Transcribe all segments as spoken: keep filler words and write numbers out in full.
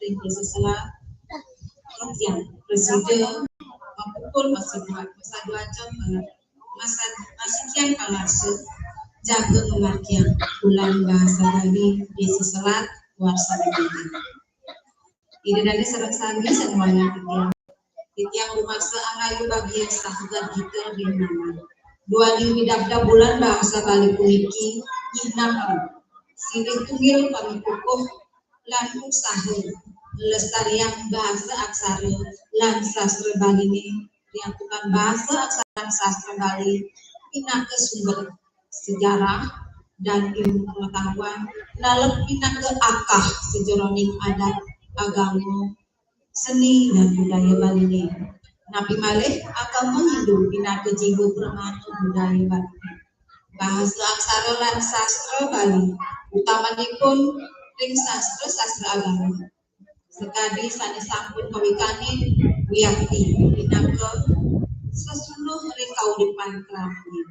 ring Désa Selat, titiang prasida mapupul masaduacan, masa, masikian pangarsa jaga ngamargiang Bulan Bahasa Bali Désa Selat warsa. Ida dané sareng sami samuanya titiang. Titiang rumaksa angayu bagia saha gita ring naman. Duaning midabdab Bulan Bahasa Bali puniki nyinahang silih tunggil pamikukuh lan usaha nglestariang bahasa aksara lan sastra Baliné, riantukan bahasa aksara lan sastra Bali pinaka sumber sejarah dan ilmu pengetahuan, nalep pinaka akah sajeroning adat, agama, seni, dan budaya Baliné. Napi malih, agama Hindu pinaka jiwa pramana budaya Bali. Bahasa aksara lan sastra Bali, utamanipun ring sastra-sastra agama, sakadi sané sampun kawikanin wiakti pinaka sesuluh ring kauripan kramané.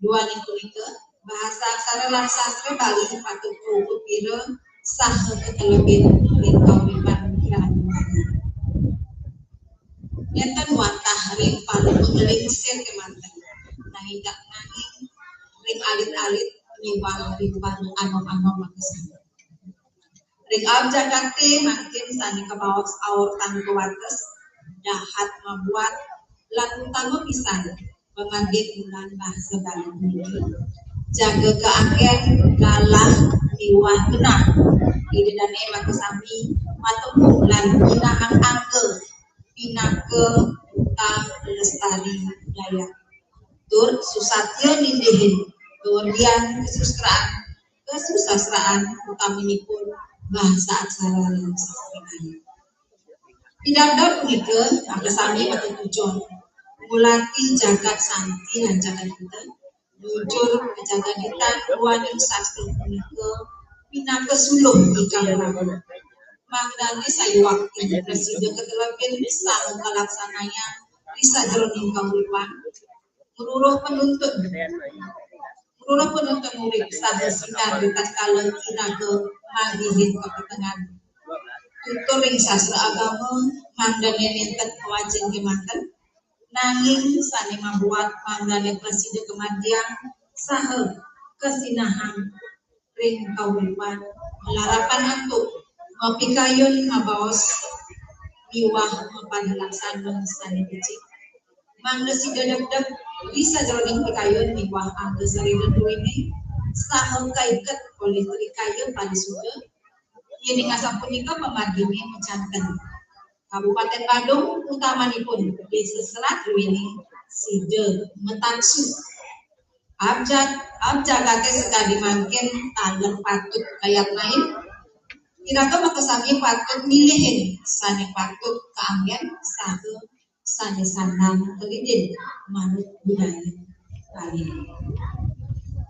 Duaning punika, bahasa aksara lan sastra Bali patut kaupapira saha katelebin ring kauripan kramané. Nénten wantah ring para panglingsir kémanten, nanging, nanging ring alit-alit miwah ring para anom-anom makasami. Ring aab jagaté mangkin sané kabaos aur tan kawates, dahat mabuat, lan utama pisan pamargin Bulan Bahasa Bali puniki, jaga kaanggén, galah miwah genah. Ida dané makasami matemung lan nyinahang angga pinaka duta pelestari budaya. Tur susatya nindihin kawerdian kasusastraan, kasusastraan utaminipun bahasa aksara lan sastra Bali. Pidabdab punika makasami matutujon ngulati jagat santi lan jagat hita, nuju kajagaditan duaning sastra punika pinaka suluh ingkang rapuh. Mangdané sayuwakti prasida katelebin saha kalaksanayang ring sajeroning kauripan, ngruruh panuntun, ngruruh panuntun urip saha sinar ritatkala iraga manggihin kapetengan. Tutur ring sastra agama, mangdané nénten kawacén kémanten, nanging sané mabuat mangdané prasida kamargiang saha kasinahang ring kauripan, malarapan antuk mapikayun mabaos miwah mapanalaksana sané becik. Mangda sida degdeg ring sajeroning pikayun miwah angga sarira druéné, saha kaiket olih trikaya parisuda, yéning asapunika pamarginé majanten. Kabupatén Badung, utamanipun Désa Selat druéné sida mataksu. Aab jat-, aab jagaté sakadi mangkin taler patut kayatnain. Iraga makasami patut milihin sané patut kaanggén saha sané sandang kalidin manut budaya Bali.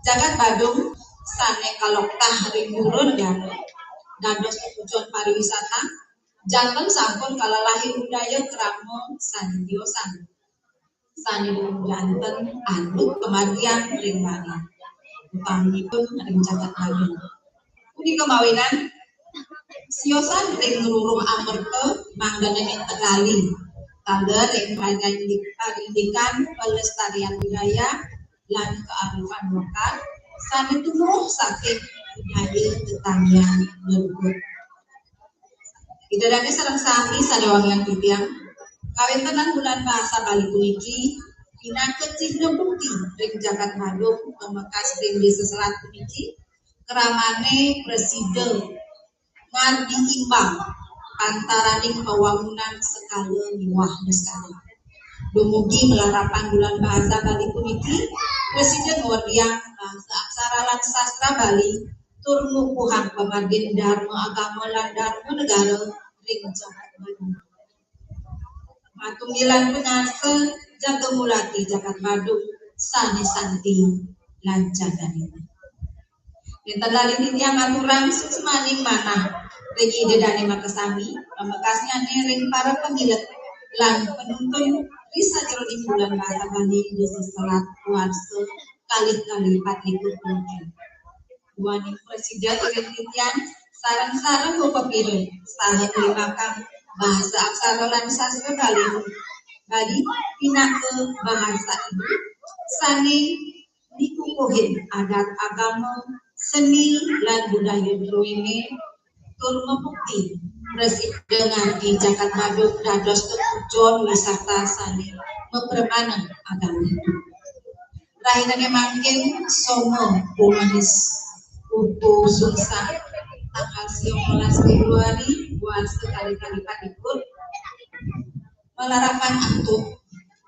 Jagat Badung sané kaloktah ring Pura Negara dados tujuan pariwisata, janten sampun kalelahin budaya krama sané tiosan, sané janten anut kamargian ring Bali, utaminipun ring jagat Badung. Punika mawinan siosan ring ngruruh amerta mangdané nénten lali taler ring parindikan pelestarian budaya lan kearifan lokal sané tumuruh saking budaya tetanggian leluhur. Ida dané sareng sami sané wangiang titiang, kawéntenan Bulan Bahasa Bali puniki pinaka cihna bukti ring jagat Badung pamekas ring Désa Selat puniki, kramané prasida ngardi imbang antaraning pawangunan sekala miwah niskala. Dumugi malarapan Bulan Bahasa Bali puniki, prasida ngordiang bahasa aksara lan sastra Bali, tur ngukuhang pamargin dharma agama lan dharma negara ring jagat Badung. Matunggilan pangarsa jaga ngulati jagat Badung sané santi lan jagadita. Nénten lali titiang ngaturang suksmaning manah ring Ida dané makasami, pamekasnyané ring para pamilet lan panuntun ring sajeroning Bulan Bahasa Bali Désa Selat warsa kalih tali patlikur puniki. Duaning prasida iring titiang Sareng-sareng upapira saha nglimbakang bahasa aksara lan sastra Bali, Bali pinaka bahasa ibu, sane mikukuhin adat agama, seni, lan budaya druene, tur mabukti prasida nganti jagat Badung dados tetujon wisata sane mapremaneng agama Hindu. Rahinane mangkin Soma Pungis Putu Sungsa, tanggal siolas Februari, warsa kalih tali pat likur, malarapan antuk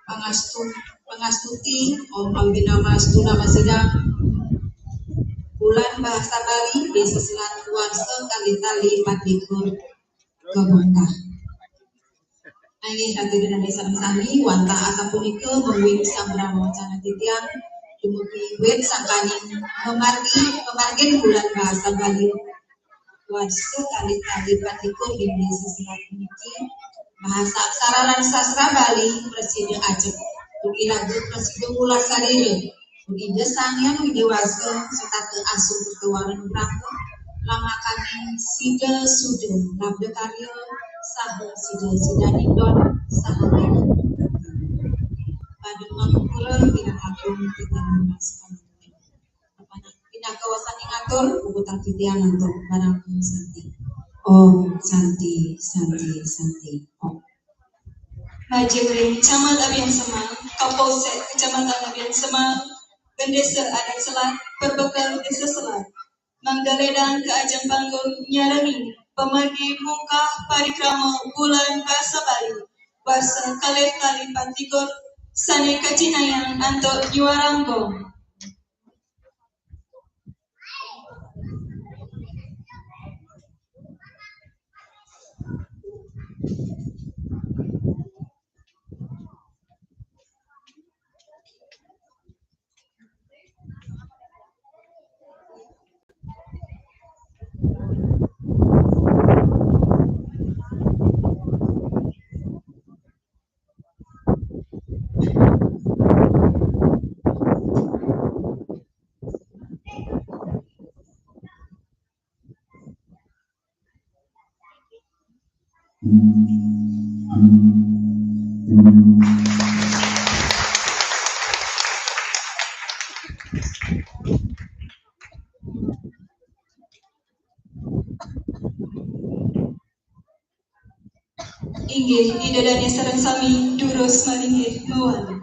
pangastu-, pangastuti, Om Awighnam Astu Namo Siddham, bulan bahasa Bali, desa Selat, warsa kalih tali pat likur, kabongkah. Inggih, Ratu Dinadi sareng sami, wantah asapunika mungguing sambrama wacana titiang dumugi wit sangkaning mamargi, mamargin bulan bahasa Bali warsa kalih tali pat likur ing desa Selat puniki. Bahasa aksara lan sastra Bali prasida ajeg, tur iraga prasida ngulas salira. Ida Sang Hyang Widhi Wasa setata asung kerta wara nugraha, lamakaning sida suda labda karya, saha sida sidaning don saha ngadeg. Paduka mangapura kirang langkung tigang belas. Pinaka wasani ngatur, puputang titiang antuk parama santi. Om Santi, Santi, Santi, Om. Majeng ring Camat Abian Semang, Kapolsek Kecamatan Abian Semang, Bendesa Adat Selat, Perbekel Desa Selat, mangda ledang ka ajeng panggung nyarengin pamargi mungkah parikrama Bulan Basa Bali warsa kalih tali pat likur sane kacinayang antuk nyuarang gong. Inggih, Ida dane sareng sami durus malinggih mawali.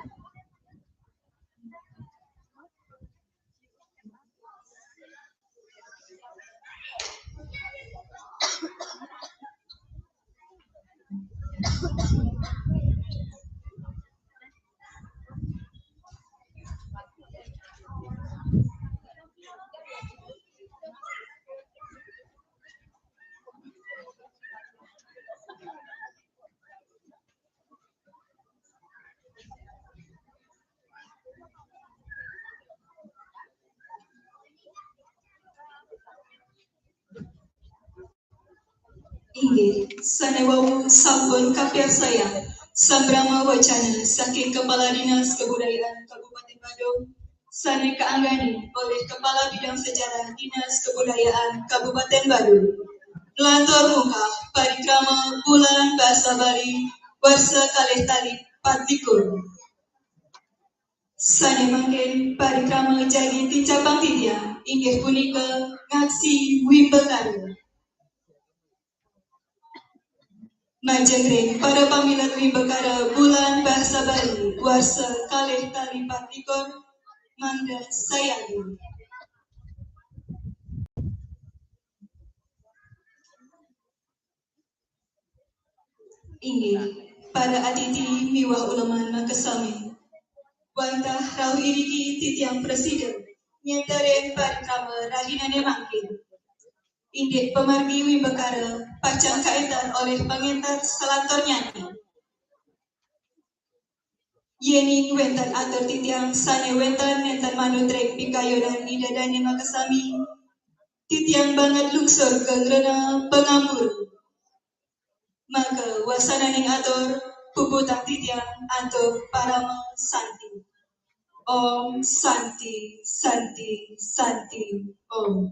Inggih, sane wau sampun kapiarsayang sambrama wacana saking Kepala Dinas Kebudayaan Kabupaten Badung, sane kaanggani olih Kepala Bidang Sejarah Dinas Kebudayaan Kabupaten Badung. Nglantur mungkah parikrama Bulan Basa Bali warsa kalih tali pat likur. Sane mangkin parikrama jagi tincapang titiang inggih punika ngaksi wimbakara. Majeng ring para pamilet wimbakara Bulan Basa Bali warsa kalih tali pat likur, mangda sayadi. Inggih, para atiti miwah uleman makasami. Wantah rauh iriki titiang prasida ngenterin parikrama rahinane mangkin. Indik pamargi wimbakara pacang kaentar olih pangenter salanturnyane. Yening wenten atur titiang sane wenten nenten manut ring pikayunan Ida dane makasami, titiang banget lungsur ka ngrena pangampura. Maka wasananing atur, puputang titiang antuk parama santi. Om Santi, Santi, Santi, Om.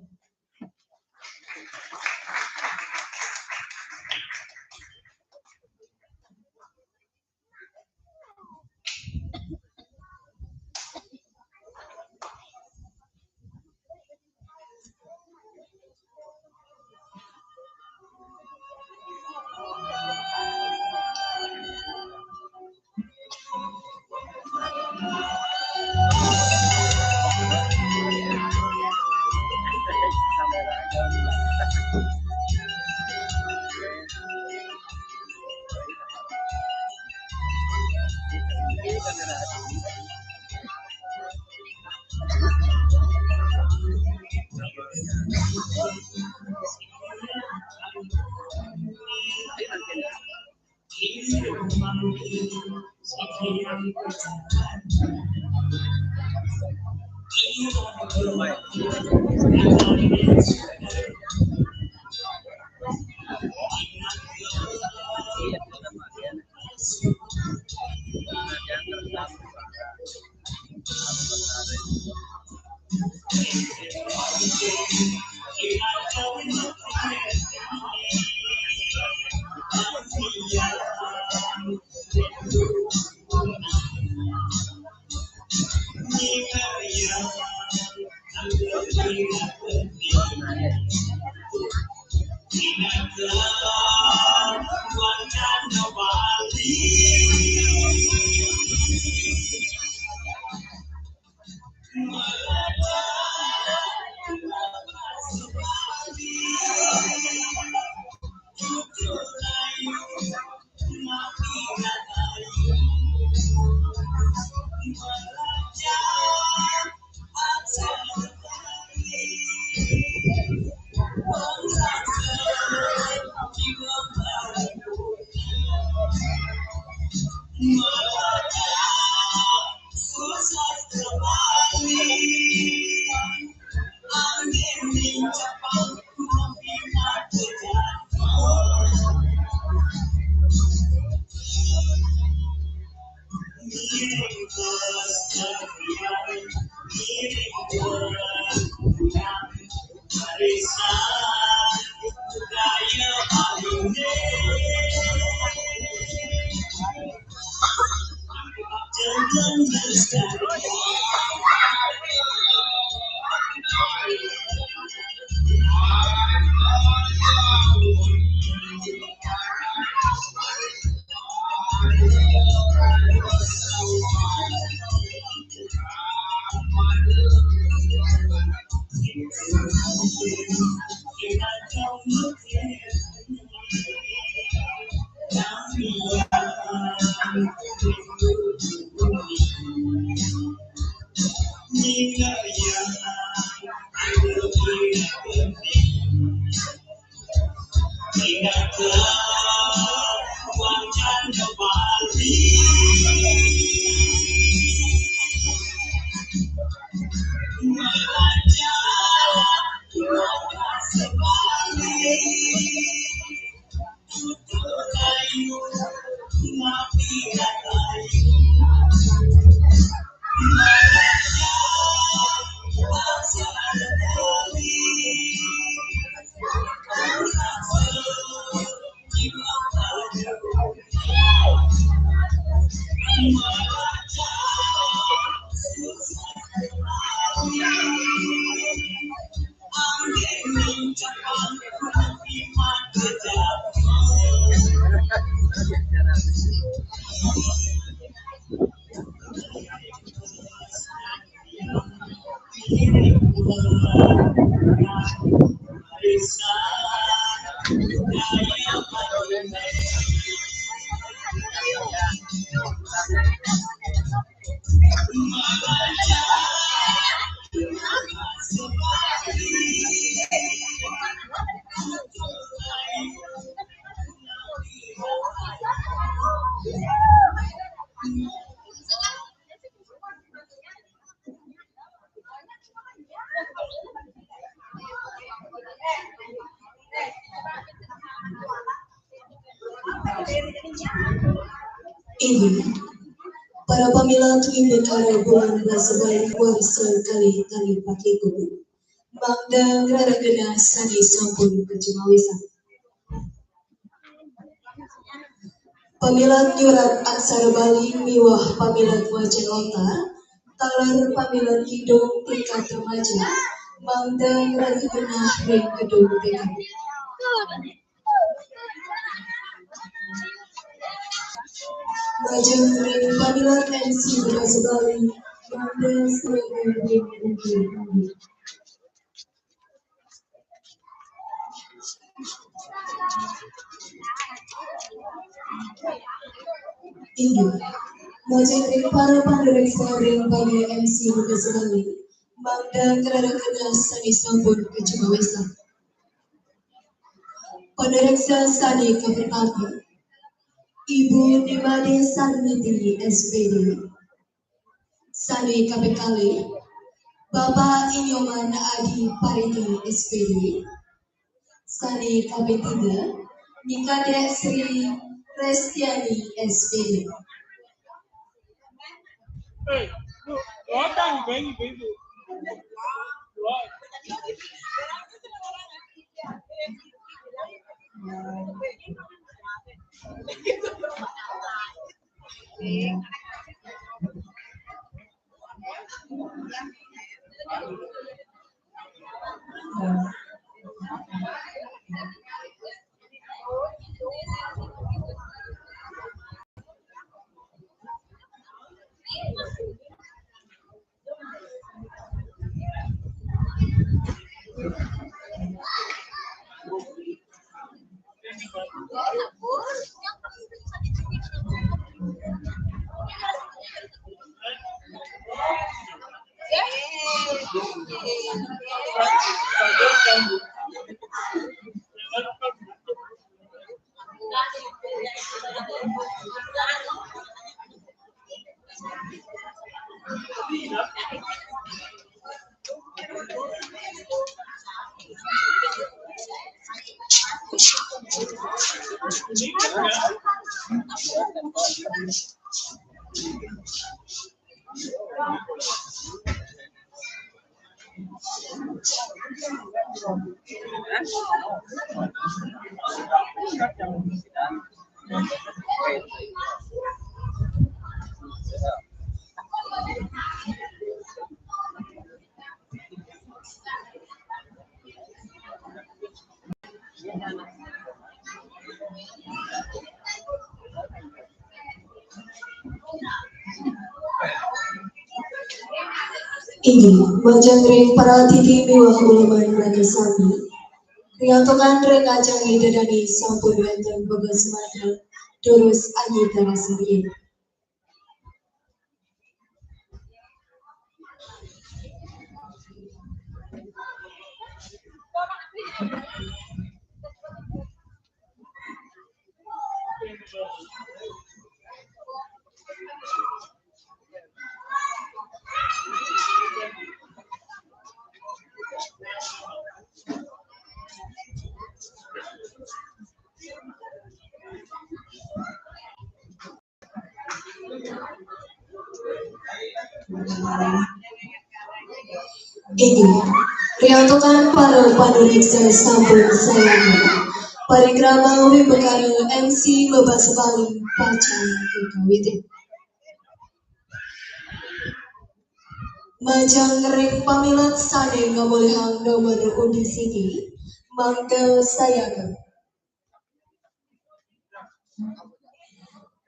Inggih. Para pamilet, inggih kala bulan basa Bali warsa kalih tali pakiku. Mangda ngrereh genah sane sampun kacimawisan. Pamilet nyurat aksara Bali miwah pamilet waca lontar, taler pamilet kidung tingkat remaja, mangda ngrereh genah ring gedung T K. Lajeng ring pamilet M C Basa Bali, mangda sira ring gedung. Inggih. Lajeng ring para panureksa ring pamilet M C Basa Bali, mangda ngrereh genah sane sampun kacimawisan. Panureksa sane kapertama. Ibu Nimade Sarmiti, S P D. Sané kaping kalih, Bapak Inyoman Adi Paridi, S P D. Sané kaping tiga, Ni Kadek Sri Restiani, S P D. Inggih, majeng ring para atiti miwah uleman raga sami. Riantukan ring ajeng Ida Dané sampun wénten bebas mantra, durus anyidana sami. Inggih, riantukan para panuréksa sampun sayangan. Parikrama wimbakara M C Bebasa Bali pacang kakawitin. Majeng ring pamilet sané ngamolihang nomor undi siki, mangda sayaga.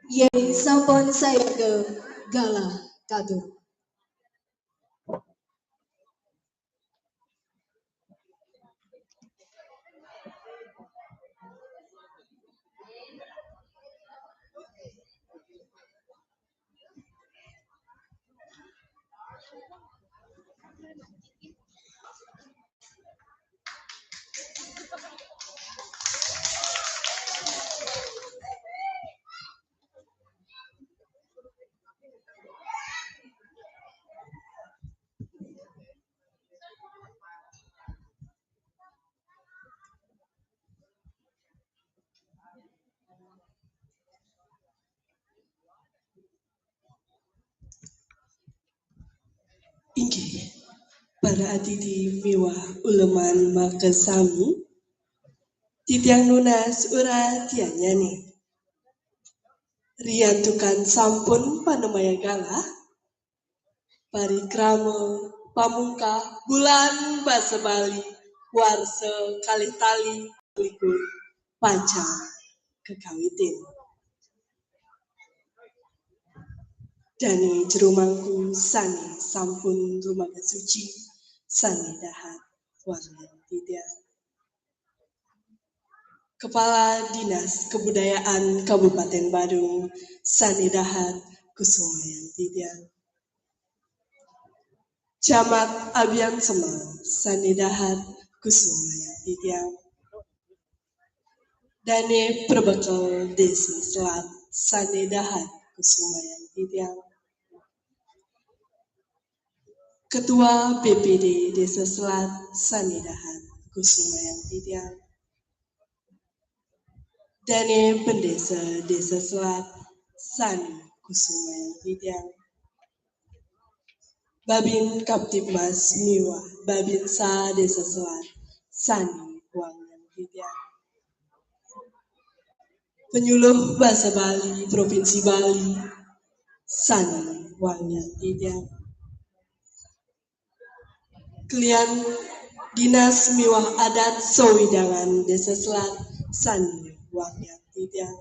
Yén sampun sayaga, galah katur. Inggih, para atiti miwah uleman makasami, titiang nunas uratiannyané. Riantukan sampun panemaya galah, parikrama pamungkah Bulan Basa Bali warsa kalih tali likur pacang kakawitin. Dané jero mangku sané sampun rumaga suci, sané dahat warnan titiang. Kepala Dinas Kebudayaan Kabupaten Badung, sané dahat kusumayang titiang. Camat Abiansemal, sané dahat kusumayang titiang. Dané Perbekel Désa Selat, sane dahat kusumayang titiang. Ketua B P D Desa Selat sane dahat kusumayang titiang. Dane Pendesa Desa Selat sane kusumayang titiang. Babin Kamtibmas miwah Babinsa Desa Selat sane wangiang titiang. Penyuluh Basa Bali Provinsi Bali sane wangiang titiang. Kelian Dinas miwah Adat Sawewidangan Desa Selat sane wangiang titiang.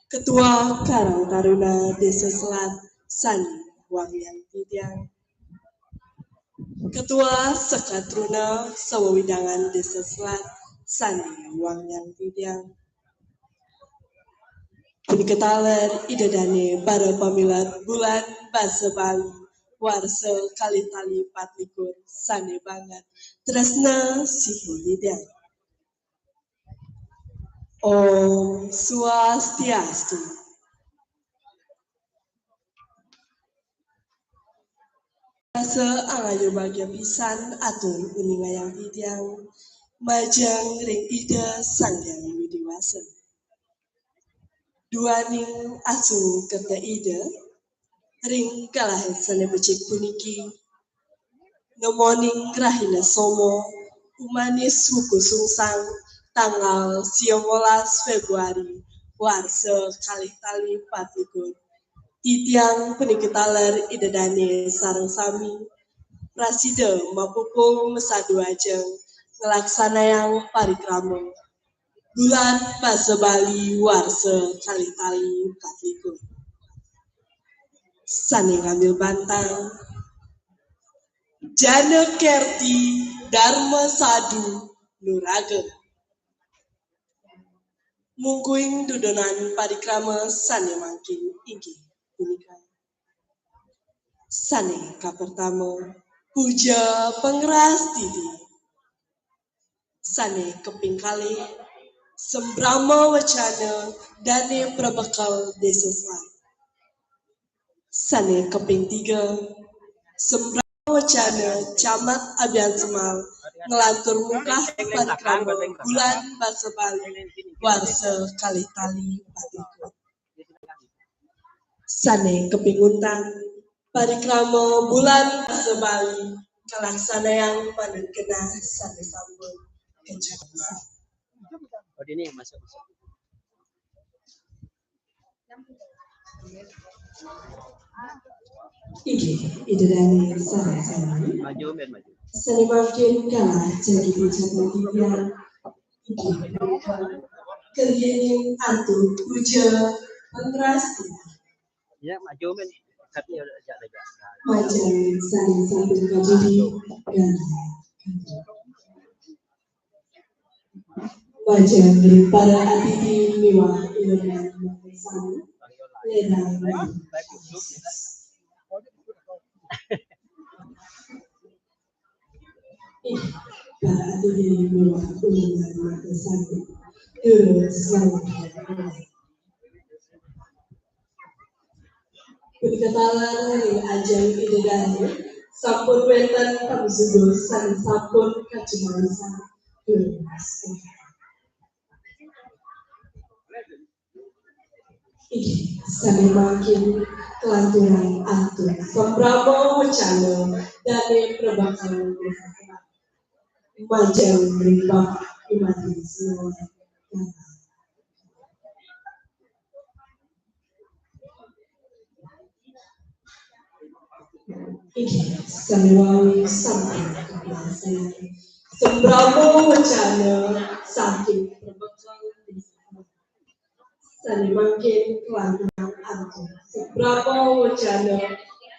Ketua Karang Taruna Desa Selat sane wangiang titiang. Ketua Sekaa Taruna Sawewidangan Desa Selat sane wangiang titiang. Punika taler Ida dane para pamilet Bulan Basa Bali warsa kalih tali patlikur sane banget tresna sihin titiang. Om Swastiastu. Rasa angayubagia pisan atur uningayang titiang majeng ring Ida Sang Hyang Widi Wasa. Duaning asung kerta Ida ring galah sane becik puniki, nemoning rahina Soma, umanis wuku sungsang, tanggal sia welas Februari warsa kalih tali patlikur. Titiang punika taler Ida dane sareng sami prasida mapupul masadu ajeng nglaksanayang parikrama Bulan Basa Bali warsa kalih tali patlikur. Sane ngambil bantang Jana Kerti Dharma Sadu Nuraga. Mungkuing dudonan parikrama sane mangkin inggih punika. Sane kapertama, puja pangrastiti. Sane kaping kalih, sambrama wacana Dane Prabekel Desa Selat. Sane kaping tiga, sambrama wacana Camat Abiansemal nglantur mungkah parikrama Bulan Basa Bali warsa kalih tali patlikur. Sane kaping untat, parikrama Bulan Basa Bali kalaksanayang manut genah sane sampun kacawisan. Oh, dini masuk, masuk. Inggih, Ida dane sareng sami. Maju, men, maju. Sane mangkin galah jagi puja titiang. Inggih, keliling antuk puja pangrastiti. Ya, maju, men. Tapi ya, ya, ya. Majeng sane sampun kajudi. Galah. Majeng ring para atiti miwah ilmuwan sami. Ledang. Ih, para atiti miwah ilmuwan sami. Terus, selamat. Punika taler ring ajeng Ida dane sampun wenten pamiarsa sane sampun kacumawisan. Inggih, sane mangkin kalanturang antuk sambrama wacana Dane Prabekel Desa Selat. Majeng ring Bapak Imadi Sinawan. Inggih, sane wau sampun kapiarsayang. Sambrama wacana saking Prabekel Desa Selat. Sane mangkin kalanturang antuk sambrama wacana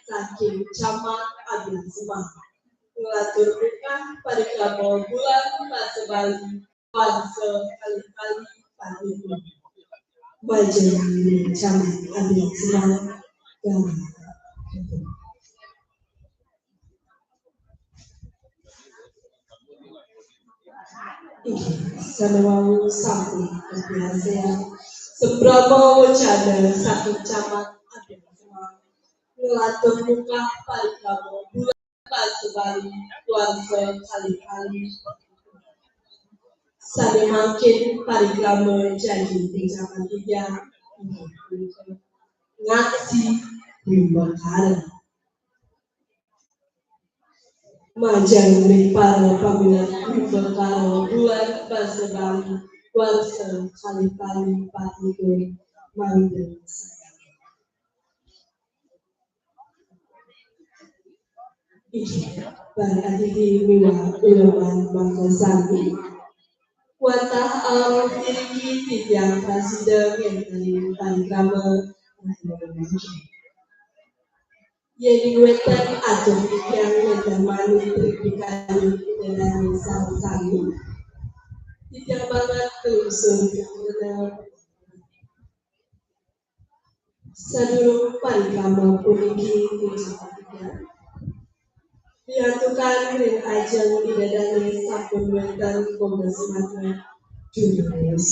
saking Camat Abiansemal. Nglantur mungkah parikrama Bulan Basa Bali warsa kalih tali patlikur. Majeng ring Camat Abiansemal. Galah. Inggih, sane wau sampun kapiarsayang. Semprama wacana saking Camat Agung Semar, nglantur mungkah parikrama bulan basa Bali warsa kalih-kalih. Sane mangkin parikrama janji tinjakan tiang inggih punika ngaksi wimbakara. Majeng ring para pamirsa wimbakara bulan basa Bali warsa kalih-kalih patlikur mangda saya. Inggih, para adidi miwah uleman mangda sami. Wantah alam diriki titiang prasida ngenten parikrama. Yen wenten atur titiang ngenten manut ring pikayun Ida Dane sareng sami. Titiang banget kelungsur. Sadurung parikrama puniki diantukan ring ajeng Ida Dane sampun wenten kombes mata jurus.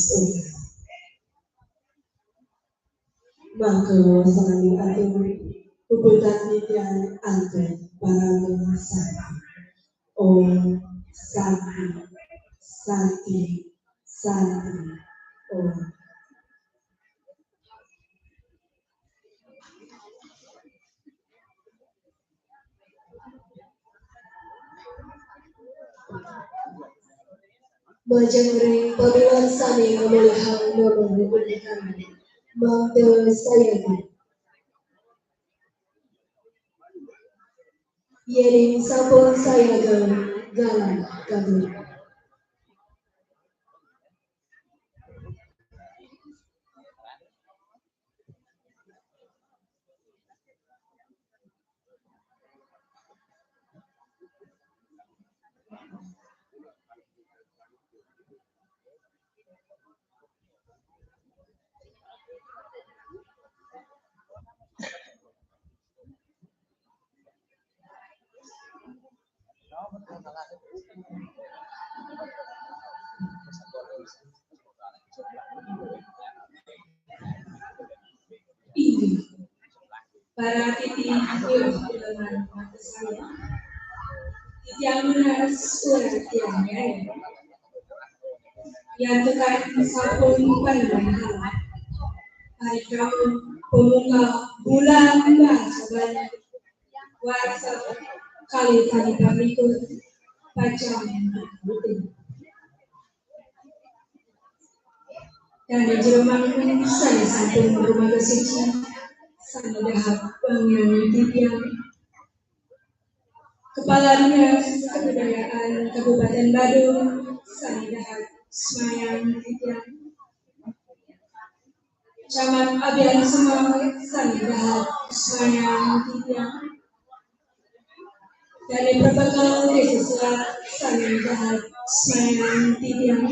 Maka sami atur puputang titiang antuk parama santi. Om Santi, Santi, Santi, Om. Majeng ring paduan sane ngamolihang nomor undikan mangda sayaga. Yening sampun sayaga, galang kabur. Inggih. Para titi, titiang nunas urang tiang, ya. Yantukan sampun panambahan. Parikrama pamungkah bulan basa Bali warsa kalih tali pamikut pacang. Dane Jero Mangku sane sampun rumaga suci, sane dahat wangiang titiang. Kepala Dinas Kebudayaan Kabupaten Badung sane dahat semayang titiang. Camat Abian Semar sane dahat semayang titiang. Dane Protokol Desa Selat sane dahat semayang titiang.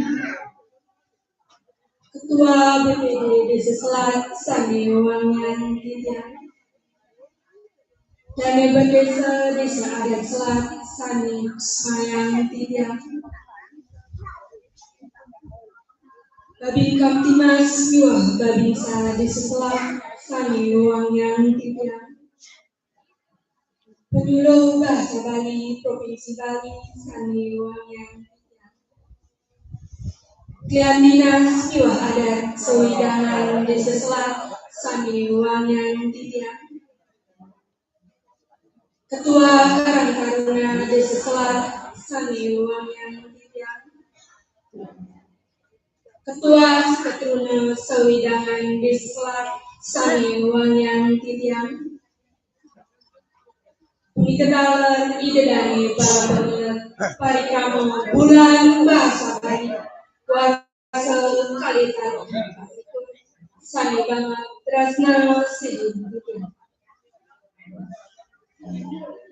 Ketua B P D Desa Selat sane wangiang titiang. Dane Bendesa Desa Adat Selat sane semayang titiang. Babin Kamtimas miwah Babinsa Desa Selat sane wangiang titiang. Penyuluh Bahasa Bali Provinsi Bali sane wangiang titiang. Klian Dinas miwah Adat Sawewidangan Desa Selat sane wangiang titiang. Ketua Karang Taruna Desa Selat sane wangiang titiang. Ketua Seketruna Sawewidangan Desa Selat sane wangiang titiang. Punika taler Ida Dane para pamilet parikrama bulan basa Bali warsa kalih tali sane banget tresna sida.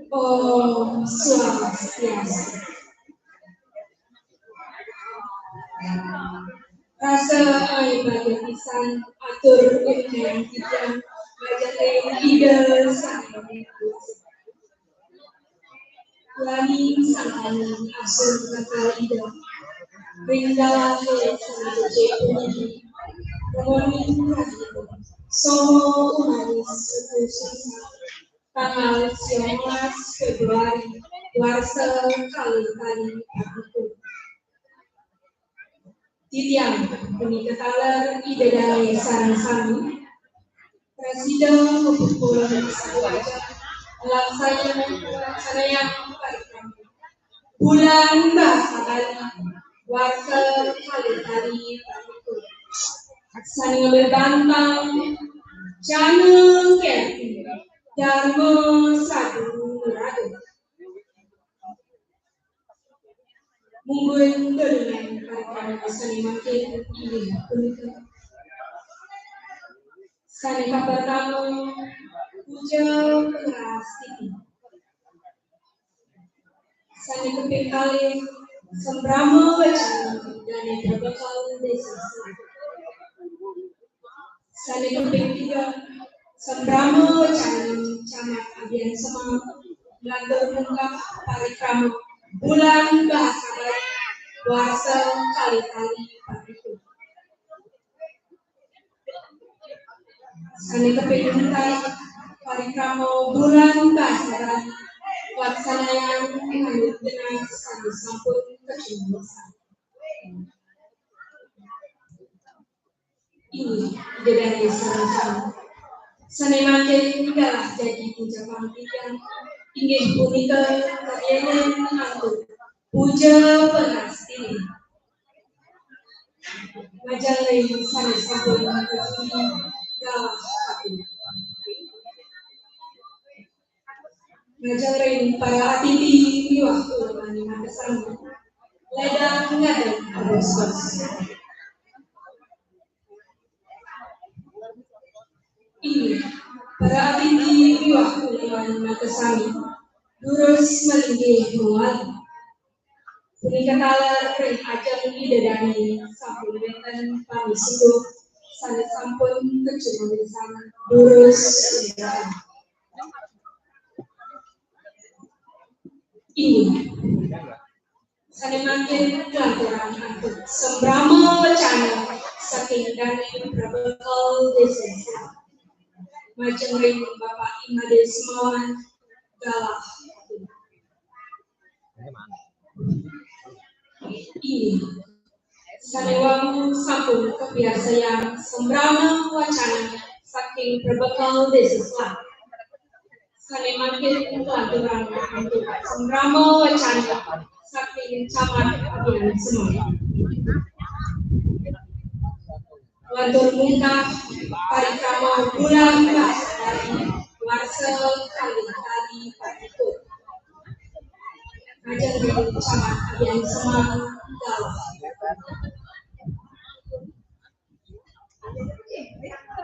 Om Swastiastu. Rasa ae bahagia pisan atur ring titiang majeng ring Ida Sang Hyang Widi Wasa. Lani sangkaning asung kakal Ida ring dalem sane becik puniki. Moni Rahayu, Somo Umanis Suku Sungsa, tanggal siolas Februari, warsa kalih tali patlikur. Titiang punika taler Ida Dane sareng sami, prasida makumpul ring sawaja, nglaksanayang, nglaksanayang parikrama Bulan Bahasa Bali, warsa kalih tali patlikur. Sane ngambil bantang, Jana Kerti, Darma Sadu Nurada. Mungguing derenan parikrama sane mangkin inggih punika. Sane kapertama, puja pangrastiti. Sane kaping kalih, sambrama wacana dane prabakal desa. Sane kaping tiga, sambrama wacana Camat Abiansema, nglantur mungkah parikrama Bulan Bahasa Bali, warsa kalih tali patlikur. Sane kaping untat, parikrama Bulan Bahasa Bali, nglaksanayang manut genah sane sampun kacumolosang. Inggih, Ida Dane sareng sami. Sane mangkin galah jagi puja pangdikan, inggih punika karyaning antuk puja pangrastiti. Majeng ring sane sampun katiti galah katu. Majeng ring para atiti miwah uleman makasami. Ledang ngadeg abos-bos. Inggih, para atiti miwah uleman makasami, durus malinggih mawali. Punika taler ring ajeng Ida Dane sampun wenten pamisungguh sane sampun kacumolosang, durus punika. Inggih. Sane mangkin kalanturang antuk sambrama wacana saking dane prabakal desa. Majeng ring Bapak Imade Semawan, galah. Inggih. Sane wau sampun kapiarsayang sambrama wacana saking prabakal desa. Sane mangkin kalanturang antuk sambrama wacana saking Camat Abiansema. Nglantur mungkah parikrama Bulan Bahasa Bali, warsa kalih tali patlikur. Majeng ring Camat Abiansema, galah.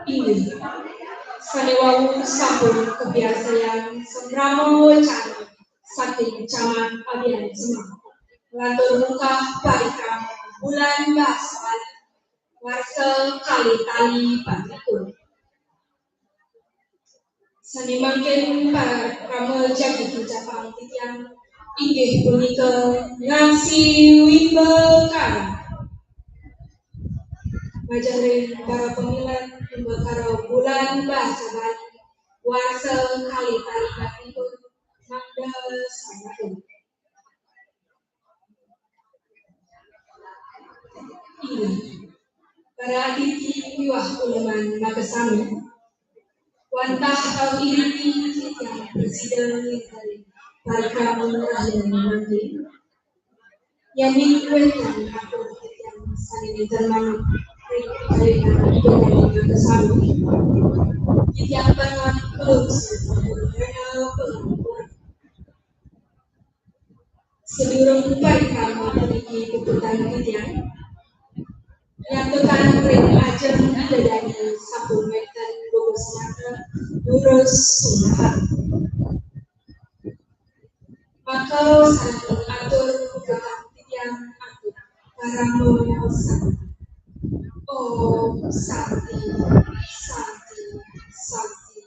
Inggih. Sane wau sampun kapiarsayang sambrama wacana saking Camat Abiansema. Nglantur mungkah parikrama Bulan Bahasa Bali, warsa kalih tali patlikur. Sane mangkin parikrama jagi kicapang titiang inggih punika ngaksi wimbakara. Majeng ring para pamilet, wimbakara Bulan Bahasa Bali, warsa kalih tali patlikur, mangda sambatu. Inggih. Para atiti miwah uleman makasami. Wantah rauh iriki titiang prasida ngiring parikrama rahina mangkin. Yaning wenten atur titiang sane nenten manut ring parikrama makasami, titiang panuat pelungsi rena pangampura. Sadurung parikrama puniki puputang titiang, nyantukan ring ajeng Ida Dane sampun wenten gogos nata, durus sungkahan. Maka sareng atur puputang titiang antuk parama santi. Om Santi, Santi, Santi.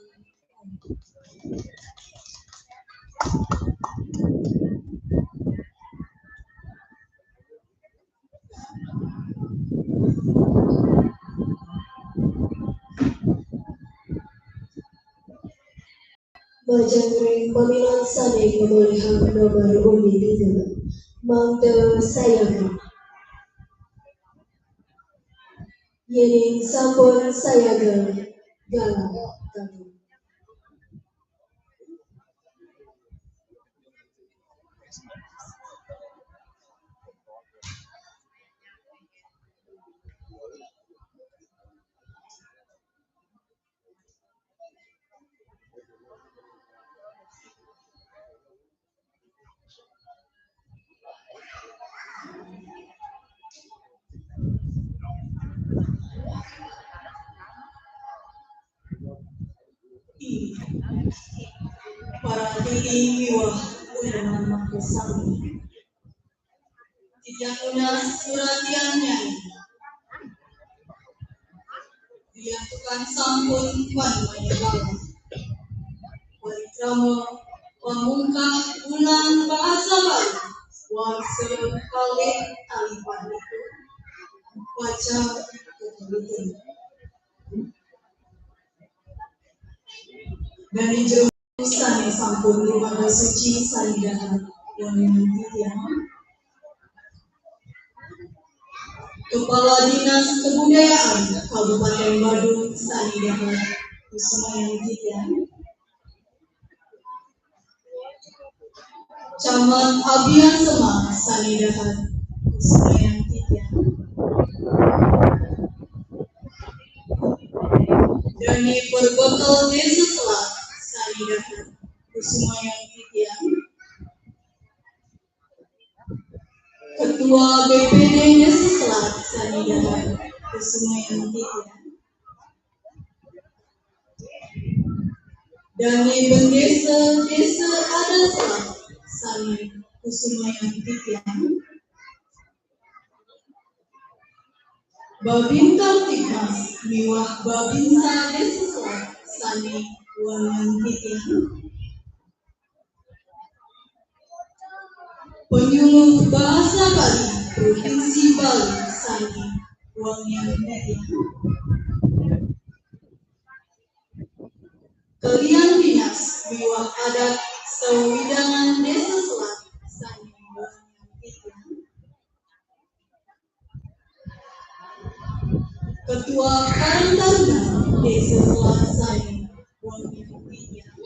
Majeng ring pamilan sane kamulihan nomor undi tiga, Mangda Sayaga. Yening sampun sayaga, galah kagem. Para titi miwah undangan makasami. Titiang nunas perhatiannya. Diantukan sampun pan manyebalan parikrama pamungkah bulan bahasa Bali warsa kalih tali paniku. Pacang keturutan. Dane jero sane sampun lumaku suci sane dahat wangiang titiang. Kepala Dinas Kebudayaan Kabupaten Badung sane dahat kusumayang titiang. Camat Abian Semak sane dahat kusumayang titiang. Dane Perbekel Desa Selat sane dahat kusumayang titiang. Ketua B P D Desa Selat sane dahat kusumayang titiang. Dane Bendesa Desa Adat Selat sane kusumayang titiang. Babin Kamtibmas miwah Babinsa Desa Selat sane wangiang titiang. Penyuluh Bahasa Bali Provinsi Bali sane wangiang titiang. Kelian Dinas miwah Adat Sawewidangan Desa Selat sane wangiang titiang. Ketua Karang Taruna Desa Selat sane wangiang titiang.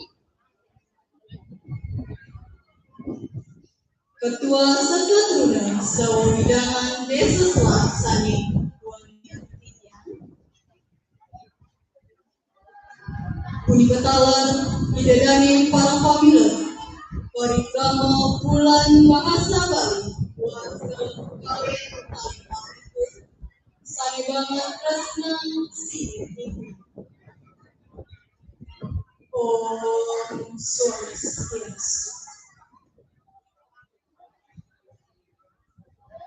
Ketua Sekaa Taruna Sawewidangan Desa Selat sane wangiang titiang. Punika taler Ida dane para pamilih parikrama Bulan Bahasa Bali warsa kalih tali paniku sane banget tresna singgih. Om Swastiastu.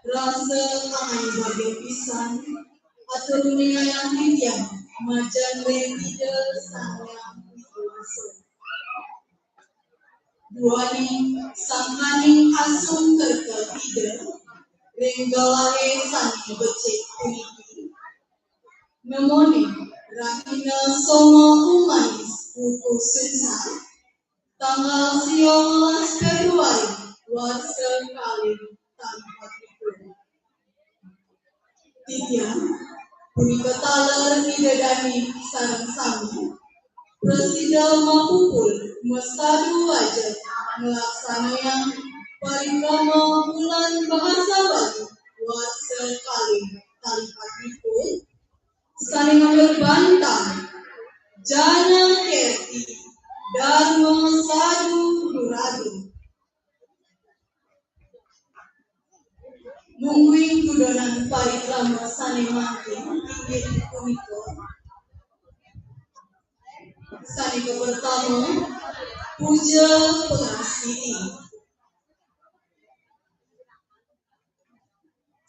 Rasa angay bagia pisan atur ningayang titiang majeng ring Ida Sang Hyang Widi Wasa. Duaning sangkaning asung kerta Ida ring galahe sane becik puniki, nemoni rahina Soma Umanis Buku Sungsar, tanggal sia welas Februari warsa kalih tali patlikur. Titiang punika taler Ida dane sareng sami prasida mapupul masadu ajeg nglaksanayang parikrama Bulan Bahasa Bali warsa kalih tali patlikur sane ngangge bantang Jana Kerti Darma Sadu Nuradi. Mungguing dudonan parikrama sane mangkin inggih punika. Sane kapertama, puja pangastiti.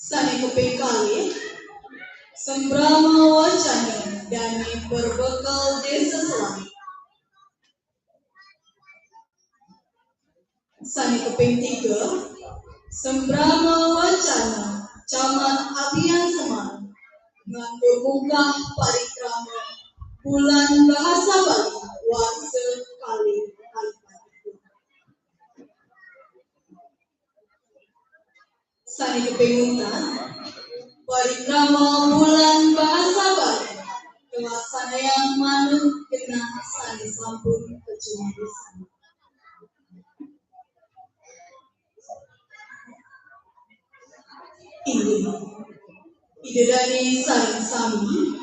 Sane kaping kalih, sambrama wacana dane Perbekel Desa Selat. Sane kaping tiga, sambrama wacana Camat Abian Semak ngangge mungkah parikrama Bulan Bahasa Bali warsa kalih Sane kapenguntan, parikrama bulan bahasa Bali, kelas sane yang manut genah sane sampun kacumawisan. Inggih. Ida dane sareng sami,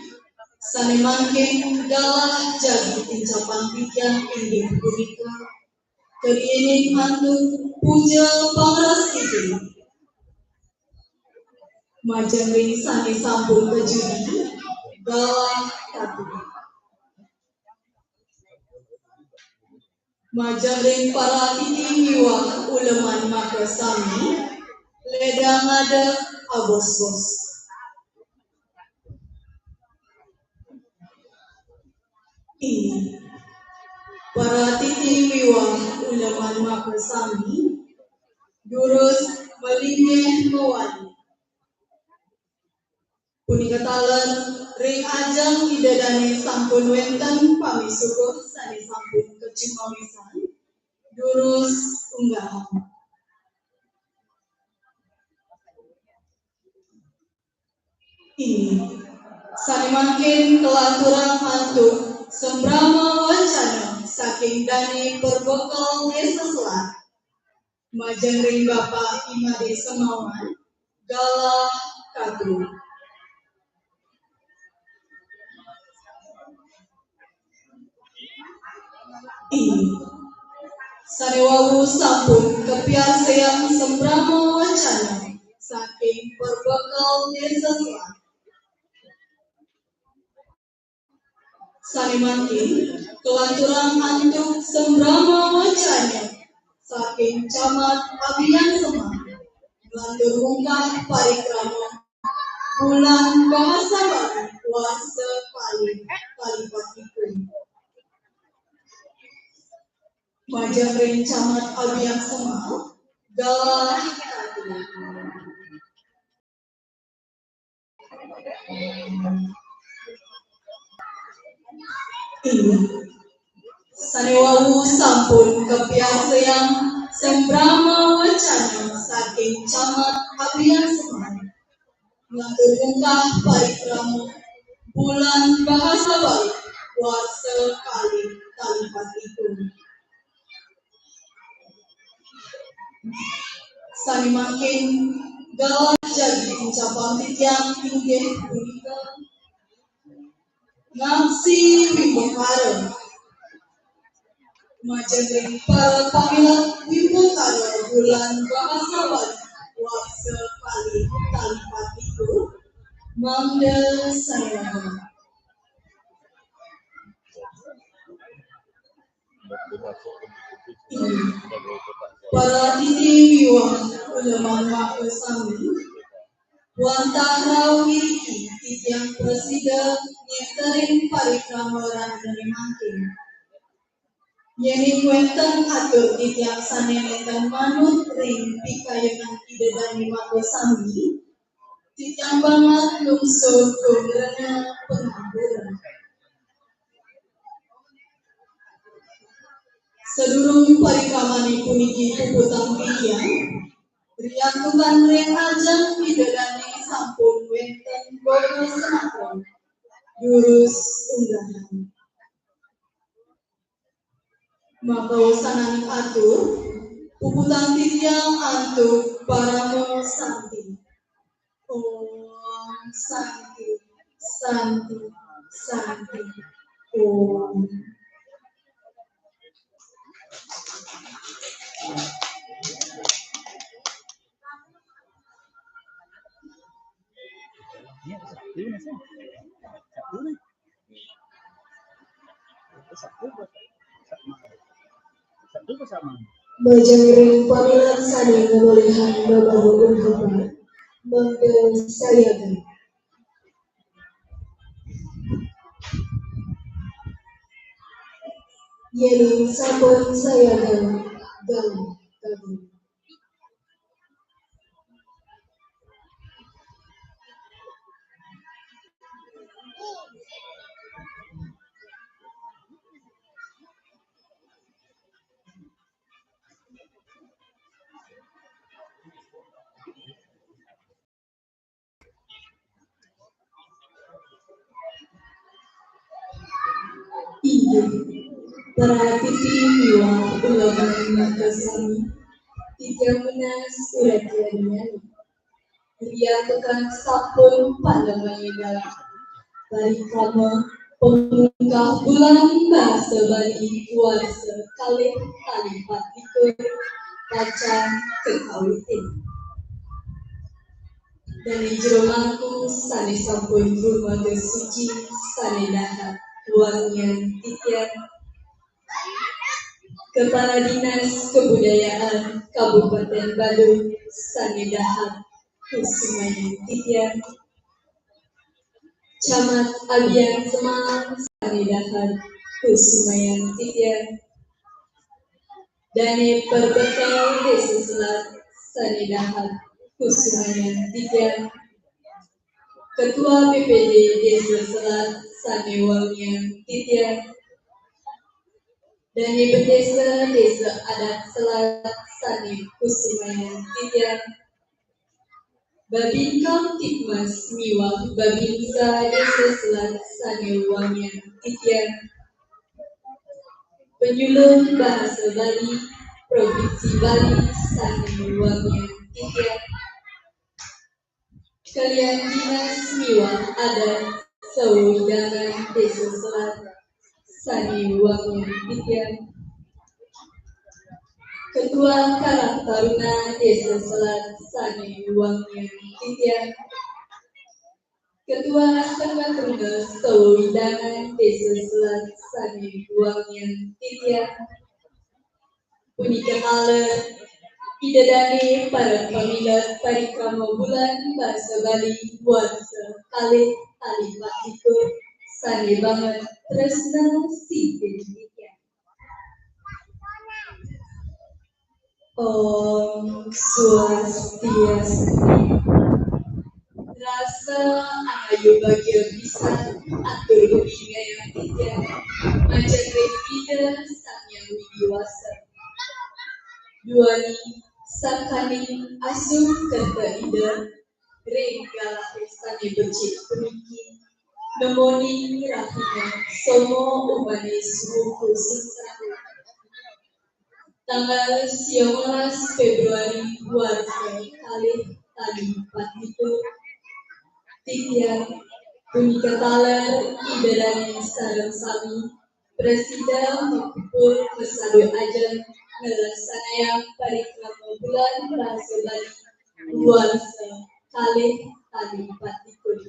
sane mangkin galah jagi incapan titiang inggih punika, keriinin antuk puja pangrastiti. Majeng ring sane sampun kajudi, galah katutup. Majeng ring para titi miwah uleman makasami, ledang ngadeg abos-bos. Inggih. Para titi miwah uleman makasami, durus malinggih mawali. Punika taler ring ajeng Ida dane sampun wenten pamisukuh sane sampun kacumawisan, durus unggahan. Inggih. Sane mangkin kalanturang antuk sambrama wacana saking Dane Perbekel Desa Selat. Majeng ring Bapak I Made Semawan, galah katutup. Inggih. Sane wau sampun kapiarsayang sambrama wacana saking Perbekel Desa Selat. Sane mangkin kalanturang antuk sambrama wacana saking Camat Abian Semar, nglantur mungkah parikrama bulan bahasa Bali warsa kalih tali patlikur. Majeng ring Camat Abian Semar, galah katutup. Inggih. Sane wau sampun kapiarsayang sambrama wacana saking Camat Abian Semar, nglantur mungkah parikrama bulan bahasa Bali warsa kalih tali patlikur. Sane mangkin galah jagi incapan titiang inggih punika ngaksi wimbakara. Majeng ring para pamilet wimbakara bulan bahasa Bali warsa kalih tali patlikur, mangda sane. Para titi miwah uleman makasami, wantah rauh iriki titiang prasida ngenterin parikrama rahinane mangkin. Yening wenten atur titiang sane nenten manut ring pikayunan Ida dane makasami, titiang banget lungsur tur ngrena pangampura. Sadurung parikramane puniki puputang titiang, riantukan ring ajeng Ida dane sampun wenten bapa semeton, durus unggahan. Makawasananing atur, puputang titiang antuk parama santi. Om Santi, Santi, Santi, Om. Majeng ring pamilet sane ngamolihang Bapak Gubernur Hukum, mangda sayaga. Yening sampun sayaga, galah katutup. Inggih, para titi miwah uleman makasami, titiang nunas uratian nyai. Riantukan sampun pandamai dalam parikrama pamungkah bulan bahasa Bali warsa kalih tali patlikur pacang kakawitin. Dané jero mangku sané sampun rumaga suci, sané dahat wangian titiang. Kepala Dinas Kebudayaan Kabupaten Badung sané dahat kusumayang titiang. Camat Abian Semal sané dahat kusumayang titiang. Dané Perbekel Désa Selat sané dahat kusumayang titiang. Ketua B P D Désa Selat sané wangian titiang. Dané Bendésa Désa Adat Selat sané kusumayang titiang. Babinkan Tipmas miwah Babinsa Désa Selat sané wangian titiang. Penyuluh Bahasa Bali Provinsi Bali sané wangian titiang. Kalian Dinas miwah Adat sawewidangan Désa Selat sané wangian titiang. Ketua Karang Taruna Désa Selat sané wangian titiang. Ketua Sengketruna sawewidangan Désa Selat sané wangian titiang. Punika taler Ida dané para pamilet parikrama bulan bahasa Bali warsa kalih tali patlikur sané banget tresna sida titiang. Om Swastiastu. Rasa angayu bagia pisan atur budi ngayah titiang majeng ring Ida Sang Hyang Widi Wasa. Duaning sangkaning asuh kerta Ida ring galahé sané becik puniki, nemoning rahina somo umanis wuku sengsara. Tanggal siangolas Fébruari warsa kalih tali patlikur, titiang punika taler Ida dané sareng sami prasida mapupul masadu ajeng nglaksanayang parikrama bulan bahasa Bali warsa kalih tali patlikur.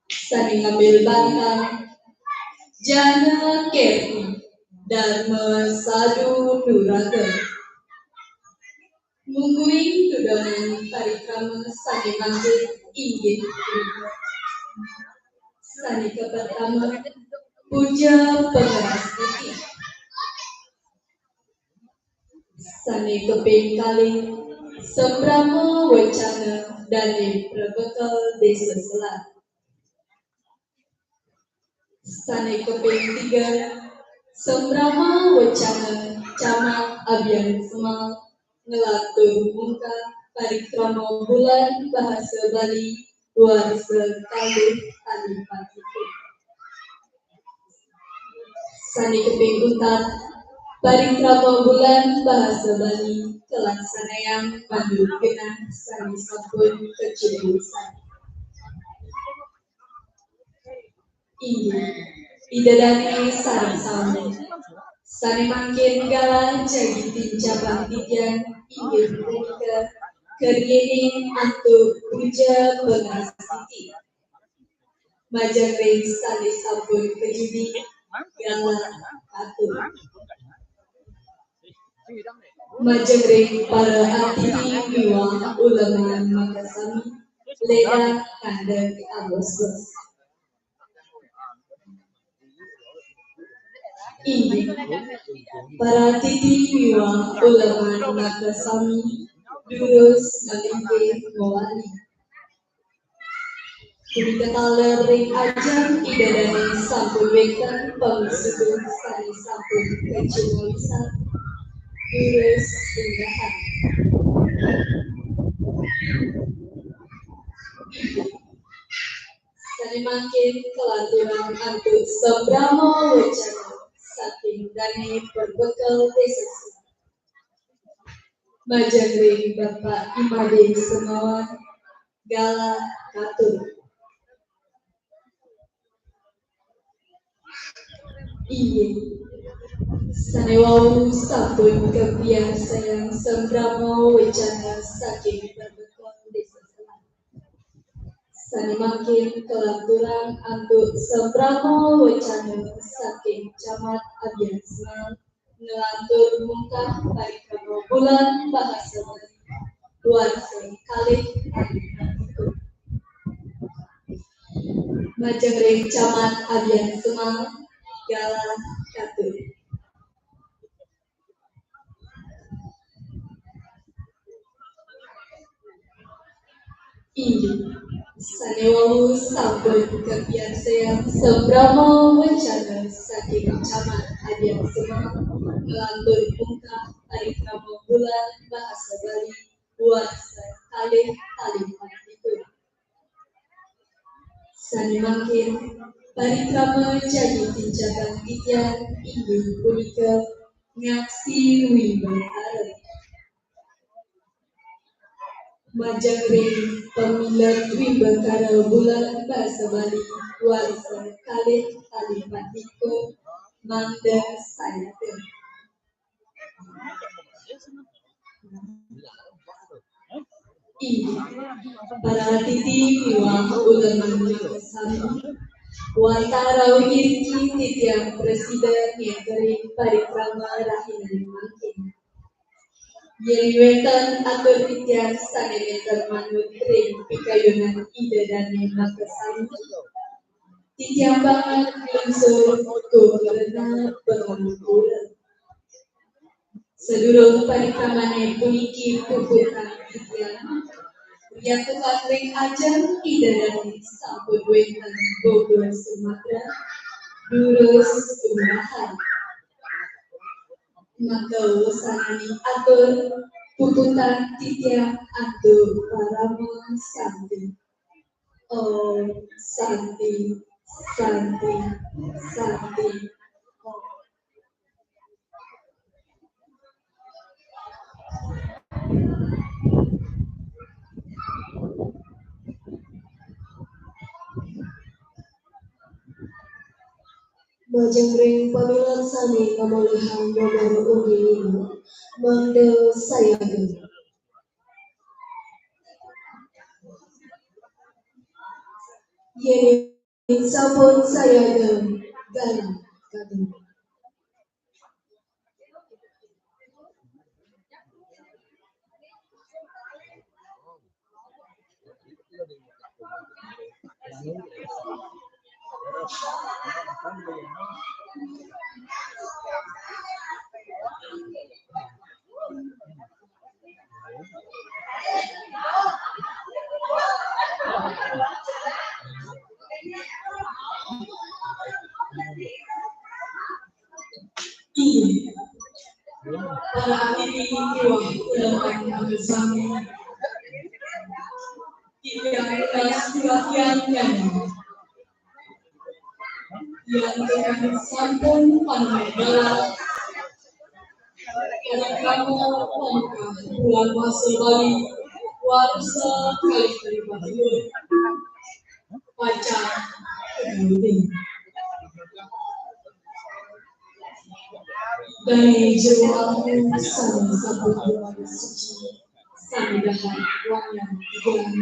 Sané ngambil bantang, Jana Kerti Dharma Sadu Nuraga. Mungguing dudonan parikrama sané mangkin inggih punika. Sané kapertama, puja pangrastiti. Sané kaping kalih, sambrama wecana dané Perbekel Désa Selat. Sané kaping tiga, sambrama wecana Camat Abian Semal nglantur mungkah parikrama bulan bahasa Bali warsa kalih tali patlikur. Sané kaping untat, parikrama bulan bahasa Bali kalaksanayang manut genah sané sampun kacukupan. Inggih, Ida dané sareng sami. Sané mangkin galah jagi tincapan titiang inggih punika, kariinin antuk puja pangrastiti. Majeng ring sané sampun kajudi, galah atur. Majeng ring para atiti miwah uleman makasami, lédang ngandeg abos-bos. Inggih, para atiti miwah uleman makasami, durus malinggih mawali. Punika taler ring ajeng Ida dané sampun wénten pamisudu sané sampun kacukupan. Durus undahan. Sané mangkin kalanturang antuk sambrama wacana saking dané perbekel désa. Majeng ring Bapak Imade Semawan, galah katur. Inggih. Sané wau sampun kapiarsayang sambrama wacana saking perbekel désa. Sané mangkin kalanturang antuk sambrama wacana saking Camat Abian Semang, nglantur mungkah parikrama Bulan Bahasa Bali warsa kalih. Majeng ring Camat Abian Semang, galah katur. Inggih, sané wau sampun kapiarsayang sambrama wacana saking Camat Abian Semang, nglantur mungkah parikrama Bulan Bahasa Bali warsa kalih tali patlikur. Sané mangkin parikrama jagi tincakan titiang inggih punika ngaksi wimbakara. Majeng ring pamilet wimbakara Bulan Bahasa Bali warsa kalih tali patlikur, mangda sayaga. Inggih, para atiti miwah uleman sami, wantah rauh iriki titiang prasida ngénterin parikrama rahinané mangkin. Yén wénten atur titiang sané nénten manut ring pikayunan Ida Dané makasami, titiang banget nglungsur kukurenan pangampura. Sadurung parikramané puniki puputang titiang, riantukan ring ajeng Ida Dané sampun wénten Bogor Sumatra, durus urahan. Maka wasananing atur puputang titiang antuk parama santi. Om Santi, Santi, Santi, Om. Majeng ring pamilet sané ngamolihang nomor undi lima, mangda sayaga. Yén sampun sayaga, galah katur. Inggih. Para atiti miwah uleman sami, titiang nunas titiang nyanyi. Yén tekan sampun panemon galah, parikrama pamungkah Bulan Bahasa Bali warsa kalih tali patlikur pacang kagawé. Dané jero ampun sané sampun suci, sané dahat wangiang tigang.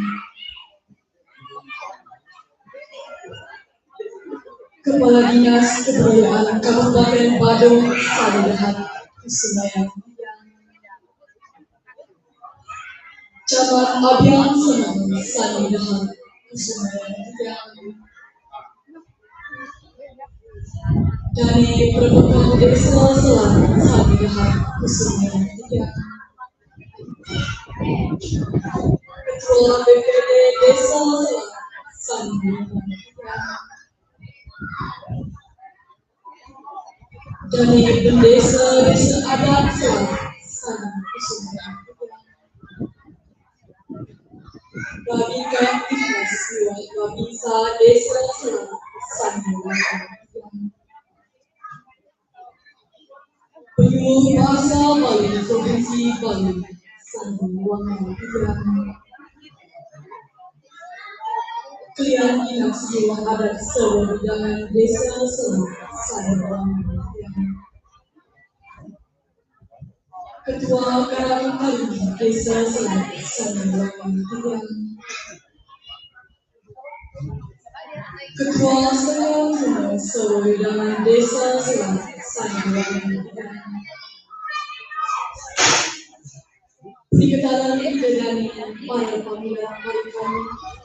Kepala Dinas Kebudayaan Kabupaten Badung sané dahat kusumayang tiang. Camat Abian Semang sané dahat kusumayang tiang. Dané Perbekel Désa Selat sané dahat kusumayang tiang. Ketua B P D Désa Selat sané dahat kusumayang tiang. Dané Bendésa Désa Adat Selat sané kusumayang tiang. Bagi Kamtibmas Bapinsa Desa Selat, sane wantah. Penyuluh Bahasa Bali Provinsi Bali, sane wantah. Kelian Dinas Adat Sewewidangan Desa Selat, sane wantah. Ketua Karang Taruna Desa Selat, sane wantah. Ketua Sanggar Sewewidangan Desa Selat, sane wantah. Perikatan Ida dane para pamilet,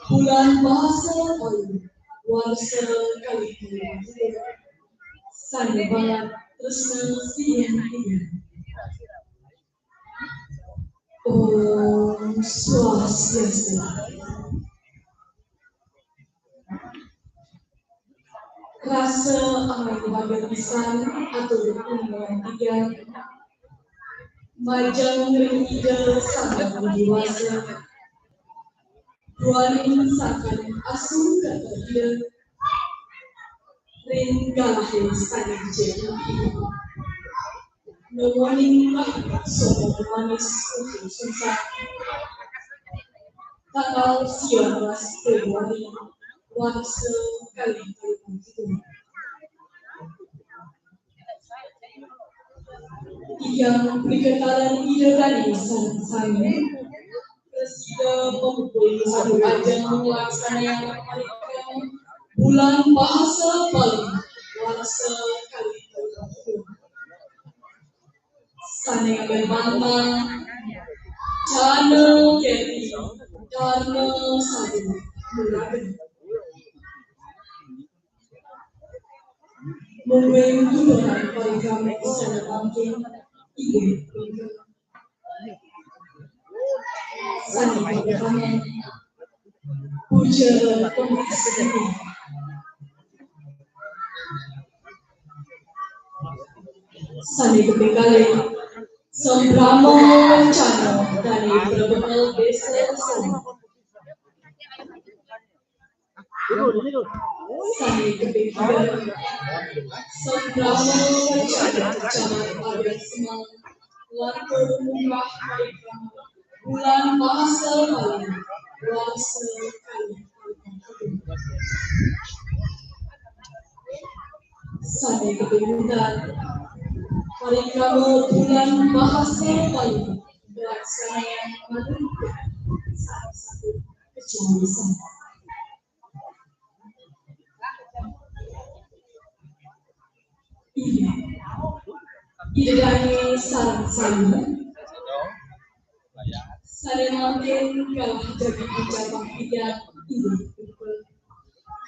Bulan Bahasa Bali, warsa kalih. Sane banget tresna sihin. Om Swastiastu. Rasa amat bagia pisan atur undangan tiang majeng ring Ida Sang Hyang Widhi Wasa, duaning sangkaning asung katur Ida ring galahe sane becik. Nuwuning rahina somo manis putu sungsang. Tanggal siang belas Februari, warsa kalih tali pitu. Tiang priketaran Ida dane sareng sami prasida mamupul saking ajeng nglaksanayang parikrama Bulan Bahasa Bali, warsa kalih tali pitu. Sane ngambil mantang Cana Keti Darma Sadu Muragan. Mungguing tuturan parikrama sane mangkin inggih punika sane pertama, puja pembersih. Sane kaping kalih, sambrama cana dane Prabekel Desa Selat. Sane kaping tiga, sambrama cana Camat Abian Semeng, lantur munggah parikrama Bulan Bahasa Bali, warsa kalih. Sane kaping untat, parikrama Bulan Bahasa Bali, nglaksanayang manut salah satu kecamatan. Ida dane sareng sami, sane mangkin galah jagi pacapah tiang inggih punika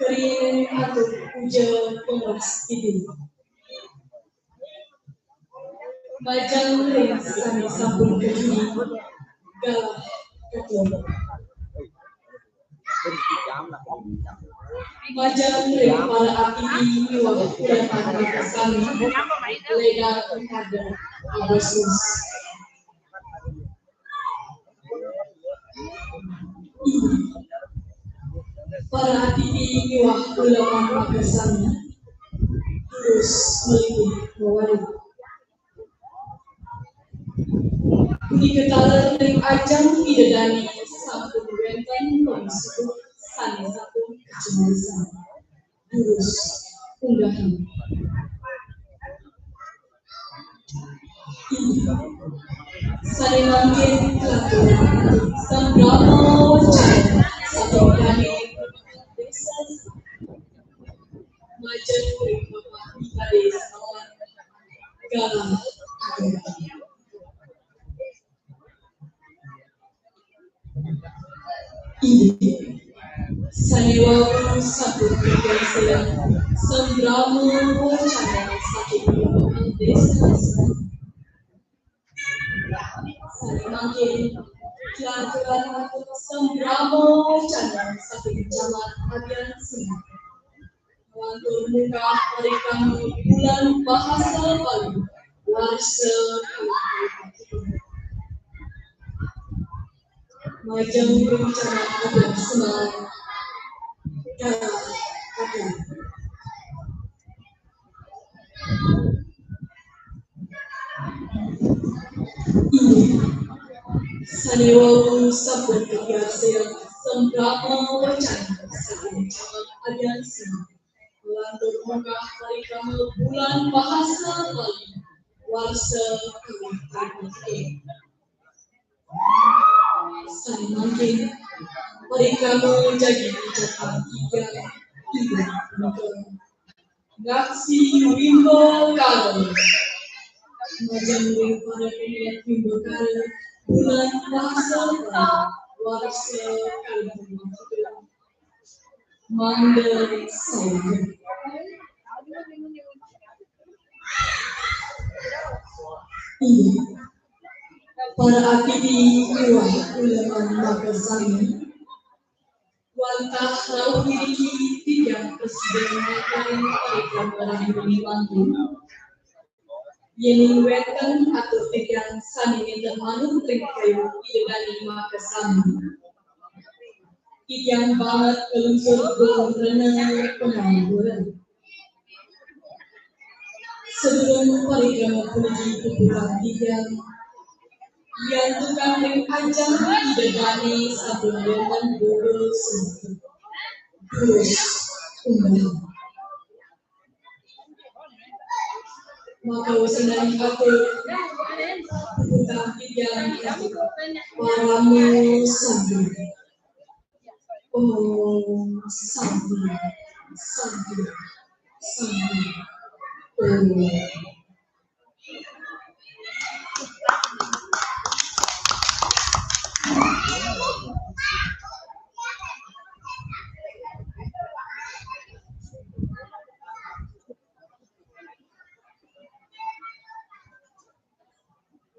kerining atur puja pamrastiti. Majeng ring sane sampun kajudi, galah katur. Majeng ring para atiti miwah uleman sami, ledang kada abasus. Para atiti miwah uleman makasami, durus malih mawalu. Punika taler ring ajeng Ida dane sampun wenten pamisuh sane sampun kacumurisan. Durus unggahan. Sane mangkin katur sambrama wacana saking dane Desa. Majeng ring Bapak Bupati Sawan, galah. Inggih. Sane wau sampun kapisan sambrama wacana saking Bapak Desa. Sane mangkin, lanturan sambrama wacana saking Camat Abian Semeng. Lantur munggah parikrama Bulan Bahasa Bali, warsa kalih. Majeng ring Camat Abian Semeng. Galang Agama. Inggih. Sané wau sampun kapiarsayang sambrama wacana saking Camat Adiansi. Lantur munggah parikrama Bulan Bahasa Bali warsa kalih tali. Sané mangkin, parikrama jagi ucapan tiga, tiga punika. Ngaksi wimbakara. Majeng ring para pemilik wimbakara Bulan Bahasa Bali warsa kalih tali. Mangda sayaga. Inggih. Para atiti miwah uleman makasami. Wantah rauh iriki titiang prasida ngaturang parikrama rahayu mangkin. Yéning wénten atur titiang sané nénten manut ring kayun Ida dané makasami, titiang banget nglungsur geng rena pangampura. Sadurung parikrama puniki puputang titiang, yantukan ring ajeng Ida dané sampun wénten dosa. Durus undang. Maka wénten atur puputang titiang parama santi. Om Santi, Santi, Santi, Om.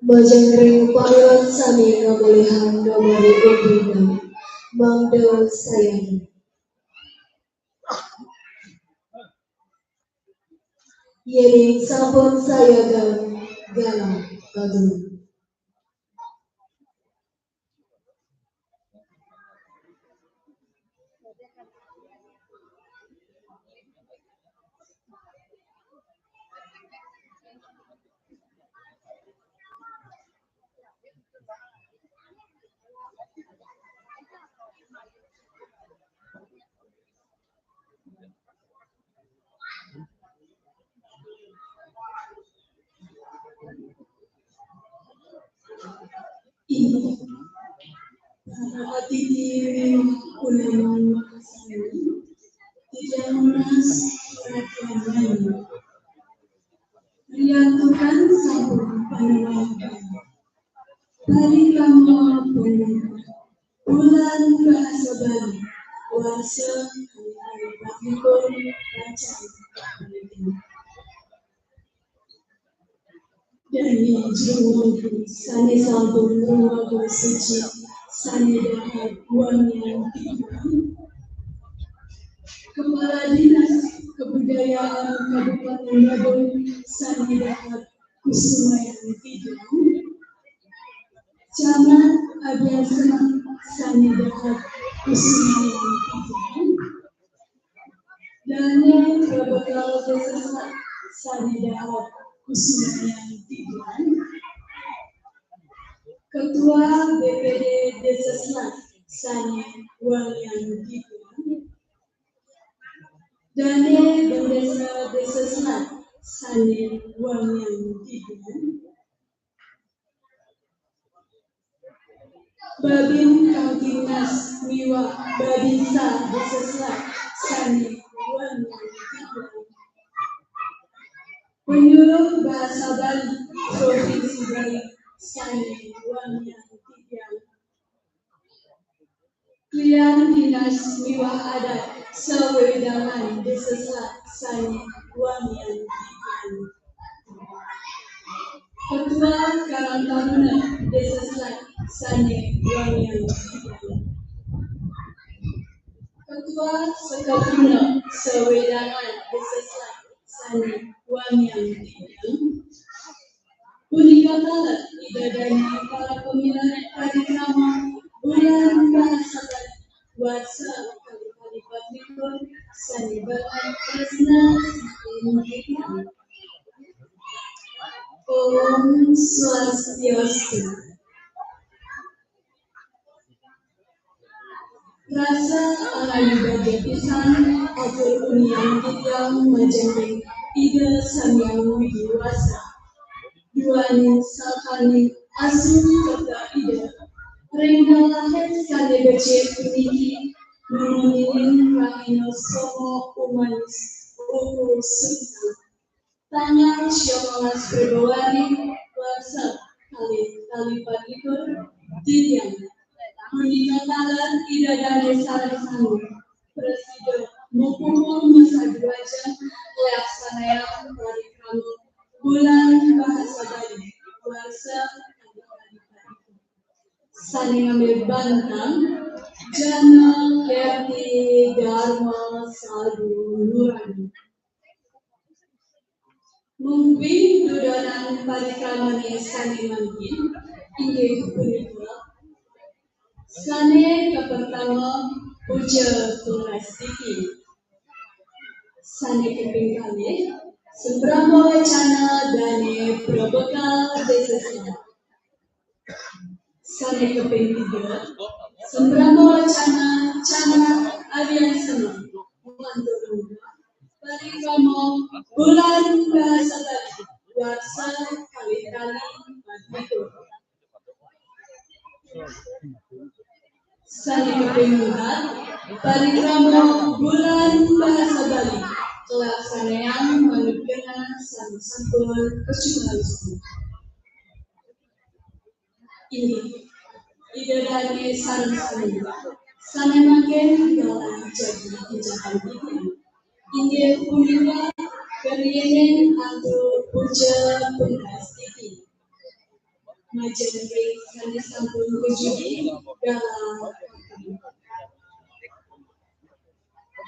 Majeng ring para sané ngamolihang gambaré umbina, mangda sayaga. Yéning sampun sayaga, galang Agama. Inggih. Para atiti miwah uleman makasami, titiang nunas paratian. Riantukan sampun panembahan parikrama Bulan Bahasa Bali warsa kalih tali patlikur pacang. Dané jero mangku sané sampun rumaga suci, sané dahat wangiang titiang. Kepala Dinas Kebudayaan Kabupaten Badung, sané dahat kusumayang titiang. Camat Adiasena, sané dahat kusumayang titiang. Dané Prabakal Désa Selat, sané dahat kusumayang titiang. Ketua B P D Désa Selat, sané wangiang titiang. Dané Bendésa Désa Selat, sané wangiang titiang. Babin Kamtibmas miwah Babinsa Désa Selat, sané wangiang titiang. Penyuluh Bahasa Bali Provinsi Bali, sané wangiang titiang. Klian Dinas miwah Adat sawewidangan Désa Selat, sané wangiang titiang. Ketua Karang Taruna Désa Selat, sané wangiang titiang. Ketua Sekaa Truna sawewidangan Désa Selat, sané wangiang titiang. Punika taler Ida dané para pamilet parikrama Bulan Bahasa Bali warsa kalih tali patlikur Om Swastiastu. Rasa angayubagia pisan atur unian titiang majeng ring Ida Sang Hyang Widhi Wasa. Duaning sakaning asuh kerta Ida, ring dalahé sané becik puniki, nunungining rahina Soma Umanis Uku Sukta. Tanggal siangolas Fébruari, warsa kalih tali patlikur, titiang. Punika taler Ida dané sareng sami prasida mapupul masaduajeng nglaksanayang parikrama Bulan Bahasa Bali warsa kalih tali patlikur. Sané ngambil bantang, Jana Kerti Dharma Saldo Nurani. Mungguing dudonan parikramané sané mangkin inggih punika, sané kapertama, puja pungastiti. Sané kaping kalih, sambrama wacana dané prabekal désa. Sané kaping tiga, sambrama wacana Camat Adian Sena, mantuk parikrama Bulan Bahasa Bali warsa kalih tali patlikur. Sané kaping empat, parikrama Bulan Bahasa Bali kalaksanayang manut genah sané sampun kasumarusan. Inggih, Ida dané sareng sami, sané mangkin galah jagi pijakan titiang. Inggih punika, kariinin antuk puja pungastiti. Majeng ring sané sampun kajudi, galah.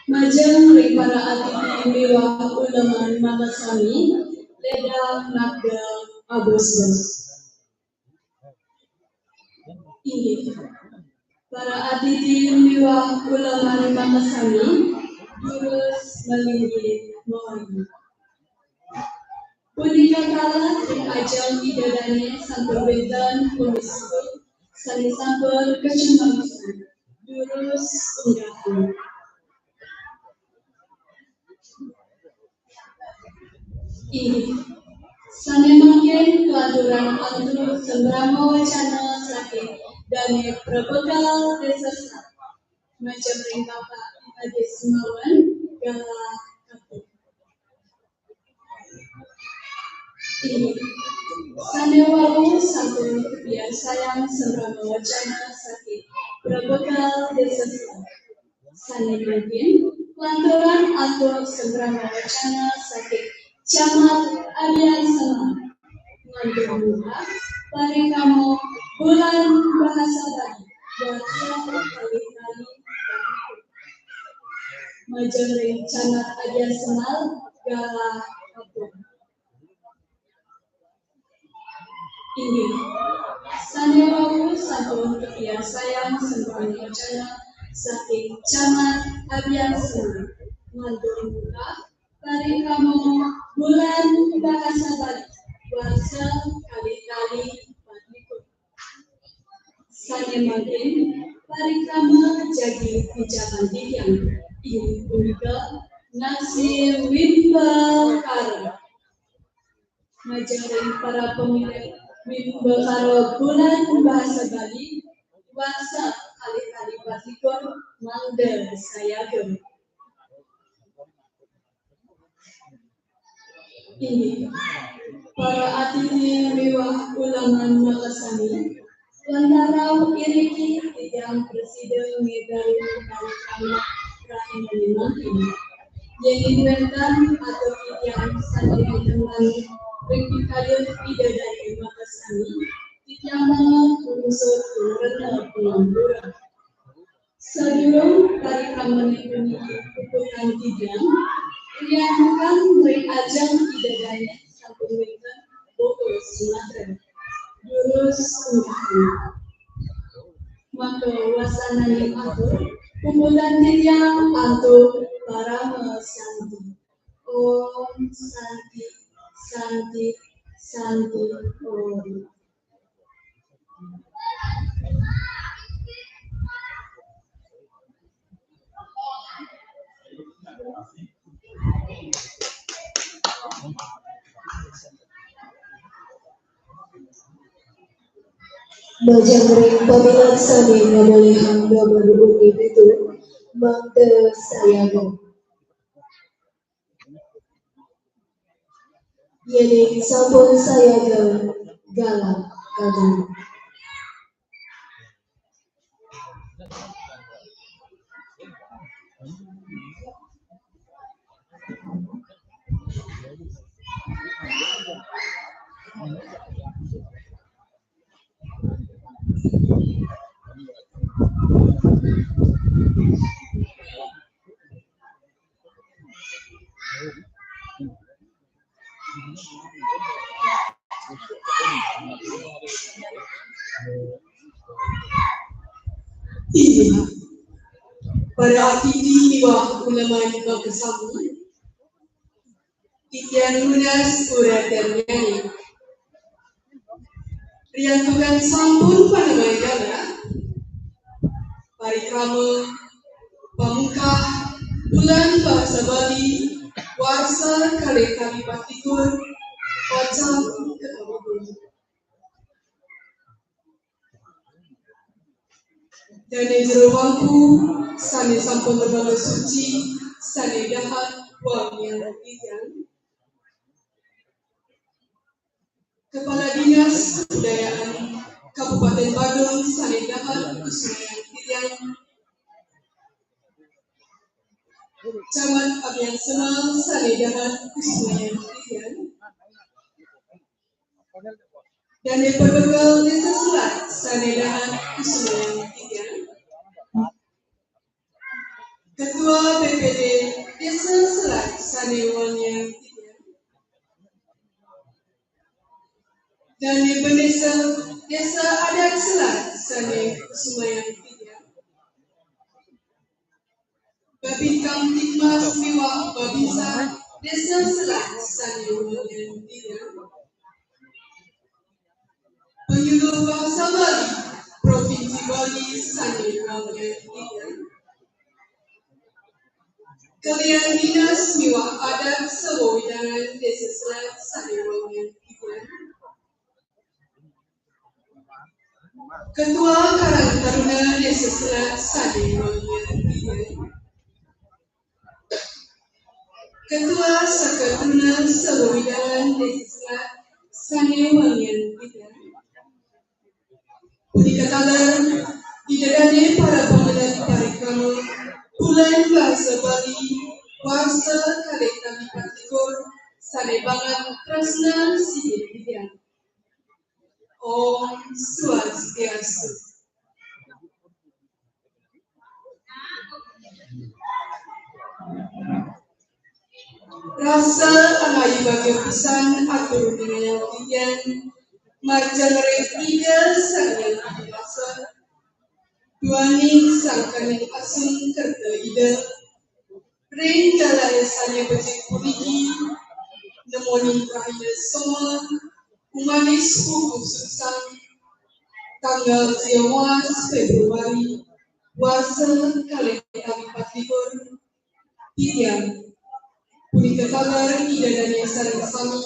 Majeng ring para atiti miwah uleman makasami, ledang nagda abos-bos. Inggih. Para atiti miwah uleman makasami, durus malinggih mawargi. Punika taler ring ajeng Ida dané sampun wénten pamisuh sané sampun kacumanggihan. Durus undahan. Inggih. Sané mangkin kalanturang antuk sambrama wacana saking Dané Prabekal Désa. Majeng ring Bapak Adi Sumawan, galah kaping. Inggih. Sané wau sampun kapiarsayang sambrama wacana saking Prabekal Désa. Sané mangkin, kalanturang antuk sambrama wacana saking Camat Adian Sena. Ngantuk muka, parikrama Bulan Bahasa Bali, warsa kalih tali. Majeng ring Camat Adian Sena, galah kaping. Inggih. Sané wau sampun kapiarsayang sambrama wacana saking Camat Adian Sena. Ngantuk muka, parikrama Bulan Bahasa Bali, warsa kalih tali patlikur. Sané mangkin, parikrama jagi pijakan titiang, inggih punika Nasi Wimbakara. Majeng ring para pamilet Wimbakara Bulan Bahasa Bali, warsa kalih tali patlikur, mangda sayaga. Inggih. Para atiti miwah uleman makasami, wantah rauh iriki titiang prasida ngédarin parikrama rahinané mangkin. Yéning wénten atur titiang sané wénten ring pikayun Ida dané makasami, titiang manget nglungsur ring rena pangampura. Sadurung parikramané puniki puputang titiang, riantukan ring ajeng Ida dané sampun wénten buku sumatren. Durus undahan. Maka wasananing atur, puputang titiang antuk parama santi. Om Santi, Santi, Santi Om. Majeng ring pamiarsa ring Ngamolihang Nomor Undi Pitu, mangda sayaga. Yéning sampun sayaga, galah kagem. Inggih. Para atiti miwah uleman makasami. Titiang nunas uratiannyané. Riantukan sampun panemaya galah, parikrama pamungkah Bulan Bahasa Bali warsa kalih tali patlikur pacang kakawitin. Dané jero mangku sané sampun rikala suci, sané dahat wangiang titiang. Kepala Dinas Kebudayaan Kabupaten Badung sané dahat kusumayang titiang. Camat Abiansemal sané dahat kusumayang titiang. Dané Perbekel Désa Selat sané dahat kusumayang titiang. Ketua B P D Désa Selat sané wangiang titiang. Dané Bendésa Désa Adat Selat sané kusumayang titiang. Babinkamtibmas miwah Babinsa Désa Selat sané wangiang titiang. Penyuluh Bahasa Bali Provinsi Bali sané wangiang titiang. Kelian Dinas miwah Adat sawewidangan Désa Selat sané wangiang titiang. Ketua Karang Taruna Désa Selat sané wangiang titiang. Ketua Saka Taruna sawewidangan Désa Selat sané wangiang titiang. Punika taler Ida dané para pamilet parikrama Bulan Bahasa Bali warsa kalih tali patlikur sané banget tresna sida titiang. Om Swastiastu. Rasa angayu bagia pisan atur ring titiang majeng ring Ida Sang Hyang Widi Wasa, duaning sangkaning asung kerta Ida, ring galahé sané becik puniki, nemonin rahina Soma, umanis pupuh suksang, tanggal tiga belas Februari, warsa kalih tali patlikur, titiang, punika taler Ida dané sareng sami,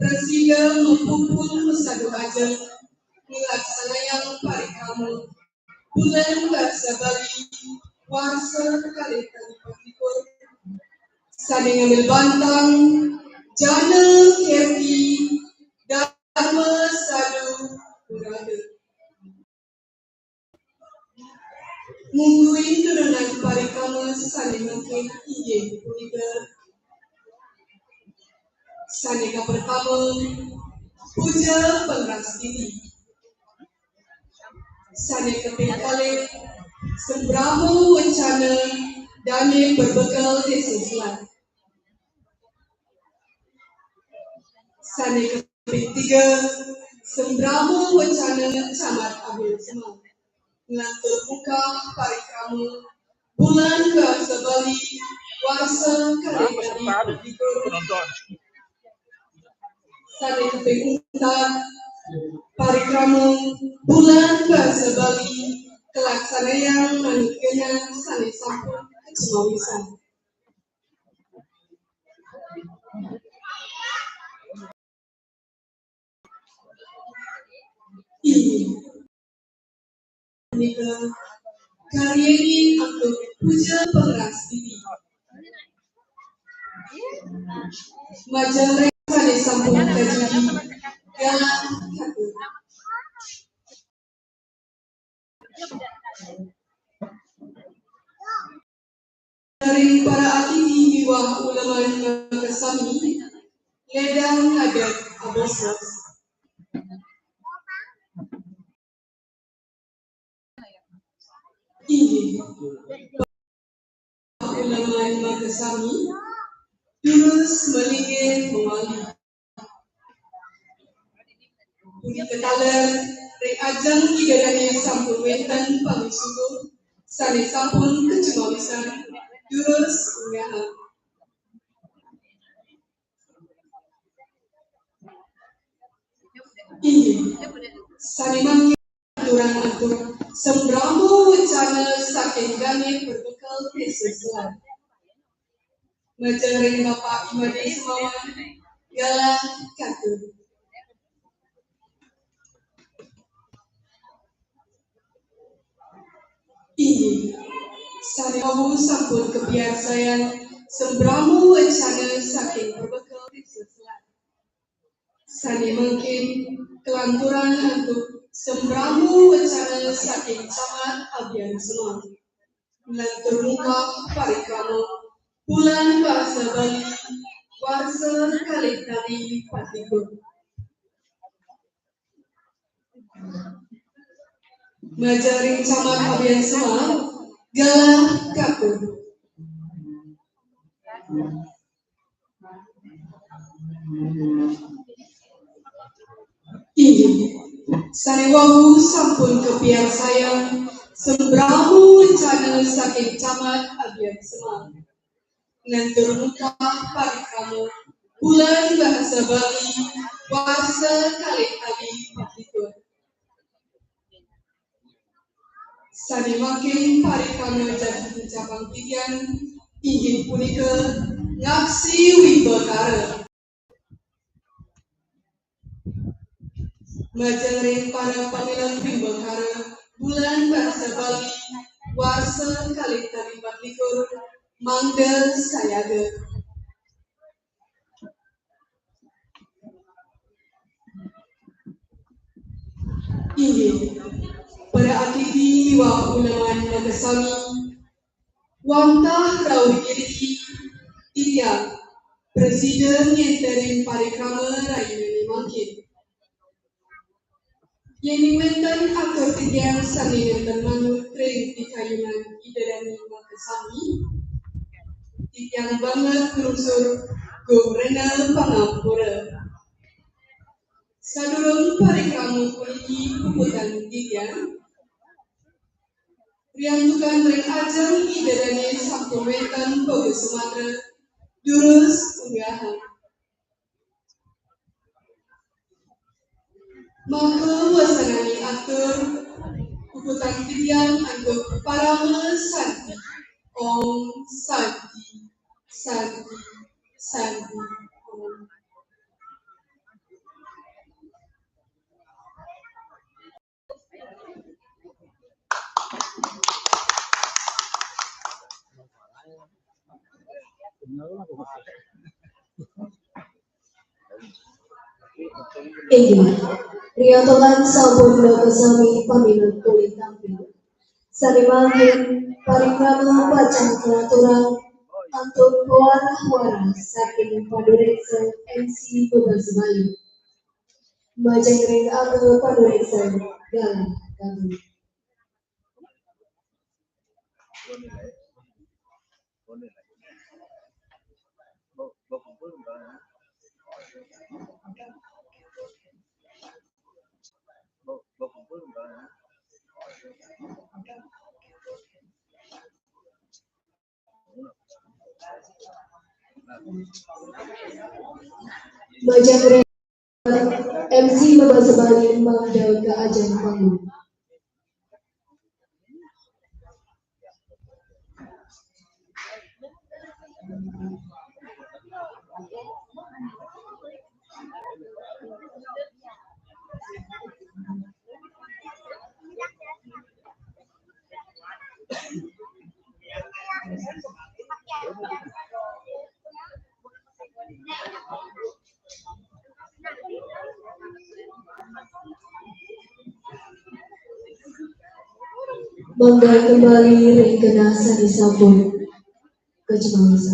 prasida mapupul masadu ajeng nglaksanayang parikrama Bulan Bahasa Bali warsa kalih tali patlikur, sané ngambil bantang Jana Kerti Dharma Sadu Purada. Mungguing turunan parikrama sané mangkin inggih punika sané kapertama, puja pangrastiti. Sané kaping kalih, sambrama wecana dané Perbekel Désa Selat. Sané kaping tiga, sambrama wecana Camat Abiansemal. Nglantur mungkah parikrama Bulan Bahasa Bali warsa kalih tali patlikur. Sané kaping untat, parikrama Bulan Basa Bali kalaksanayang manut genah sané sampun kacumawisan. Inggih punika karyaning antuk puja pangrastiti. Majeng ring sané sampun kajudi, galah katur. Ring para atiti miwah uleman makasami, ledang adat abosbos. Inggih. Uleman makasami, durus malinggih mawali. Punika taler ring ajeng Ida Dané sampun wénten pangisuh sané sampun kacumawisan, durus unggahang. Inggih, sané mangkin aturang antuk sambrama wecana saking Dané Perbekel Désa Selat. Majeng ring Bapak I Madé Semawan, galah katur. Inggih, sané wau sampun kapiarsayang sambrama wecana saking Perbekel Désa Selat. Sané mangkin kalanturang antuk sambrama wecana saking Camat Abiansema. Lantur mungkah parikrama Bulan Basa Bali warsa kalih tali patlikur. Majeng ring Camat Abiansema, galah katur. Inggih, sané wau sampun kapiarsayang sambrama wecana saking Camat Abiansema. Lantur mungkah parikrama Bulan Basa Bali warsa kalih tali patlikur. Sané mangkin parikrama jagi ucapang titiang inggih punika ngaksi wimbakara. Majeng ring para pamilet wimbakara Bulan Basa Bali warsa kalih tali patlikur mangda sayaga. Inggih, para atiti miwah uleman makasami, wantah rauh iriki titiang prasida ngéntenin parikrama rahinané mangkin. Yéning wénten atur titiang sané nénten manut ring pikayunan Ida Dané makasami, titiang banget nglungsur geng rena pangampura. Sadurung parikrama puniki puputang titiang, riantukan ring ajeng Ida Dané sampun wénten boga sumatra, durus unggahang. Mangda wasananing atur puputang titiang antuk parama santi. Om Santi, Santi, Santi, Om. Inggih, riantukan sampun makasami pamilet polih tampil. Sané mangkin parikrama pacang kalanturang antuk pawarah-warah saking panuréksa M C Bebas Bali. Majeng ring angga panuréksa, galah katur. Majeng ring Sebali mangda ka ajeng panggung. Mangga kembali ring genah sane sampun kacemangsa.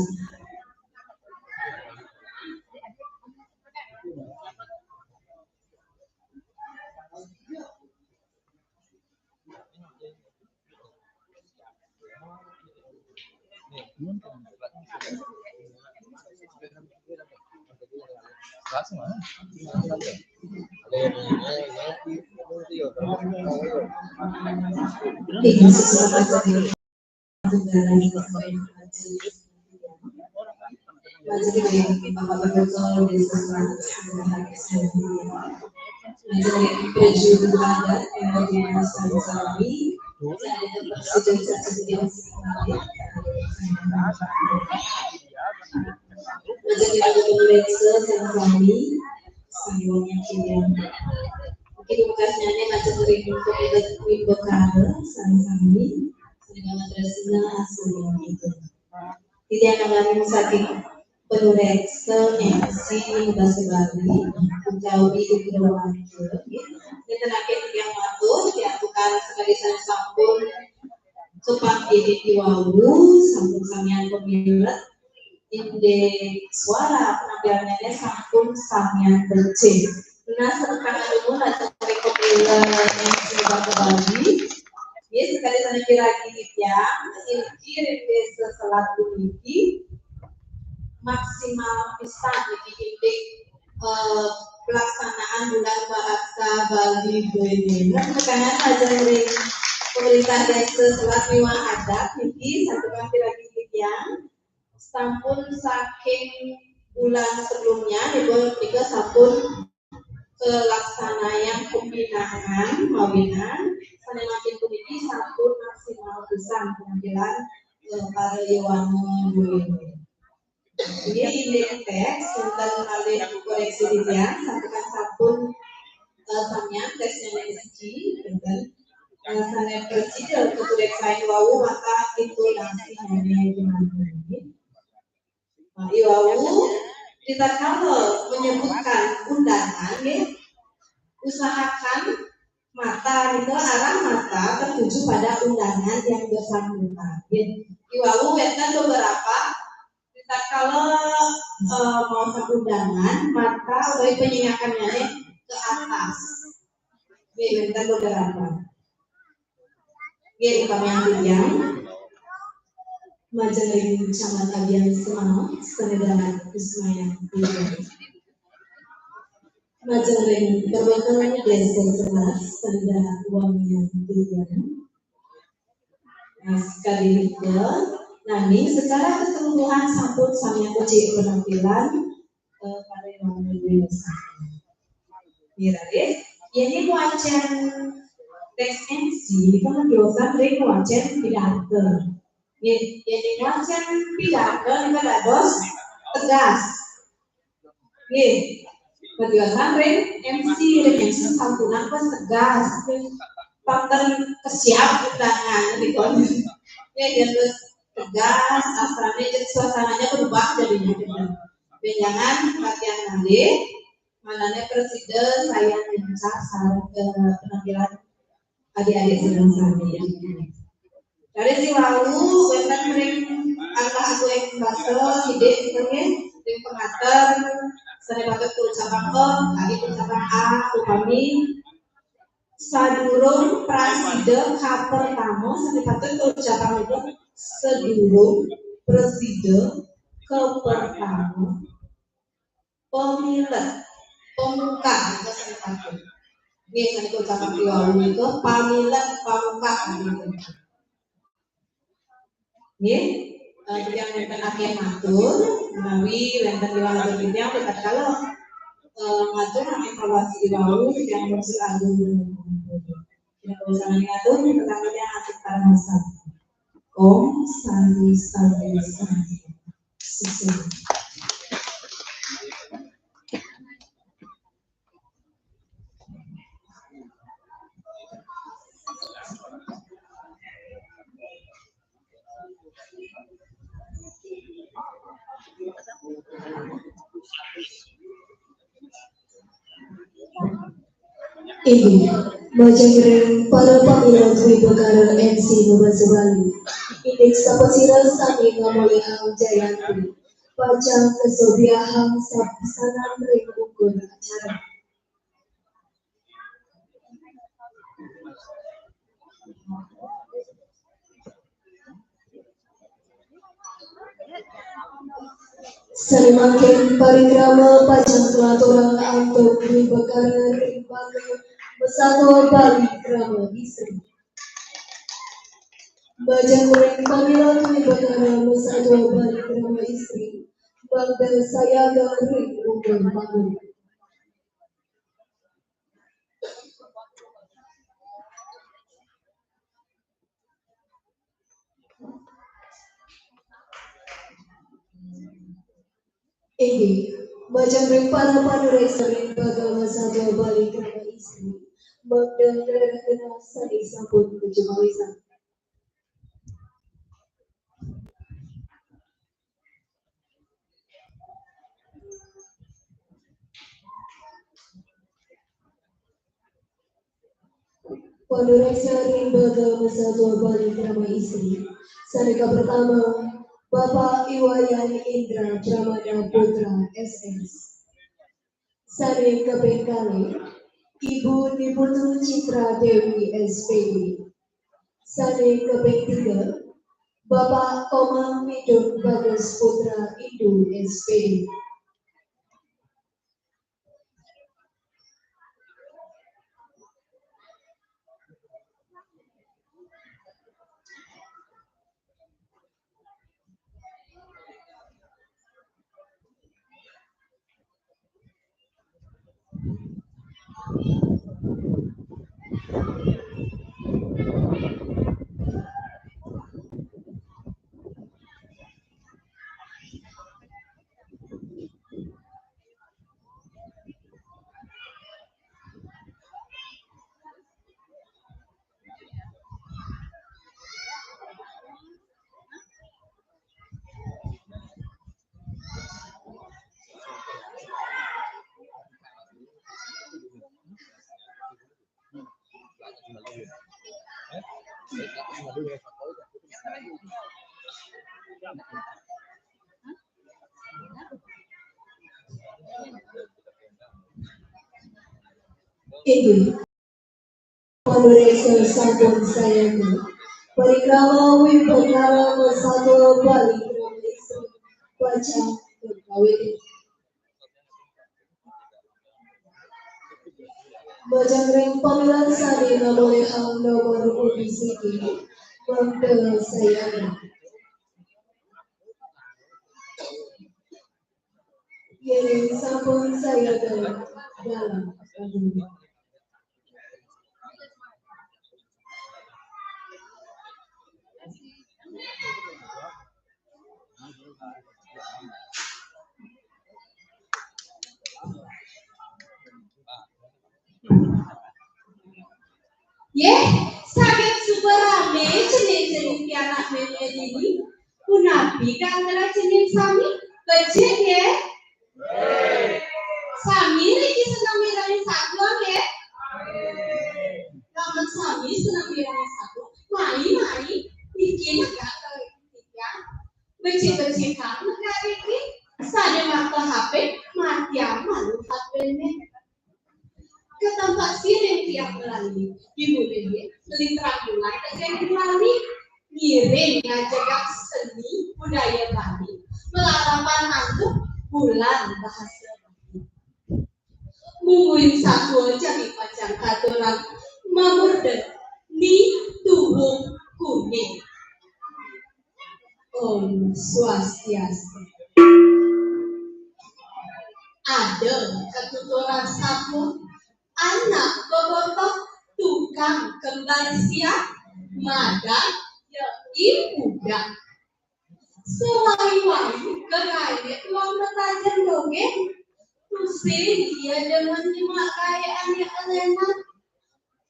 Mungkin bekasnyané macam ring pemilet wimbakara sami-sami, sami tresna asli itu. Titiang ngalami saking panureksa M C basa Bali, utawi Indrawata, nggih. Nénten akéh titiang matur, tiang tukang sakadi sané sampun supados I wau, sampun samian pamilet, indik suara penampilannya sampun samian becik. Nah, sekarang dulu, nah, dari pemilet yang sudah kembali. Ya, sekali sana kira-kira ya, inggih ring Désa Selat puniki maksimal pisan niki indik, eh, pelaksanaan Bulan Bahasa Bali duéné. Nah, tekangan aja ring pemerintah Désa Selat miwah adat niki, santukan kira-kira ya. Sampun saking bulan sebelumnya, niki, nika sampun kalaksanayang pembinaan, mawinan sané mangkin puniki sampun maksimal pisan penampilan, eh, para yowana duéné. Jadi, indik teks, wénten malih koréksi titiang, santukan sampun, eh, samian teksnya S G, wénten, eh, sané prasida katureksain wau mata intonasi nyanyi. Nah, iwau, kita kalau menyebutkan undangan, ya, usahakan mata, gitu, arah mata tertuju pada undangan yang bersangkutan. Ya. Iwau, wénten beberapa, kita kalau, eh, mau undangan, mata utawi penyingakannya ke atas. Ya, wénten beberapa. Nggih, upami titiang, majeng ring Camat Abian Semangat, sané dahat Ismail Putra. Majeng ring Perwata Désa Selat, sané dahat Wangian Putra. Nah, sekadi nika, nanging secara keseluruhan sampun samian becik penampilan, eh, para yowana. Nggih, raris. Yén wacén teks M C, kan tiosan ring wacén pidarta. Nggih, yén wacén pidarta nika dados tegas. Nggih, tiosan ring M C, ring M C sampunang pas tegas. Pang ten kesiab undangan, gitu. Nggih, yén terus tegas, asané, suasananya berubah jadinya, gitu. Bénjangan, perhatian malih. Manané prasida sayan ngencah sareng, eh, penampilan adik-adik sareng sami. Raris iwau wénten ring angkah agung basa sidik nggih, ring pangater sané patut kaucapang, oh, tadi kaucapang A, upami sadurung prasida kapertama sané patut kaucapang, oh, sadurung prasida kapertama. Pamilet, pamungkah, nika sané patut. Nggih, sané kaucapang iwau nika pamilet, pamungkah, nika. Nggih, eh, titiang wénten akéh matur, menawi wénten iwang atur titiang, tatkala Eh, ngatur nami kawasi iwau yang maksud agung. Yang maksud agung ngatur yang pertama yang asik tarmasa. Om Santi Santi Santi. Susun. Inggih, majeng ring para pamilet Dwibakara M C Nuban Subali. Indik sapasira sami ngamolihang Jayanti. Pacang kasobyahang sapisanan ring ungkur acara. Sané mangkin parikrama pacang kalanturang antuk Dwibakara ring Baga Masatua Bali Krama Istri. Majeng ring pamilet Dwibakara Masatua Bali Krama Istri, mangda sayaga ring ungkur panggung. Inggih, majeng ring para panuréksa ring Baga Masatua Bali Krama Istri, mangda ngranakang sané sampun kajumawitan. Panuréksa ring Baga Masatua Bali Krama Istri. Sané kapertama, Bapak Iwayan Indra Pramana Putra S S. Sané kaping kalih, Ibu Niputu Citra Dewi S P D. Sané kaping tiga, Bapak Komang Midun Bagus Putra Indu S P D. Inggih. Panuréksa sampun sayaga. Parikrama Dwibakara Masatua Bali Krama Istri pacang kawitin. Majeng ring pamilet sané ngamolihang nomor undi siki, mangda sayaga. Yéning sampun sayaga, dalam. Yéh, saget suba ramé cening-cening pianak mémé niki. Punapi gatra cening sami? Becik, nggih? Sami niki seneng mirengang satua, nggih? Lamun sami seneng mirengang satua, mai, mai, niki negak ka titiang. Becik-becikang negak niki, sané makta H P, matiang malu H P-né. Ketampak siring tiang melali, ibu bibit, lintang bulan, ejeng melali, ngiring ngajegak seni budaya Bali, melalapan antuk bulan bahasa Bali. Mungguing satua jagi pacang katurang, mamurda Ni Tuwuh Kuning. Om Swastiastu. Ada katuturan sampun, anak bebotoh tukang kembar siap, madan ya I Pudak. Sewai-wai kerae tuang metajen dogén, tusing ia demen nyemak gaé ané elénan.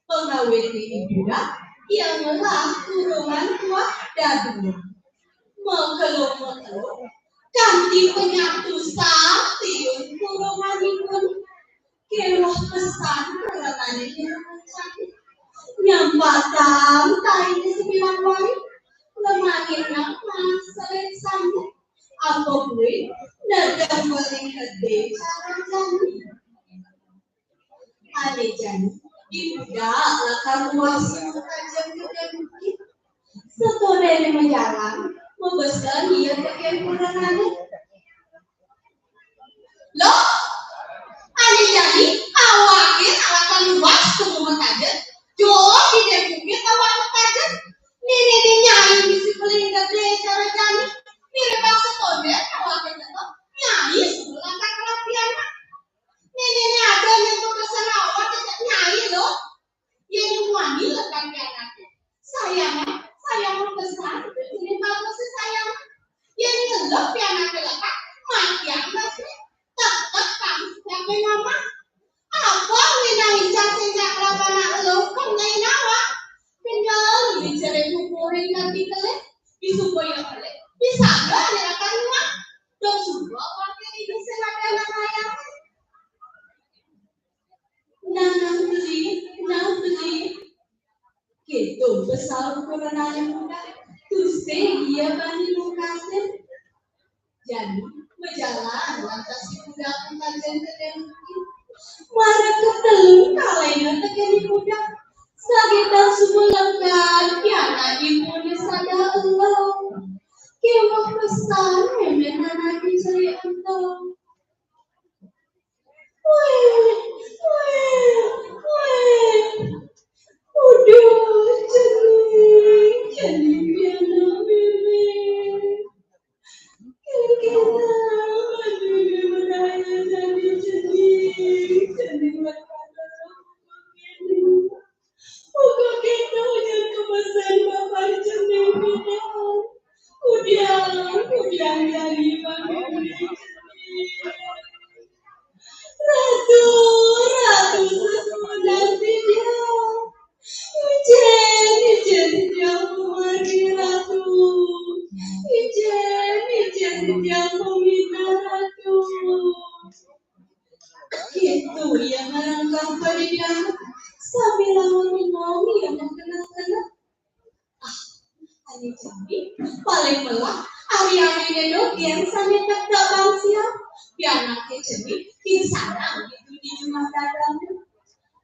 Pengawit ni ibuda, ia ngelah kurungan tuah dadu. Mekeluk-mekeluk, kanti penyatu satiun kurungan ipun. Kéweh pesan kurungané nyambatang tai di sebilang wai. Lemahina mas selek sambut. Apa buin, nedeng beli kedé cara jani. Ané jani, ibuda lakar luas makajen kedé bukit. Satoné majalan, mabesen ia tekén kurungané. Loh, ané jani, awaké lakar luas makajen, joh di dé bukit awak makajen. Nénéné nyai bisi beli kedé cara jani, miribang satoné awaké tetep, nyai suruh lakar kerapian. Nénéné ada nyentuh ke sarawa, cécék nyai loh. Yén muani lekad pianaké, sayang, sayang besar, ini bagus sayang. Yén ngelep pianaké lekad, matiang masih, tetep kamu siapé nama. Apa minang ijah sing jak kelapana elung kenggai nawa? Tinggal diceré kukurin kaki kelih, disupaya kelih, bisa gak nyerahkan uang? Dong suruh wakil ini sing ada anak ayam. Nah, nah, beli, nah, beli. Kéto pesan kurungané Pudak, tusing ia bani lukasin. Jani, majalan lantas si Pudak makajen kedé bukit. Mara ketelun kalaina tekén Pudak. Sakitar suba lekad, pianak ibuné sada elung. Kéweh pesan mémén anaké cerik ento. Wéh, wéh, wéh. Uduh, cening, cening pianak mémé. Kénkén amat mémé meraya jani cening, cening berkata. Muka kita ujar kemasan bapak cening bidang. Kudiang, kudiang jani bagi beli cening. Ratu, ratu sesudah dia. Ijen, ijen dia pemari ratu. Ijen, ijen dia peminta ratu. Kéto ia ngarengkang paridian, sambil lamun bengong ia mengkenang-kenang. Ah, ané jani, paling melah, ari ané dogén sané tektek bangsian, pianaké cening, kin sareng ditu di jumah dadangné.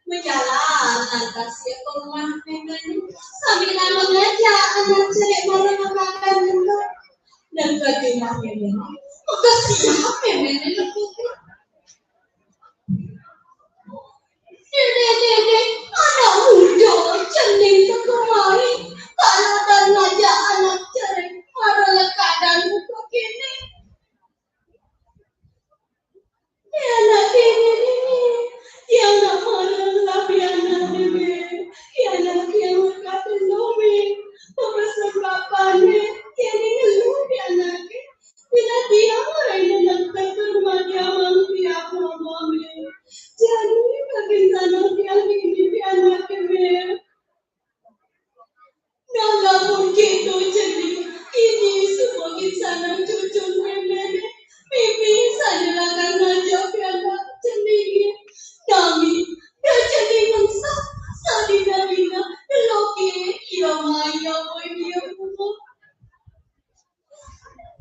Majalan lantas ia ka umah méméné, sambil ngajak anak cerik mara makakan ento. Nang ka jumah méméné, makesiab méméné lekuké. Dédé, dédé, anak muda cening teka mari, kaladan ngajak anak cerik mara lekadan muka kéné. Pianak kéné, néné, tiang nak mara ngelah pianak, mémé. Pianak tiang lekad ento, mé. Pepesen bapané, tiang ngelu pianaké. Dina tiang maraina nektek ka rumah tiang, mang tiang, mama, mé. Jani, makin sanang tiang dini pianaké, mé. Nah, lamun kéto cening, dini suba kin sanang cucun méméné, mimi sané lakar ngajak pianak ceningé. Nami, da cening mengsah, sadina-dina, deloké, ia maya boy dia bunga.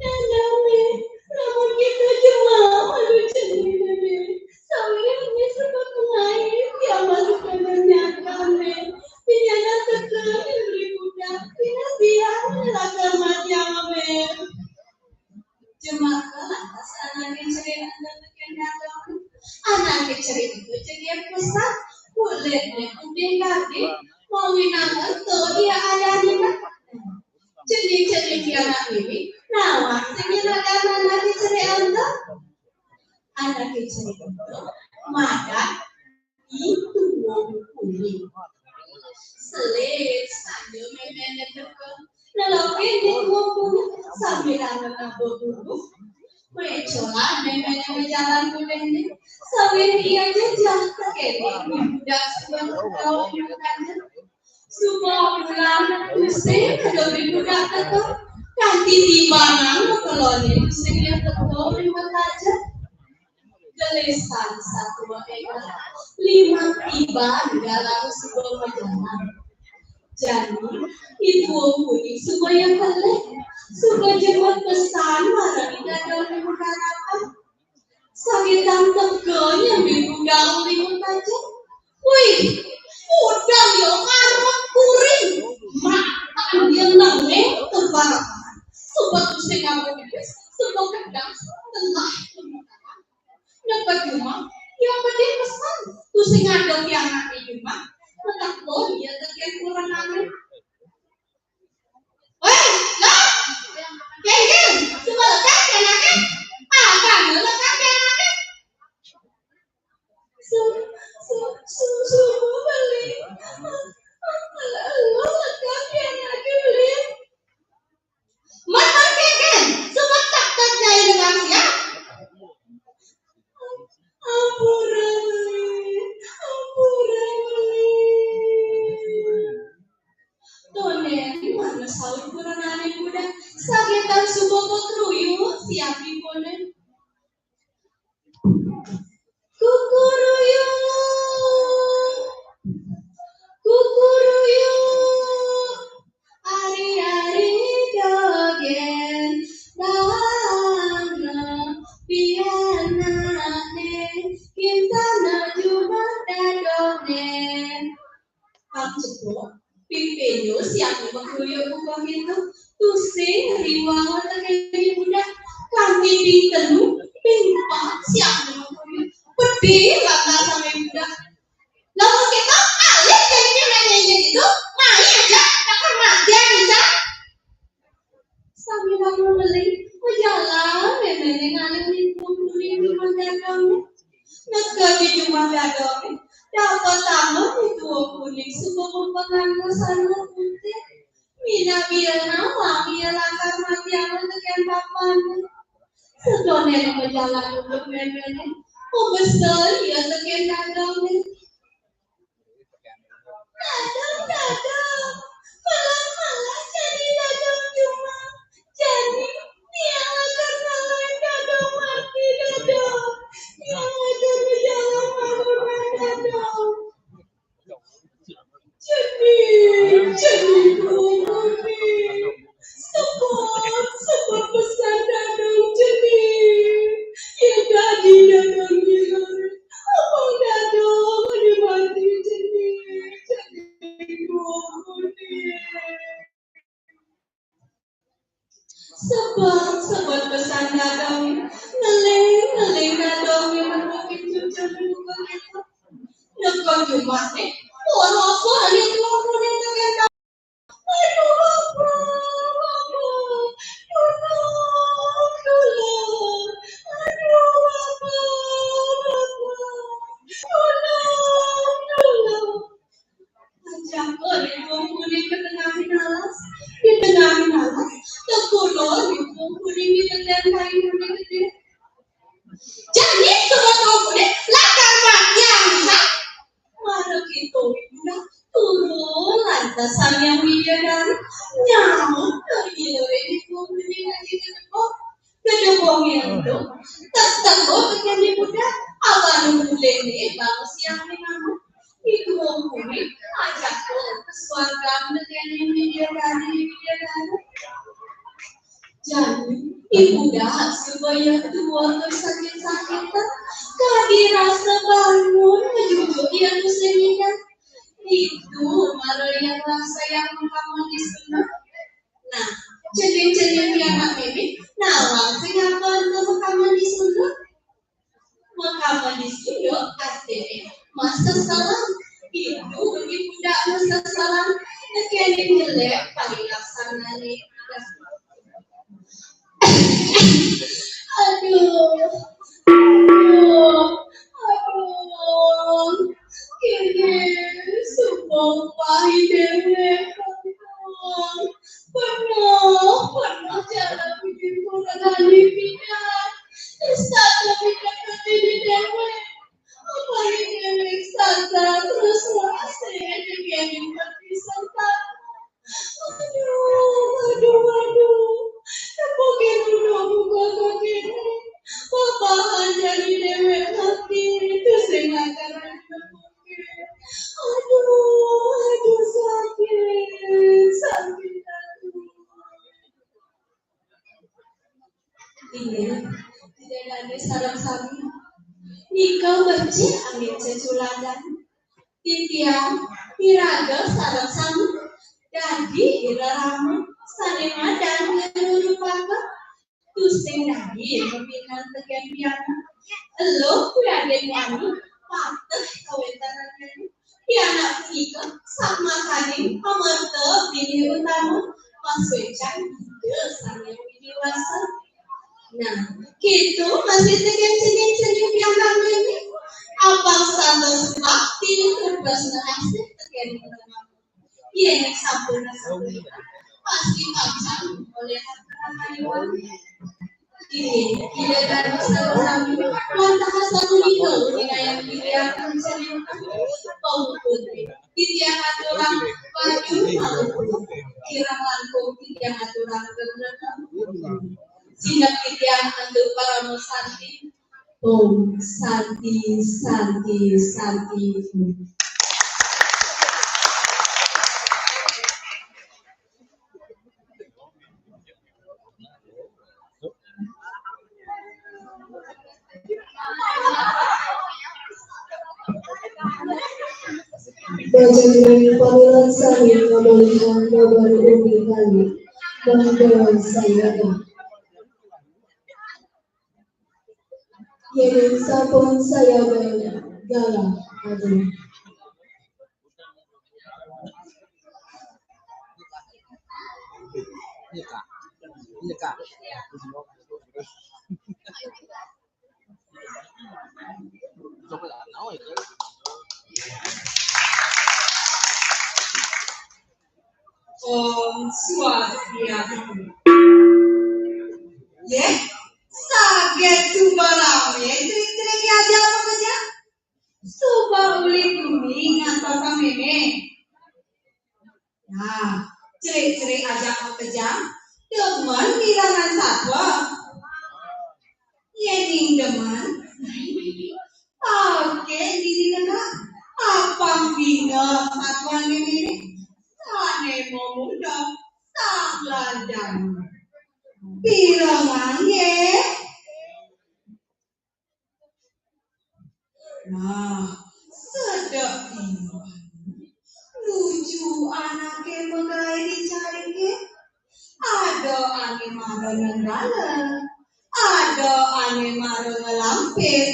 Nah, nami, lamun kéto jemah, aduh cening, mé. Sawiréh mé sebab pengaé, ia masuk ka neraka, mé. Pianak teka, beri budak, dina tiang, lakar mati, mé. Jemaka lantas anaké cerik ento tekén dadang. Anaké cerik ento cenik pesan, kulitné putih gading, mawinan ento ia adanina. Cenik-cenik pianak mimi, nawa sing nyenadan anaké cerik ento? Anaké cerik Madan I Tuwung Kuning. Selit saja méméné teka. Lelaki I Tuwung Kuning sambilanga ngaba bulu. Mécolan méméné majalan kunéné. Sawit ia jejeh tekéné budak suba teka. Suba bulan tusing kada budak teka. Kanti tibangan makeloné tusing ia teka ring mata aja. Gelisan satua énggal, limang tiban galang suba majalan. Jani, I Tuwung Kuning suba ia keleh, suba jemut pesan marang I Dadong Limbu Karapat. Sakitan teka nyambi budak Limbu Karapat. Wih, budak ia ngarep kuring. Matan ia nengéng tebar. Suba tusing ngaba pipis, suba kedang telah. Naka jumah, ia pedih pesan. Tusing ada pianak di jumah. Tetap ia tekén kurenané. Wéh, lah. Kéngkén, suba lekad pianaké. Apa lekat pianaké? Su, su, su, suba beli. Lekad pianaké beli. Mén, mén, kéngkén, suba tak tak jai dengan sia. Ampura, ampura. Tondén mana saut kurenané budak, sakitan suba keruyu siap di koné. Kukuruyuk, kukuruyuk, ari-ari dogén, dana pianakné, kintana jumah dadongné. Pang cepok, pipinyo siap makruyuk buka pintu, tusing riwang tekén budak, kanti ping telu, ping pat siap makruyuk, pedih lantas sampai budak. Lamun kéto, alit jadinya nanya itu, main aja, takkan matian bisa. Sambil aku ngeling, majalan, méméné ngalih lingkung kuning di dadong. Neka di jumah dadong, dapat tamu I Tuwung Kuning suba mempengan sana putih. Mina biana wangi lakar mati anu tekén papan. Sedone majalan untuk méméné, pemesel ia tekén dadong. Dadong, dadong, malah-malah jadi dadong jumah. Jadi, tiang akan malah dadong mati dadong. Tiang akan berjalan malu dadong. Jadi, jadi kuning. Sebab, sebab pesan dadong jadi. Ia tadi dadong ngiler. Abang dadong mati jadi. Jadi kuning. Sebab, sebab pesan dadong, ngeling, ngeling dadong yang berpikir jujur buka itu. Nekon jumah nih, orang apa nih tuh kuning dengan dadong? Aduh, apa, apa, tolong, tolong. Aduh, apa, apa, tolong, tolong. Aja kok, Limbu Kuning di tengah alas. Di tengah alas, tekulur Limbu Kuning di tengah kayu gedé. Jadi, sebab Limbu Kuning, lakar mati yang bisa. Mara kita, turun lantas Sang Hyang Widadari. Nyaut dari ilore Limbu Kuning lagi ke depan. Kedebong yang tu, tak tengok dengan dia muda, abang ulene bang siang ni nama. Itu orang kuning, ajak tu ke suarga dengan dia dari dia dari. Jadi, ibu dah supaya tua tu sakit-sakit, kadi rasa bangun, menjujur dia tu sehingga. Itu mara yang rasa yang mengkamu di sana. Nah, celing-celing pianak mémé, nawang sing apa ento makaman di sunduk? Makaman di sunduk artiné maseselan. Itu bagi budak maseselan. Nekéné jelek paling laksanané. Aduh. Aduh. Nika becik angin ceculadan. Titiang iraga sareng sami dadi irerama sane madan ngerurupaka tusing dadi pepingan teken pianak. Eluh wiadin wani pateh kawentenannyane. Pianak punika sakmakaning amerta pinih utama pasuecan Ida Sang Hyang Widi Wasa. Nah, kitu masih teken cening-cening pianak nini. Apang santos bakti tur tresna asih teken pianak. Yen sampun sampun pasti pacang oleh Ida dados sami wantah satu linggo winayang titiang panjenengan pamuput. Titiang aturang panyuwun pamuput. Kirang langkung titiang aturang regreg. Sineb titiang antuk parama santi. Om Santi, Santi, Santi. Om. Baca dengan pamilan sami ngabalihan babar umi kali. Bangga saya. Yening sampun sayaga galah adi. Om Swastiastu. Yeh, saget suba rame cerik-cerik ajak makejang. Suba uli gumi ngantos mémé. Nah, cerik-cerik ajak makejang, demen mirengang satua. Yéning demen, paké dini nengah, apang bingeh satuan mémé, sané mamurda Sang Lanjana. Pirengang yé. Nah, sedek dina anu, nuju anaké magaé di cariké. Ada ané mara nenggala, ada ané mara ngelampir,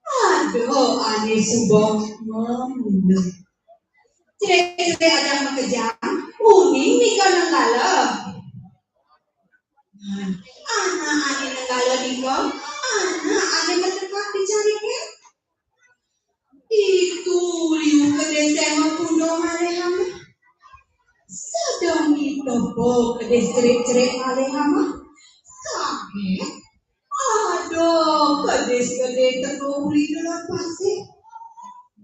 ada ané suba ngamula. Cerik-cerik ajak makejang, uning nika nenggala. Nah, anak ané nenggala nika, anak ané matekak di cariké. Ditu liu kedis mapundung malih amah. Sedeng itepa kedis cerik-cerik malih amah. Saget ada kedis gedé teka uli duluran pasih.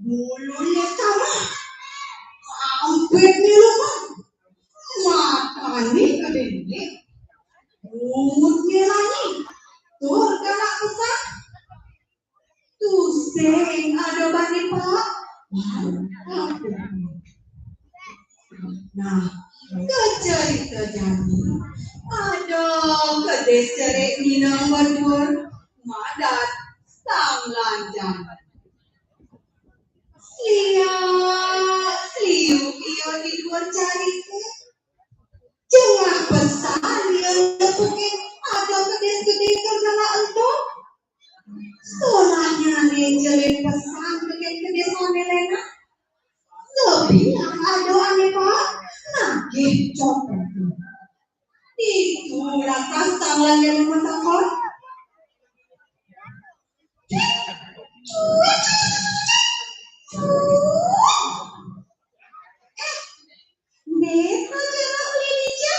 Buluné tamah. Ampitné lumah. Matané gedé. Bungut nyelangi. Tur galak pesan. Tusing ada bani, Pak. Nah, kacarita jani. Ada kedis cerik minang baduur madat Sang Lanjana. Sliak, sliuk ia di duur cariké. Jengah pesan ia nepukin ada kedis gedé tur galak ento. Solah nyané jelin pesan tekén kedis ané lénan. Sebilang ada ané paek nagih copot. Ditu lantas Sang Lanjana matakon. Éh, Né, Raja Rauli dija.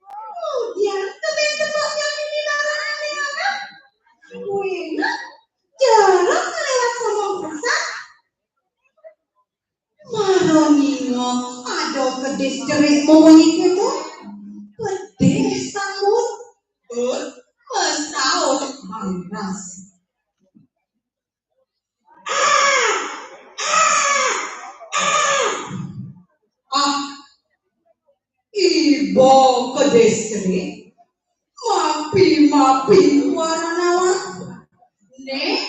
Ngudiang tebih tebak jani di larangan né anak. Wénten jarak ngliwat sombong pesan. Mara ningeh ada kedis cerik munyi kéto. Pedih sanget. Tur masaut bangras. Ah, iba kedis cerik, mapi-mapi wara nawang. Né,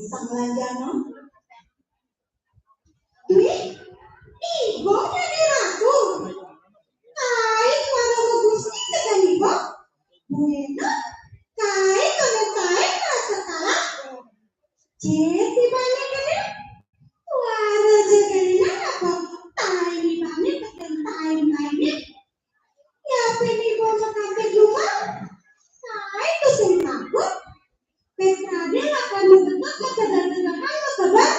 Sang Lanjana. Duh, iba dadi ratu. Kain mara magusti ka iba. Buina, kain mara kain rasa kalah. Cit ibané kéné. Wara ja kéné apa? Tain ibané tekén tain-tainé. Yapin iba makasih rumah. Tain tusing takut. Petrade lakan bebetok ka tegal-tegal ka tegal.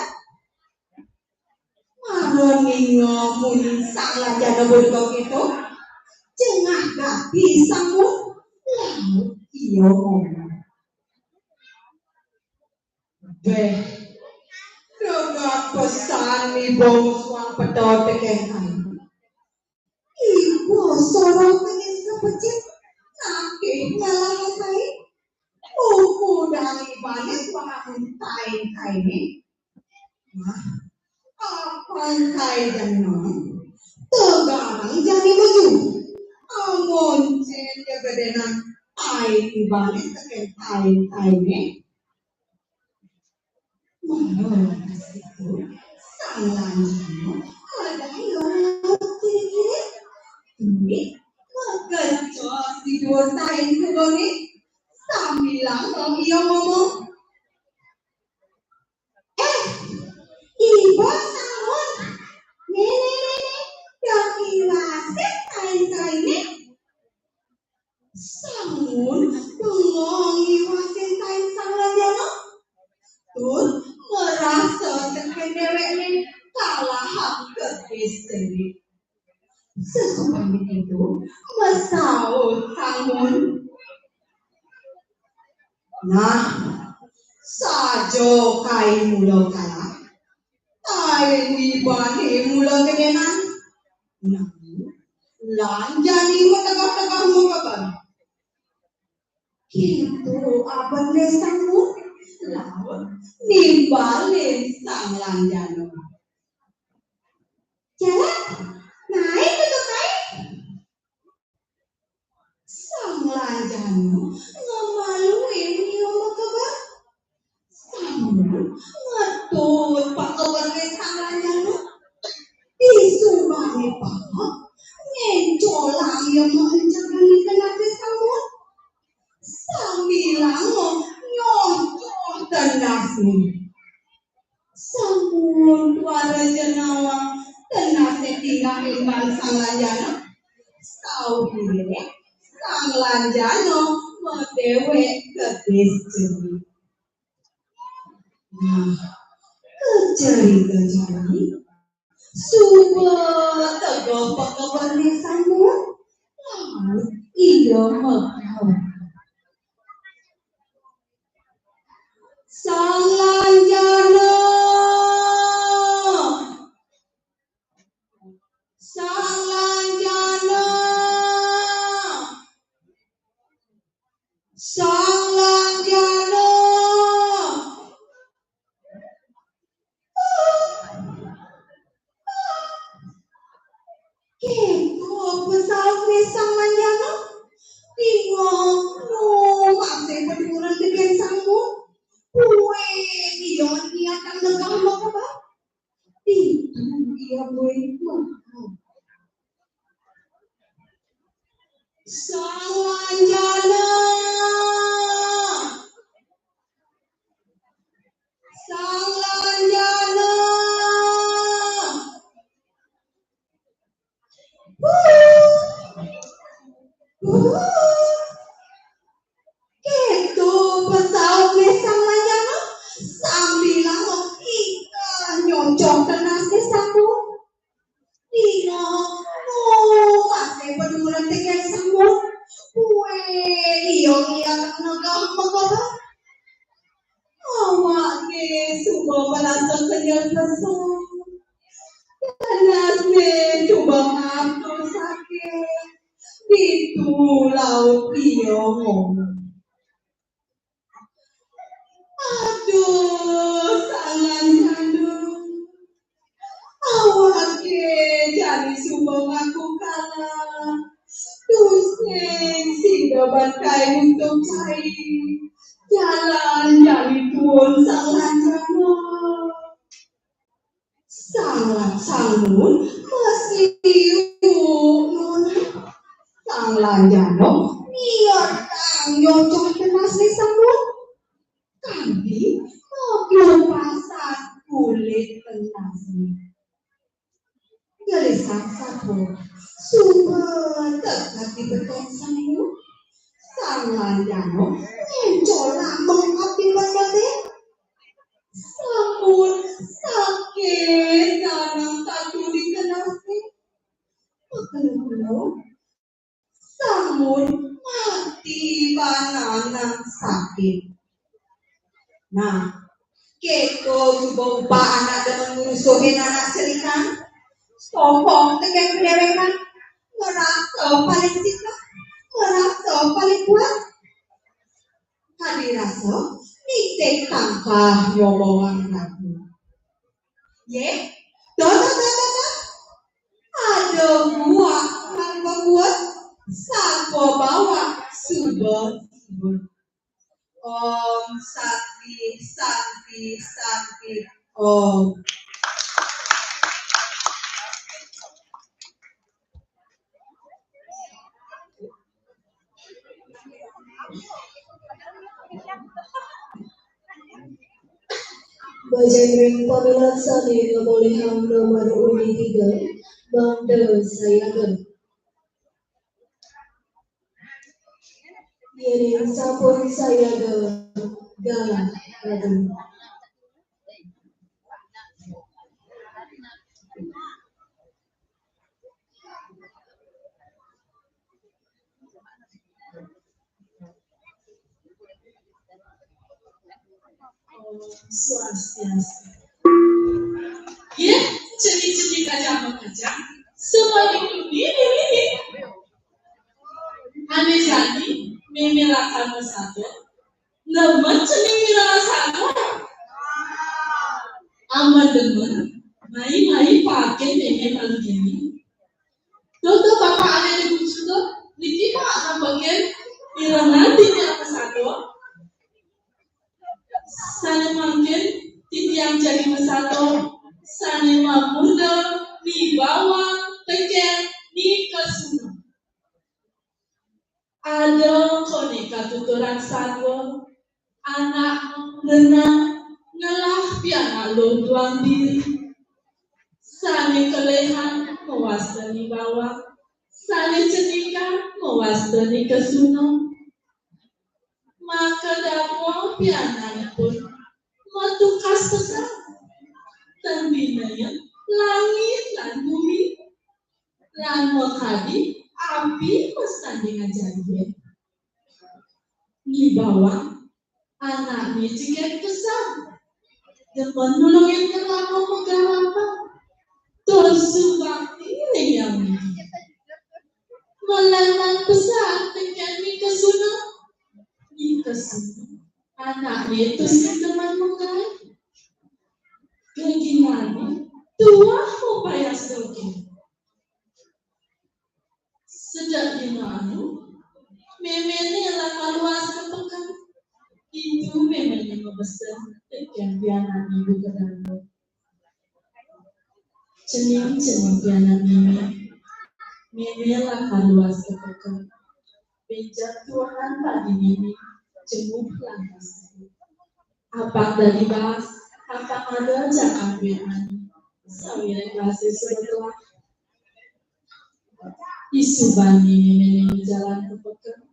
Mara ningeh munyin Sang Lanjana beuntung itu, jengah gati Sang Mun, laut ia ngomong. Béh, tega pesan ni bongsuang pedot tekén ai. Iba sorang tekén sapecik, nakih ngalahang ai. Uku dari balik wangun tain-tainé. Nah, apan kai denang, tegarang jani maju. Amun cén ja gedénan tain ibané tekén tain-tainé. Mara situ, Sang Lanjana ada laut kiri-kiri. Duh, makecos di duur tain keboné. Sambilang ia ngomong. Eh, iba Sang Mun. Né, né, né, né, dong iwasin tain-tainé. Sang Mun bengong iwasin tain Sang Lanjana. Tur marasa tekén déwékné kalahang kedis-kedis. Sasubané itu, masaut Sang Mun. Nah, saja kai mula kalah, tain ibané mula gedénan. Nah, lan jani mategah-tegah makeber. Kéto abetné Sang Mun, laut nimbalin Sang Lanjana. Jalan, naik ka kain. Sang Lanjana ngamaluin ia makeber. Sang Mun ngetut pakeberné Sang Lanjana. Disubané pahak, ngéncolang ia maencekan kenasé Sang Mun. Sambilang nyoncoh tenasné. Sang Mun tuara ja nawang tenasné tinggalin ban Sang Lanjana. Sawiréh Sang Lanjana madéwék kedis jero. Nah, kacarita jani, suba tegeh pakeberné Sang Mun, laut ia makaon. Sang Lanjana! Sang Lanjana! Sang Lanjana! Kéto pesautné Sang Lanjana. Bingong, nu masih beduren tekén Sang Mun. Buin ia ngiatang negah makeber. Ditu ia buin makan. Sang Lanjana! Sang Lanjana! Huh! Huh! Kéto pesautné Sang Lanjana, sambilang nyoncoh tenasné Sang Mun. Dina, nu masih beduren tekén Sang Mun. Buin ia ngiatang negah makeber. Awakné suba marasa kenyel pesan. Tenasné suba ngatur sakit. Ditu laut ia ngomong. Aduh, Sang Lanjana. Awaké jani suba ngaku kalah. Tusing sida ban kai nutug cai. Jalan jani tuun Sang Lanjana. Samun masiuh nona. Sang Lanjana niatang nyocok tenasné Samun. Kanti maglupasang kulit tenasné. Gelisang sato suba tekati beton Samun. Sang Lanjana ngencolang mengkati betonné. Samun sakit nanang satu di tenasné. Pekelo-kelo Samun mati baan nanang sakit. Nah, kéto suba upah anak demen ngrusuhin anak cenikan. Sombong tekén padéwékan. Ngerasa paling sika, ngerasa paling kuat. Kadi rasa nitih tangkah nyobawang raga. Yéh, to, to, to, to, to. Ada buah mangga buah, sapa bawa suba, suba. Om Santi, Santi, Santi, Om. Bajang ring pamilaksana ngamolihang nomor undi tiga, mangda sayaga. Yéning sampun sayaga, galah ratu. Swastiastu. Yéh, cening-cening kajang-kajang, semeling nini-nini. Ané jani, mémé lakar masatua, demen cening mirengang satua. Amun demen, mai-mai paakin mémé malu dini. Tuh, tuh, Bapak ada di Gunung Sudur. Niki, Pak, nampakin ira nanti tiang pesato. Sané mangkin titiang jagi pesato, sané mamurda Ni Bawang tekén Ni Kesuna. Ada koné katuturan satua, anak ngenah ngelah pianak luntuang diri. Sané keléhan mawasta Ni Bawang, sané cenika mawasta Ni Kesuna. Maka dawang pianakipun matukas pesan. Ten binaya langit lan bumi. Lan makadi api mastandingan jangkep. Ni Bawang, anakné jegég pesan. Demen nulungin ngerlakon magarapa. Tur subakti ring Hyang Widhi. Malénan pesan tekén Ni Kesuna. Ni Kesuna, anakné tusing demen makaé. Geginané tuah mapayas dogén. Sedek dina anu, méméné lakar luas ka peken. Ditu méméné mabesen tekén pianak Ibu Kedanga. Cening-cening pianak mémé, mémé lakar luas ka peken. Bénjang tuanan padi mémé, jemur lantas. Apang dadi baas, apang ada jakang duit mani. Sawiréh baasé suba telah. Disubané méméné jalan ka peken.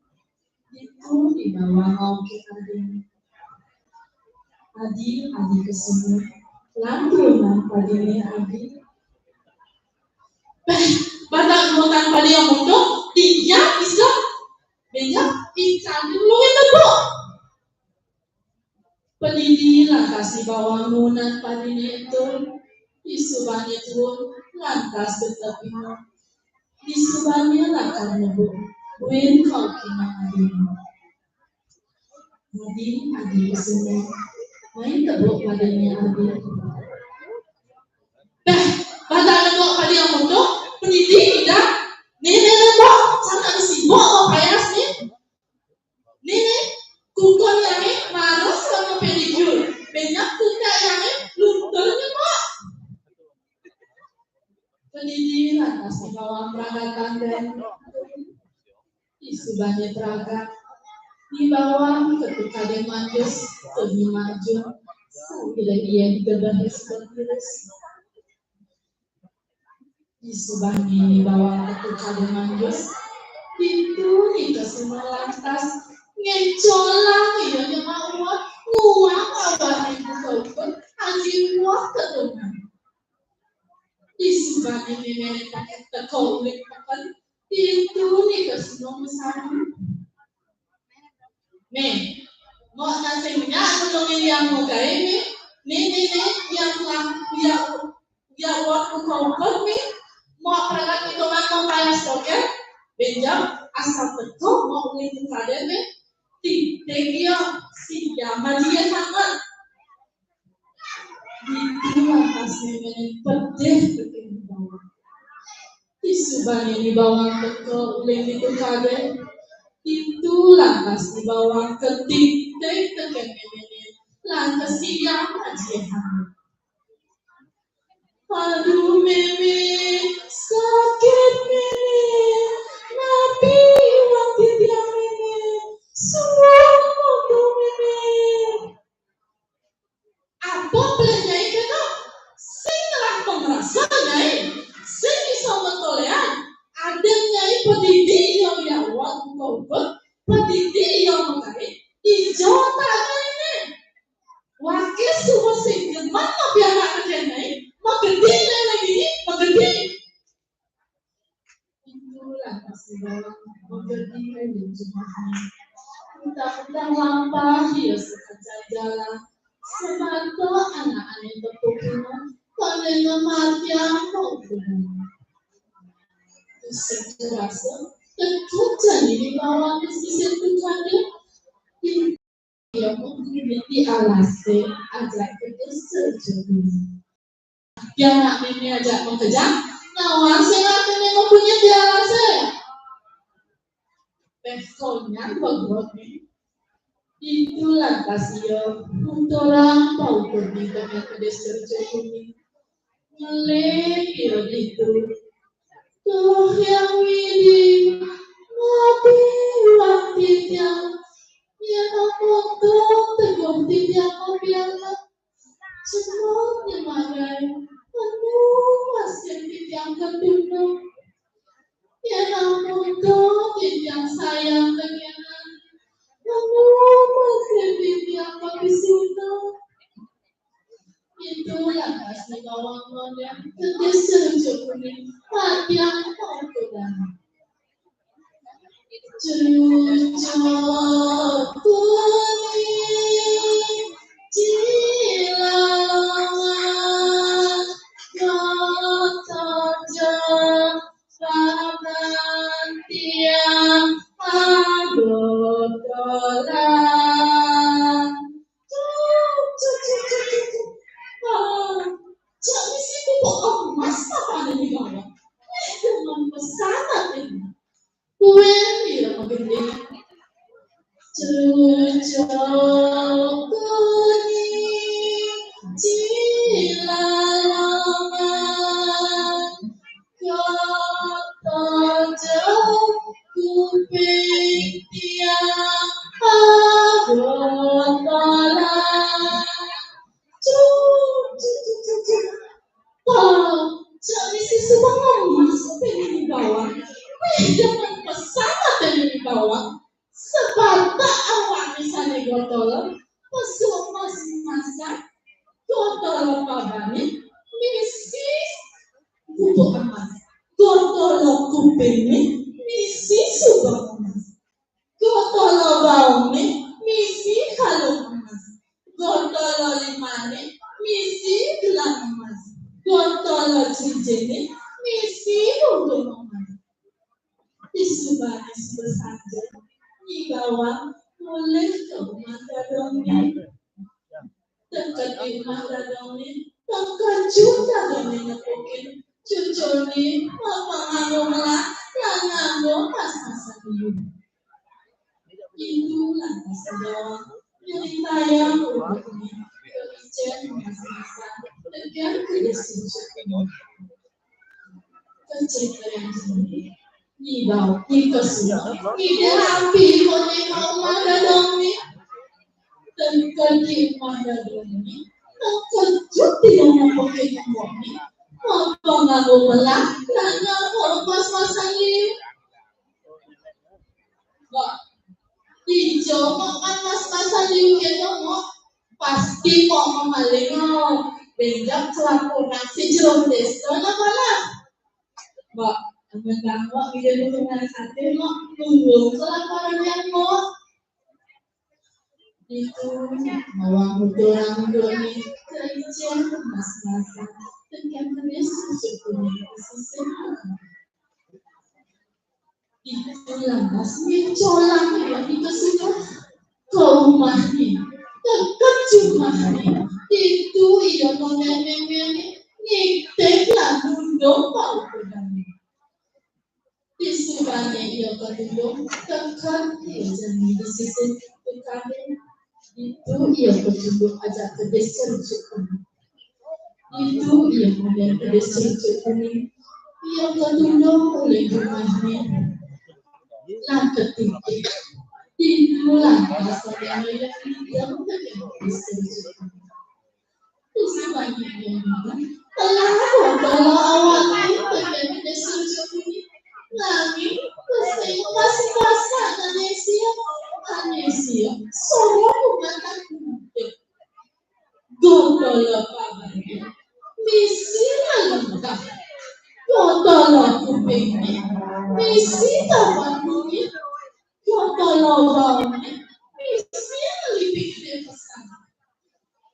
Ditu Ni Bawang ngaukin adiné. Adi, Adi Kesuna. Lan tuunan padiné Adi. Béh, batang mutan padi amonto, dinya bisa. Bénjang, ican nulungin nebuk. Padidi lantas Ni Bawang nuunan padiné ento, disubané tuun lantas tetep inget. Disubané lakar nebuk buin kaukin adiné. Adi, Adi Kesuna, mai nebuk padiné Adi. Béh, batang nebuk padi amonto, padidi Ida, néné nebuk, sanak sibuk mapayas né. Néné, kuku yangé mara sareng pedicure. Bénjang kuku yangé luntur nyemuk. Kedidi lantas ni bawang pragat tanggan. Isubané pragat, ni bawang ketu kadén manjus, ketu maju, sambilé ia digebehi sebeng virus. Isubané ni bawang ketu kadén manjus, ditu ni Kesuna lantas ngéncolang ia nyemauan, nguak awak ibu kaukut, aji nguak ketungan. Isubané mémé teka ulik peken, ditu ni Kesuna mesanu. Méh, mok nasing nyak tulungin yang mukai, méh, méh, méh, méh, yang lang, yang, yang waktu kau kot, méh, mok pragat itungan mok kaya stoker, benjam, asal betul, mok ulik kadén, méh, ti, tegia, si, ya, majia sangat. Ditu lantas mémé pedih tekén bawang. Isubané ni bawang teka uling ditu kadén. Ditu lantas ni bawang ketik tekén méméné. Lantas ia majia. Aduh mémé, sakit mémé. Napi iwak titiang mémé. Suang mutu mémé. Apa pelih Nyai kena? Sing ngelah pemerasa Nyai, sing iso ngetuléan. Adéng Nyai pedidi ia liawat buka-buka, pedidi ia mekai, ijo tak Nyai né. Wakil suba sing demen mapianak tekén Nyai, magedi Nyai lagi, magedi. Itulah pasti bawang menjadi kayu jumahnya. Udah-udah lampah ia sekejap jalan. Sebantuk anak ané tepuknya, koné ngematian mungkin. Terus terasa, tekuk jani di bawang di sisi tukadé. Ia mungkin di alasé ajak terus terjadi. Pianak mémé ajak makejang, nawang sing akéné mempunyai piala sé. Péh konyan baguak né. Ditu lantas ia muterang paukur di tengah kedis kerja kuning. Ngeling ia ditu. Tuh Hyang Widhi, napi iwak titiang, yén ampun tuh teguh titiang mapianak. Cemut nyemagai, penuh masih titiang ketunuk. Yén ampun tuh titiang sayang tekénan, penuh masih titiang mapisunuk. Itulah pasti bawang mondéng, kedis serujuk kuning, matiang mau pulang. Cucuk kuning cilalongan, kotojo paman tiang agotolan. Cucuk, cucuk, cucuk. Ah, cak misi kubuk emas papané di bawah. Wéh, demen pesan até. Kuwi lho gedé. Cucuk kuning cilalongan, kotojo kuping tiang agotolan. Cucuk, cucuk, cucuk. Wah, cak misi suba ngemas pengen di bawah. Wéh, demen pesan pengen di bawah. Sebatak awak misalnya gotol, pesuk mas-masan, gotol pabani, misi kubuk emas. Gotol kupingnya, misi suba emas. Gotol baungnya, misi kalung emas. Gotol limannya, misi gelang emas. Gotol cincinnya, misi buntung emas. Isubané suba saja, Nyi Bawang mulih ka umah dadongné. Teka di umah dadongné, teka jur dadongné nepukin cucuné, apa nganggo melah, lan nganggo mas-masan iu. Ibu lantas Nyi Bawang nyritayang uripné ka icén mas-masan, tegar ka desa cucuné. Keceritaan ini, ni bau, ni kesudah, ni dia api, kau ni mau mana dong ni? Tengkon di mana dong ni? Tengkon juk di mana pakai nyamuk ni? Apa nganggo belah? Nanya kalau pas-pasan liu. Mbok, ijo kok kan pas-pasan liu gitu, Mbok. Pasti kok mamaling, Mbok. Benjak kelakuan si Jerome Destro, nah, malah. Mbok, temen kamu, ide lu kena sate, Mbok. Tunggu kelakuan yang, Mbok. Itu, mawang tulang doni, kerja, mas-masan, tengah menis, susukunya, sisi. Itu lantas mencolang ya, itu sudah ke rumahnya, dekat rumahnya. Itu ia mengeneng-eneng, nitip lah nunduk bau pedangnya. Di subané ia katundung, tekan ia jani di sisi tukangé. Ditu ia katundung ajak kedis serujuk kuning. Ditu ia mulai kedis serujuk kuning. Ia katundung oleh rumahnya. Lan ketikik. Ditu lantas ia mulai kedis serujuk kuning. Telah botol awak terjadi di surga bumi. Langit, pesing, pas-pasan, Anesia, Anesia, sorong bukan tak mungkin. Gotol apa? Misi lalu kah? Gotol kupingnya. Misi taman bumi. Gotol baunya. Misi lipik dia pesan.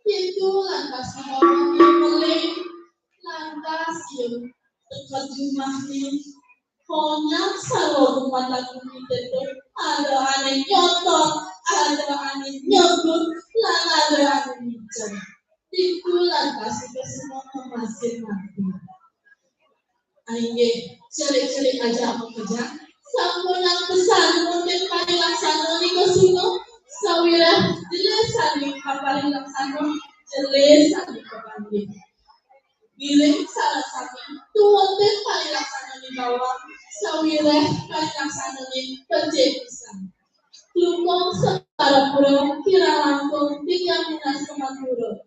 Itu lantas dibawa ia melih, lantas ia dekat rumahnya. Honyak sawah rumah lagu itu, ada ané nyotot, ada ané nyebut, lan ada ané ngincen. Itu lantas kita semua memasin mati. Inggih, cerik-cerik aja makejang. Sampun nang pesan mungkin parilaksana nika suno, sawiréh jelas sami kaparilaksana, jelas sami kapanggih. Giring salah sami tuwuhing parilaksana ning bawah, sawiréh parilaksana ning becik pisan. Klungkung sekarapura kirang langkung tigang minangka mangkura.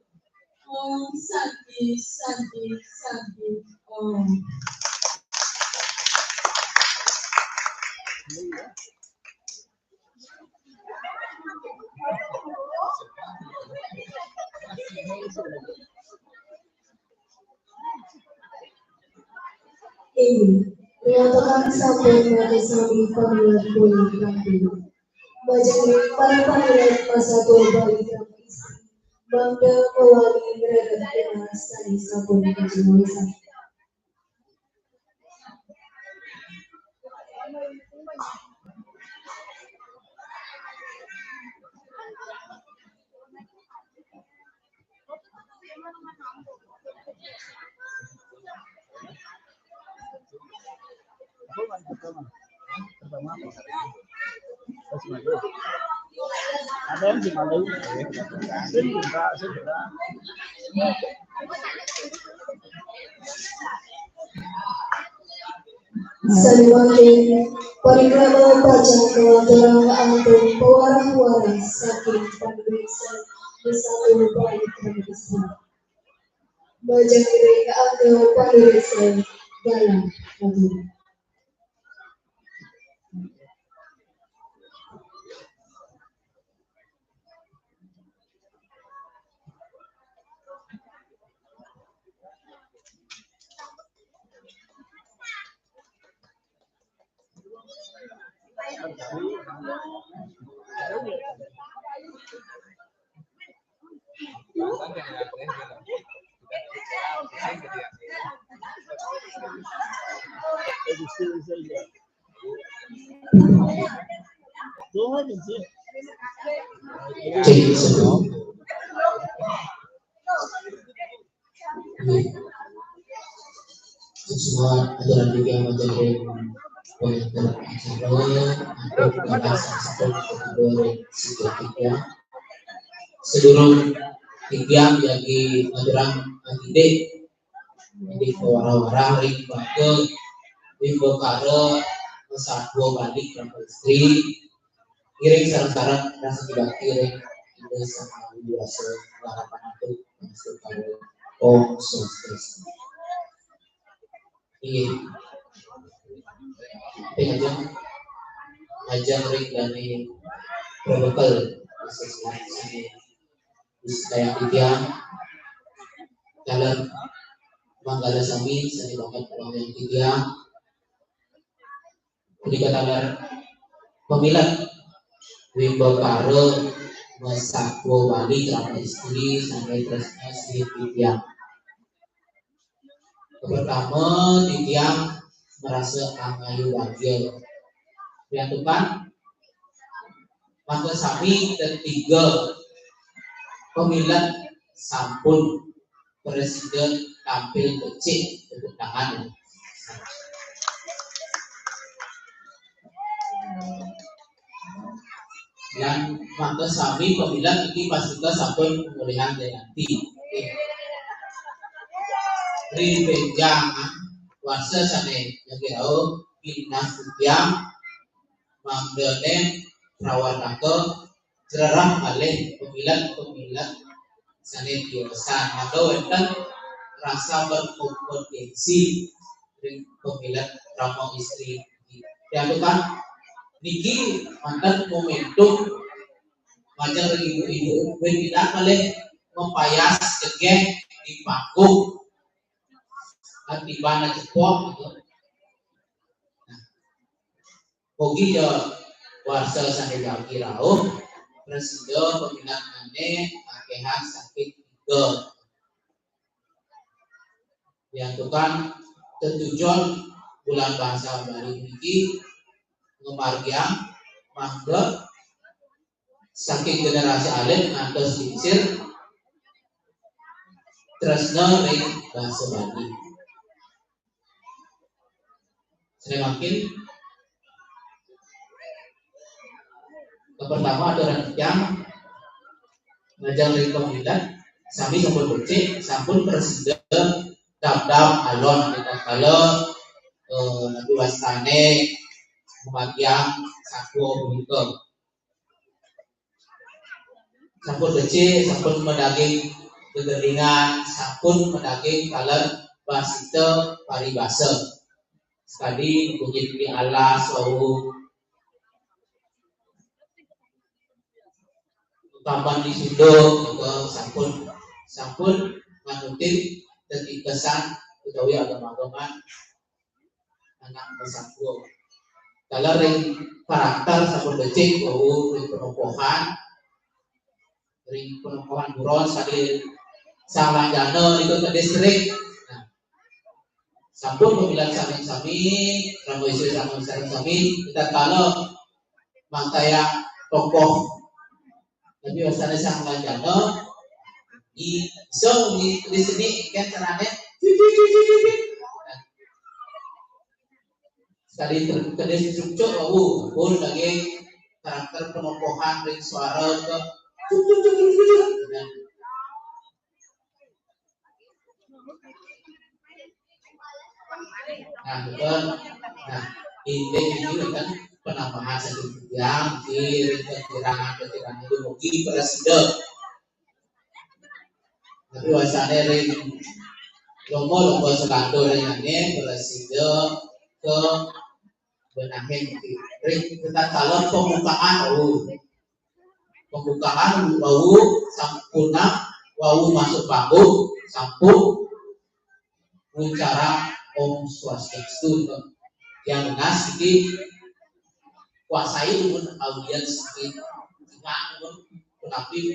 Om Santi, Santi, Santi, Om. Inggih, riantukan sampun matur sami pamilet pun rampung. Majeng ring para pamilet masatur bali kang istri, mangda mawali ngrerekenas sané sampun kajemulisan. Ada yang di mana ini? Sini, Kak, sini, Kak. Saluwung parikrama pacang kawaturang antuk pawarah-warah saking panuréksa besatur parikrama besar. Majeng ring antuk panuréksa galah katur. Semua aturan juga menjadi pengatur acara untuk membahas aspek kedua dan tiga. Sedurung tiga lagi aturan titik. Jadi, wara-wara ring bakal Wimbakara Masatwa Bali Krama Istri, ngiring sareng-sareng rasa bakti ring Ida Sang Hyang Widhi Wasa, harapan antuk Om Swastiastu. Inggih. Ping ajeng, ajeng ring dané prabekel, khususnya sini, Kayang titiang, taler manggala sami sané banget pangayang titiang. Punika taler pamilet Wimbakara Masatwa Bali Krama Istri sané tresna sihin titiang. Pertama, titiang merasa angayu bagia. Yang tukan, maka sami ketiga pamilet sampun prasida tampil becik, tepuk tangan. Lan mangda sami pamilet niki pastika sampun mulihan jayanti. Ri bénjang warsa sané jagi rauh, pindah titiang mangdané rawataka jrereh kalih pamilet-pamilet sané tiosan. Mangda wénten rasa berkompetensi ring pamilet krama istri. Yang tukan, niki manten momentum ngajeng ring ibu-ibu, wit kita kalih mapayas jegég di panggung. Kan tiba na cepok gitu. Nah, mugi ya warsa sané jagi rauh, prasida pamilet akéhan saking tiga. Yang tukan tetujon Bulan Basa Bali niki ngamargiang mangda saking generasi alit ngantos lingsir tresna ring basa Bali. Sané mangkin, pertama aturan tiang ngajeng ring pamilet, sami sampun becik, sampun prasida dabdab alon ritatkala, eh, napi wastané ngamargiang satwa punika. Sampun becik, sampun madaging gegendingan, sampun madaging taler basita paribasa. Sakadi punyi di alas wau, tampan di sunduk, maka sampun, sampun nganutin tetikesan utawi agama-agama anak masatwa. Taler ring karakter sampun becik wau ring panokohan, ring panokohan buron sakadi Sang Lanjana nika ka distrik. Nah, sampun pamilet sami-sami, rama istri sami-sami, kita taler mangtayang tokoh. Tapi wastané Sang Lanjana, i-, iso di, di sini kan carané. Sakadi ter-, kedis cucuk wau, pun lagi karakter penokohan ring suara ke. Nah, betul. Nah, indik ini kan penambahan sedikit yang di kekurangan-kekurangan itu mungkin prasida. Tapi wastané ring lomba-lomba selantur ring ané prasida ke benahin ring tentang calon pembukaan wau. Pembukaan wau sampun wau masuk panggung, sampun ngucarang Om Swastiastu. Yang nunas niki kuasai dumun audiens niki. Cuma dumun, punapi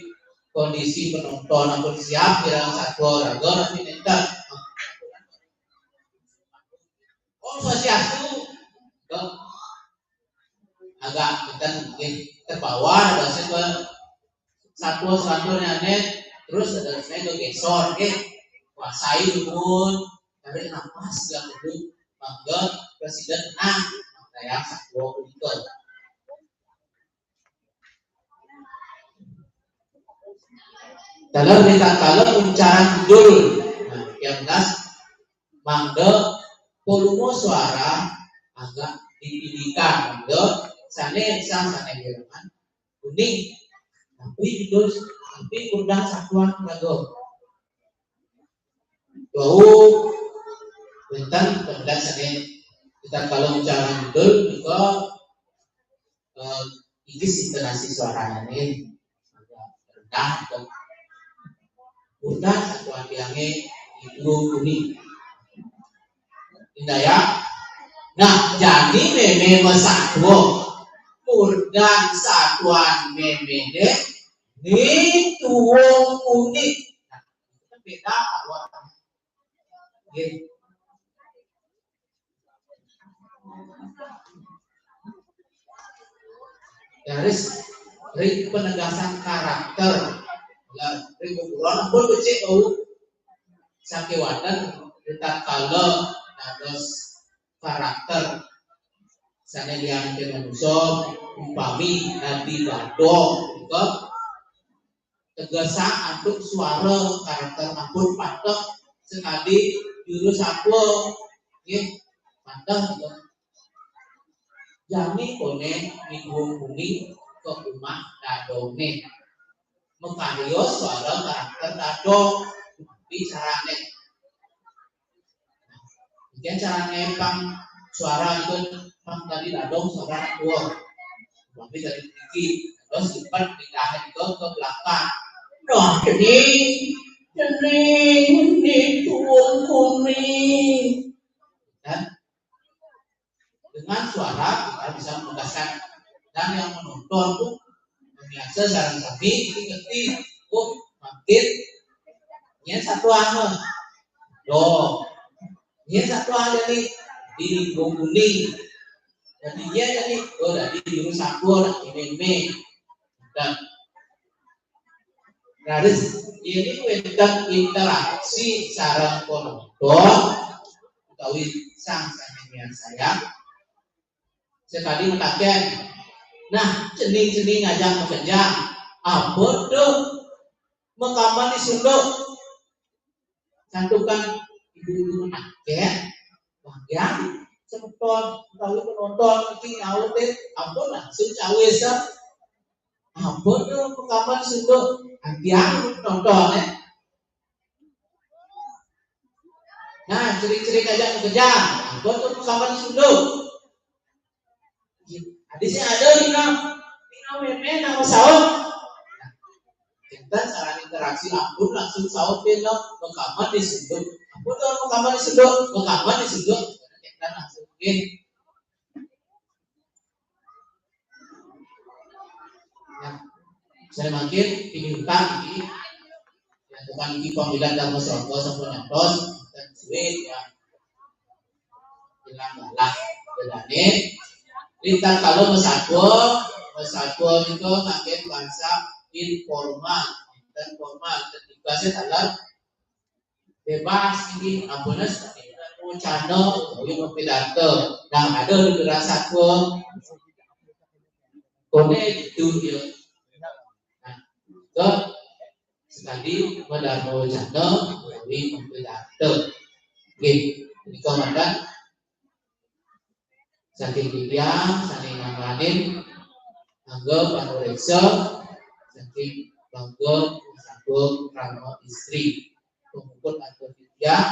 kondisi penonton ampun siap, kirang satwa raga tapi nénten. Om Swastiastu. Agak kita nggih terbawa, ada sih ke satwa-satwa nyané, terus ada saya ke gesor nggih. Kuasai dumun, tarik napas yang dulu, mangga prasida tenang, mangga satwa punika. Taler ritatkala uncaran kidul. Nah, yang das mangga volume suara agak ditinggikan, gitu. Sané sang sané bilangan kuning. Tapi judul, tapi undang satuan lagu. Wau, wénten, kemudian sané kita kalau bicara judul juga eh, inggih intonasi suaranya nih agak rendah atau mudah satuan bilangnya itu kuning. Indah ya. Nah, jadi mémé masatua. Murdan satuan mémé deh. Nih tuwung kuning. Nah, itu kan beda awal. Gitu. Garis ring penegasan karakter. Lah, ring ukuran pun becik bau. Sakéwanten ritatkala dados karakter sané liyaning manusa, umpami nadi badha, punika tegesang antuk suara karakter ampun pateh sekadi juru satwa. Nggih, pateh, gitu. Jami koné miguh muni ka umah dadoné. Makarya suara karakter dadong. Tapi carané. Mungkin carané pang suara itu pang tadi dadong suara tua. Tapi dari tinggi terus lipat pindahin ke, ke belakang. Nah, ini, ini di tuwung kuning. Dan dengan suara kita bisa menegaskan. Dan yang menonton tuh biasa sareng sami ngerti, oh, makin ini satu anu. Loh, ini satu aja nih di kuning. Jadi dia jadi, oh, jadi juru satu lah, ini, ini. Dan garis ini wénten interaksi sareng penonton utawi sang sané miarsayang. Sekadi mataken. Nah, cening-cening ngajak makejang. Ampun tuh, makaman disunduk. Santukan ibu-ibu mataken, bagian semeton utawi penonton iki nyaut, ampun langsung cawis. Ampun tuh, makaman disunduk. Bagian penonton, ya. Nah, ciri-ciri ngajak makejang. Ampun tuh, makaman disunduk. Adi sing ada dina, dina mémé nang saut. Kita cara interaksi ampun langsung saut, dina makaman disunduk. Ampun tuh, makaman disunduk, makaman disunduk. Kita langsung, oke. Nah, saya makin ini utang ini. Ya, tukang iki pambilan Dharma Sangga sampun nyantos, dan suwe ya. Bilang lah, bedane. Ritatkala masatua, masatua itu ngangge bahasa informal dan formal. Ketika saya dalam bebas ini, ampun, wacana, utawi mapidato. Nah, ada di satua. Kone itu ya. Nah, ke sekali madharma wacana utawi mapidato. Nggih, menika mangke saking titiang sane nangganin angga panureksa saking bangga satua krama istri. Pemuput atur titiang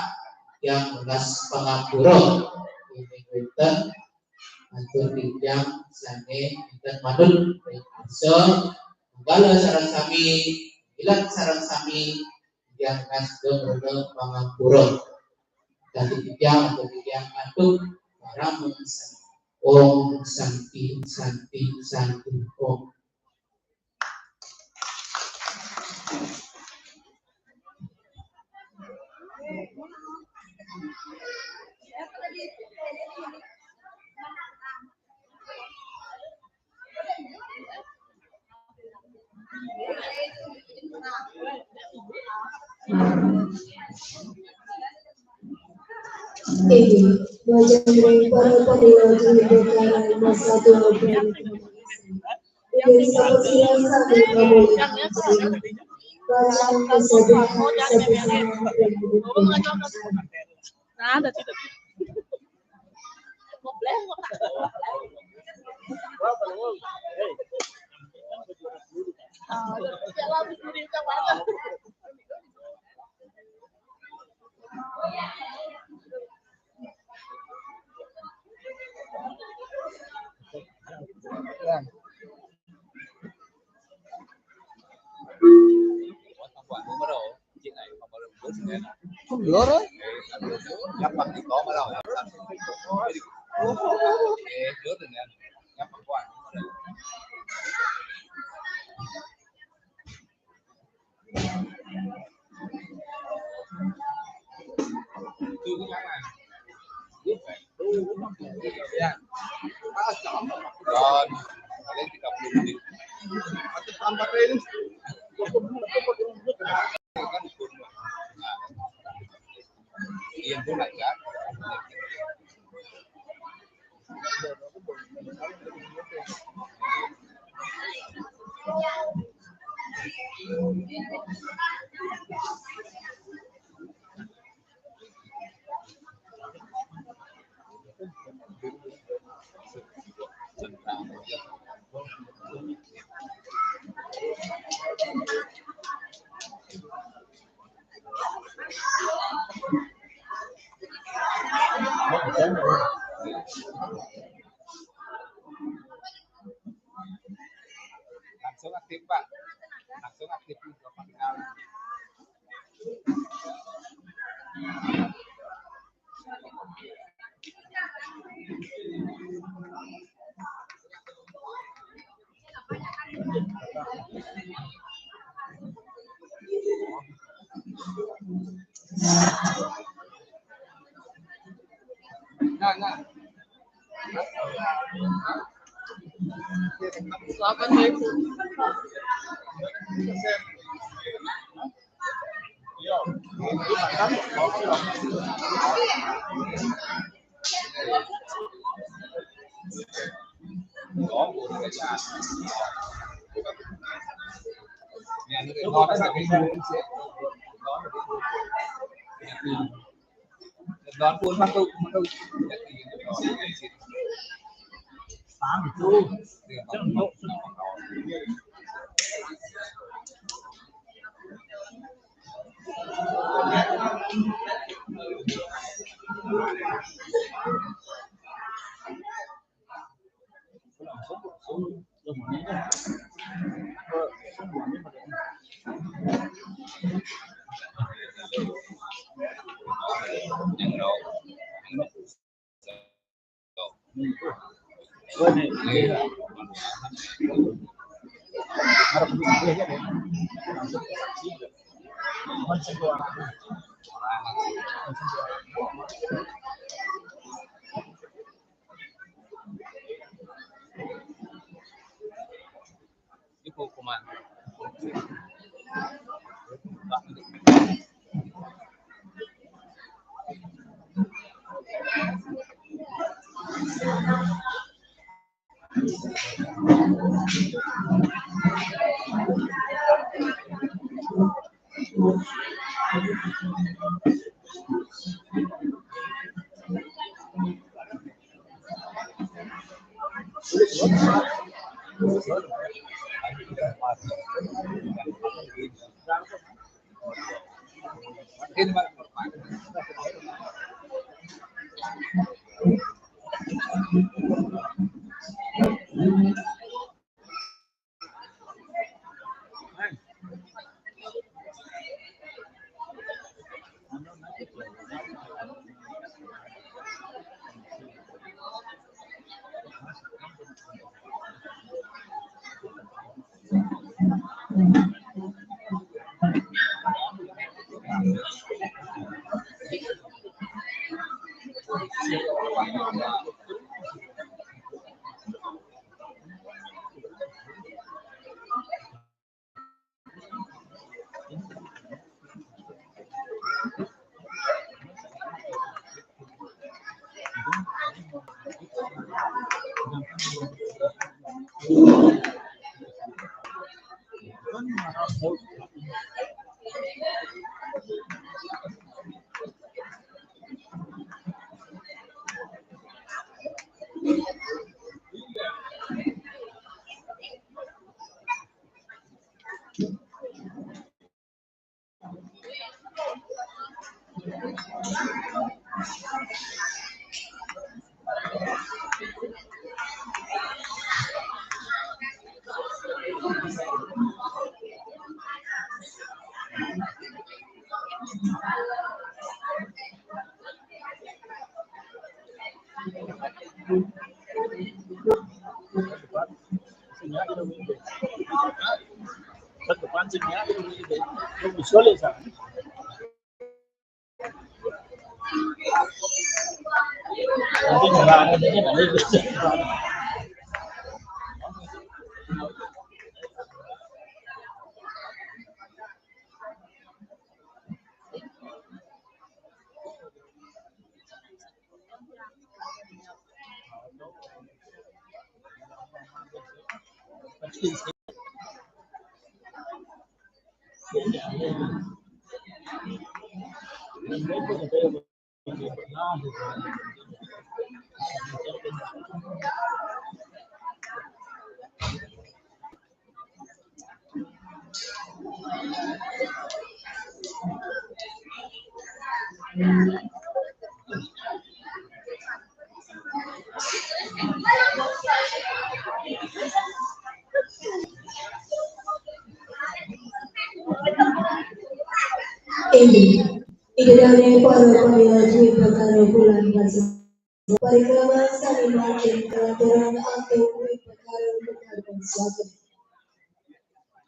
yang melas pangapura. Ini wonten atur titiang sane enten manut ring arsa manggala sareng sami, ilat sareng sami, titiang nasda mrena pangapura. Dadi titiang atur titiang antuk parama santi. Om Santi, Santi, Santi, Om. Inggih, majeng ring para pamirsa Bekarai masa dua ribu dua puluh. Inggih, sampun sira sami pamulih. Bacaan kesedahan sebesar. Nah, tadi, tadi. Loro? Ya. Don, paling tiga puluh menit. Tambah ini. Kan pun. Nah. Iya, pun aja. Langsung aktif, Pak. Langsung aktif. Nah, nah. Selamat, Ibu. Inggih, ida dané para pamila duit perkara bulan basa. Parikrama sané mangkin kalaturan antuk duit perkara bulan basa.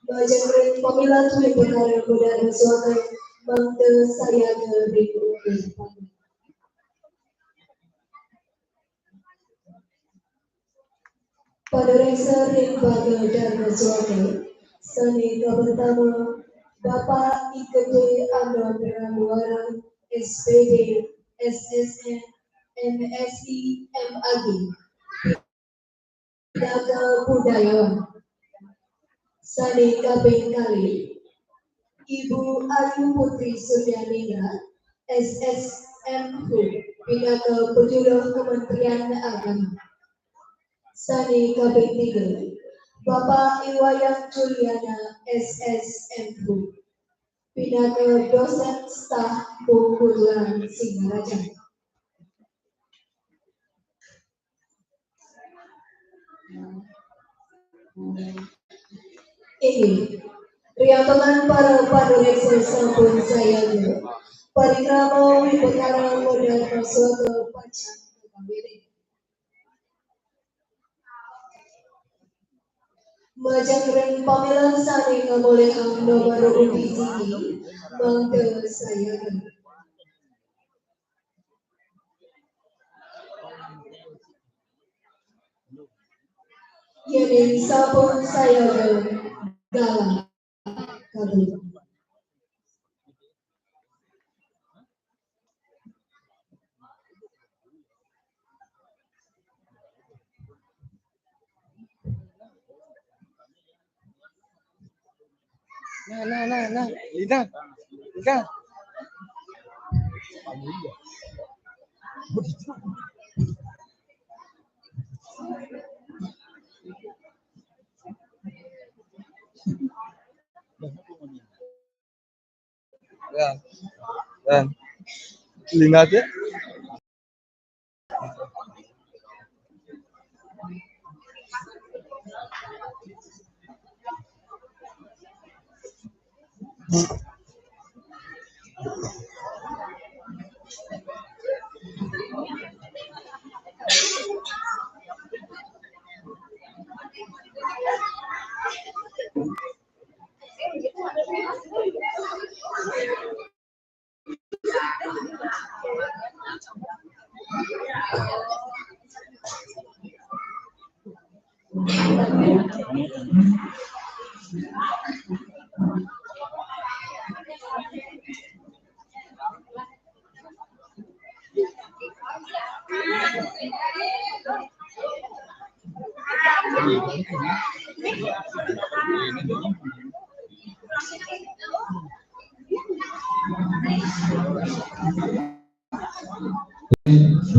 Majeng ring pamila duit perkara bulan basa, mangda sayaga ring ungkur panggung. Panuréksa ring baga Darma Suaka, sané kapertama, Bapak I Gedé Anon Ramuara, S P D, S S N, M Si, M Ag, pinaka budayawan. Sané kaping kalih, Ibu Ayu Putri Suryaningrat, S S M Hu, pinaka penyuluh Kementerian Agama. Sané kaping tiga, Bapak I Wayan Juliana, S S M Hu, pinaka dosen staf Pungkulan Singaraja. Inggih, riantukan para panuréksa sampun sayaga, parikrama wibakara modal masuk ke pacang kawiri. Majeng ring pamela sané ngamolihang nomor undi siki, mangda sayaga. Yéning sampun sayaga, galah kabur. Nah, nah, nah, nah, Lina, Lina. Ya. Ya. Lina aja.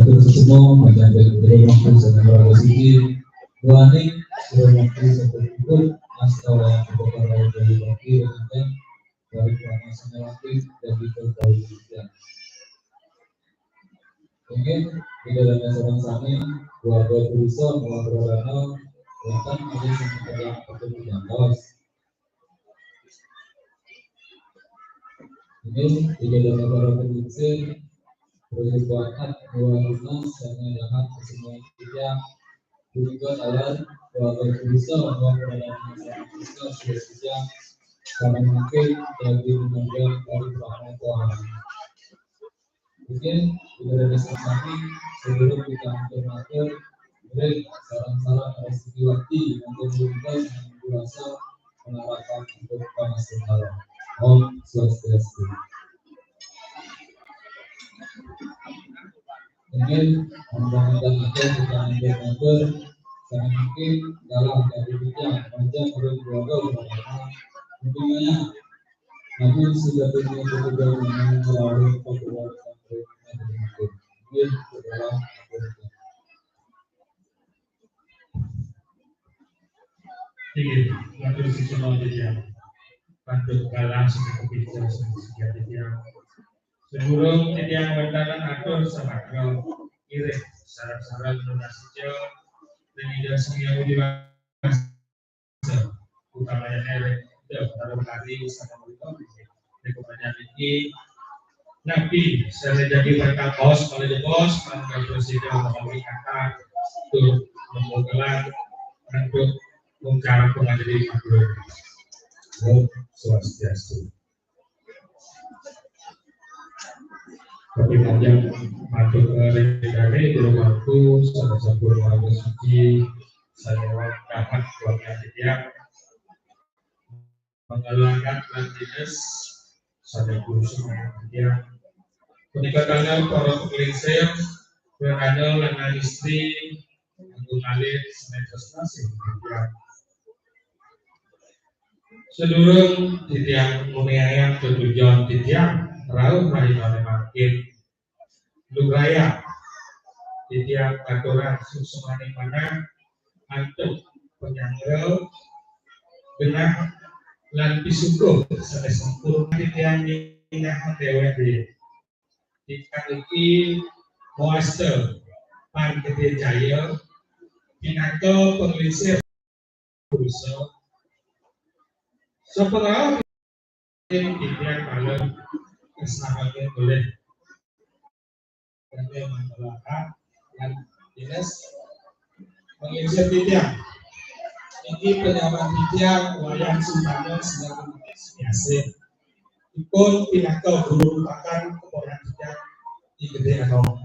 Atur semua, panjang dari waktu sebenarnya sini, wani, waktu satu pukul, mas kawan, dari wakil, dari Pradana Sangewati dan Bikul Kawiwitan. Inggih, ida dané sareng sami, keluarga Purusa, keluarga Rana, wonten malih sami tedang patut digantos. Inggih, ida dané para pemimpin, perjumpaan dua lima sami dahat kesemua tiga, juga dalam keluarga Purusa, bahwa Pradana Sangewati sudah tiga, kami mungkin bagi menunjang dari Tuhan. Mungkin ida dané sareng sami, sebelum kita matur-matur, mari sareng-sareng Resti Wakti untuk bungkus dan kuasa mengarahkan untuk panas sementara. Om Swastiastu. Mungkin, mudah-mudahan kita matur-matur, karena mungkin dalam dari kita, macam belum keluarga, mungkin banyak namun sudah punya ketegangan melalui perbuatan mereka. Mungkin ke dalam Inggih, matur suksma titiang. Patut galah sami kepica sami setia titiang. Sedurung titiang wénten atur samatra, ngiring sareng-sareng nunas ica ring Ida Sang Hyang Widhi Wasa. Utamanya ngiring Ida Bathara Kari sané menika. Ring panjenengan niki napi sané jagi perkabos, malih jebos, mangga prasida menawi kata tur menggugelan untuk mungkara pengajari matur. Om Swastiastu. Tapi panjang matur ring Ida dané, jero waktu, sampun warga suci, sané dahat keluarga titiang, mangga langkah lan dinas, sané guru semangat titiang. Punika tanggal para penglingsir, Rana lan istri, Agung Alit, sané tresna sih titiang. Sedurung titiang nguniayang tetujon titiang rauh rahinané mangkin, lugrayang titiang ngaturang suksmaning manah antuk panyanggra genah lan pisukuh sané sampun titiang nyinahang déwék. Titiang niki mawasta Pan Gedé Jaya pinaka penglingsir Purusa. Sapangrauh titiang malem kasarengin olih Raja Mandalaha lan dinas penglingsir titiang. Niki penyambat titiang Wayan Suntana selaku biasé. Ipun pinaka guru rupakan keponakan titiang I Gedé Anom.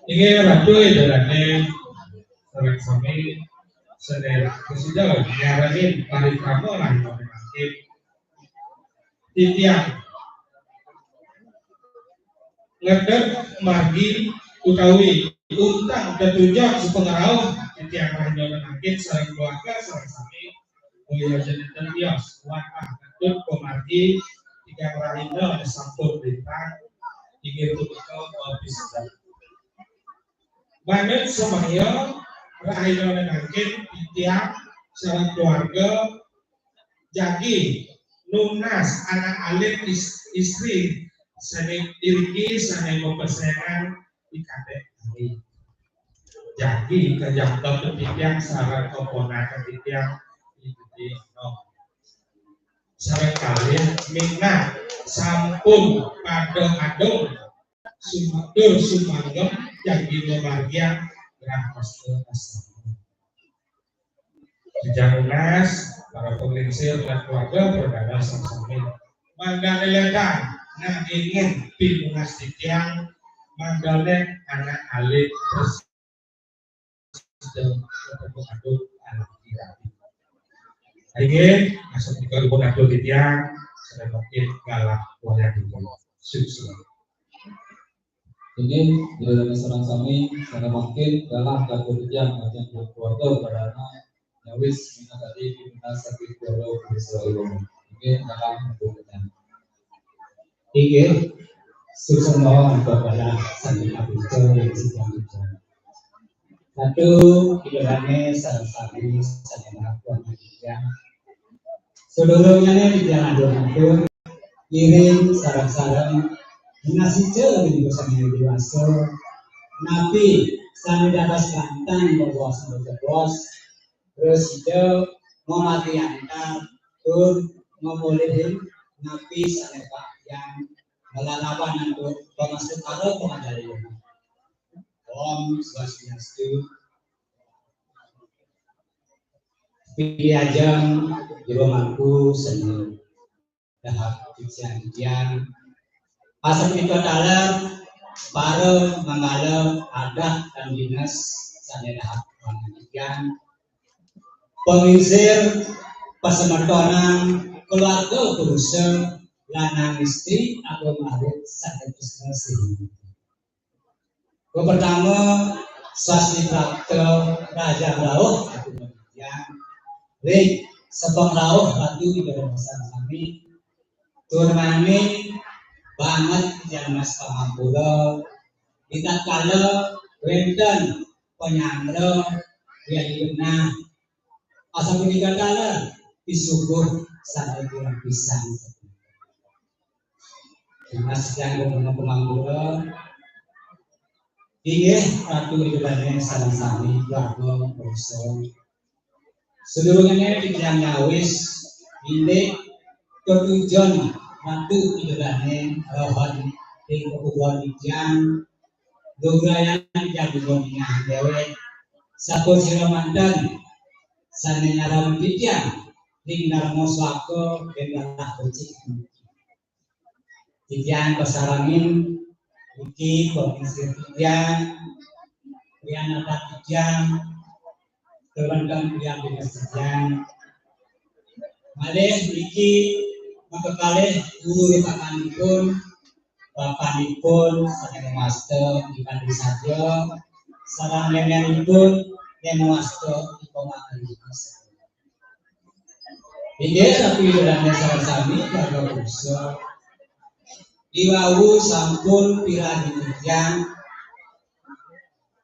Inggih Ratu Ida dané sareng sami sedherek prasida nyarengin parikrama lan mangkin titiang ngedek margi utawi untang tetujon sapangrauh titiang rahina mangkin sareng keluarga sareng sami boya janten tios wantah ngetut pamargi tigang rahina sampun lintang inggih punika mapisedek. Manut samaya rahina mangkin titiang sareng keluarga jagi nunas anak alit is-, istri sané iriki sané mapesengan ikaté kami. Jagi kajangkep titiang sareng keponakan titiang ikaté nom. Sareng kalih minab sampun pada adung sumatur sumanggem jagi mamargiang grahasta asrama. Titiang nunas para penglingsir lan keluarga Pradana sareng sami. Mangdané lédang nanging pinunas titiang mangdané anak alit terus sedang ketemu aduh anak titiang. Inggih, maksud kita pun aduh titiang sedang mungkin kalah wayah dulu. Sukses. Inggih, ida dané sareng sami, sané mangkin galah kagem titiang majeng keluarga Pradana nyawis minangka tadi pinunas saking keluarga Purusa Iwang. Inggih, galah untuk titiang. Inggih, suksma untuk galah sami abdi ring titiang. Ratu, ida dané sareng sami sané ngapunten titiang. Sadurungé titiang atur-atur, ngiring sareng-sareng ngasih ring Sang Hyang Widhi Wasa, napi sané dados pantang baos, terus sida mamati antar tur mamolihing napi sané pakyang malalawan antuk pangastungkara pangadalian. Om Swastiastu. Pidi ajeng jero mangku seni dahar titiang. Pasapunika taler para manggala adat lan dinas sané dahar titiang. Panglingsir pasemetonan keluarga purusa lanang istri agung alit sané tresna sih. Pertama, swasti prapta raja rauh ring sebeng rauh ratu ida dados sami. Tur mangkin banget titiang nunas pangampura, ritatkala wénten panyanggra yén genah. Asapunika taler pisuguh sané kirang pisan. Mas kanggo pangampura. Inggih, Ratu Ida Dané sareng sami keluarga purusa. Sadurungé titiang nyawis, indik tetujon Ratu Ida Dané rauh ring pakuburan titiang, lugrayang titiang nyuwun inggih déwék. Sampun sira manten sané nyarengin titiang ring darma swaga ring lerah becik. Titiang kasarengin niki panglingsir titiang, pianak titiang, keluarga titiang, dinas titiang. Malih niki makakalih guru ritakanipun, bapanipun sané mawasta ikan sadya, sareng nénénipun sané mawasta ikan. Inggih, Ratu Ida Dané sareng sami keluarga purusa. Iwau sampun piranti titiang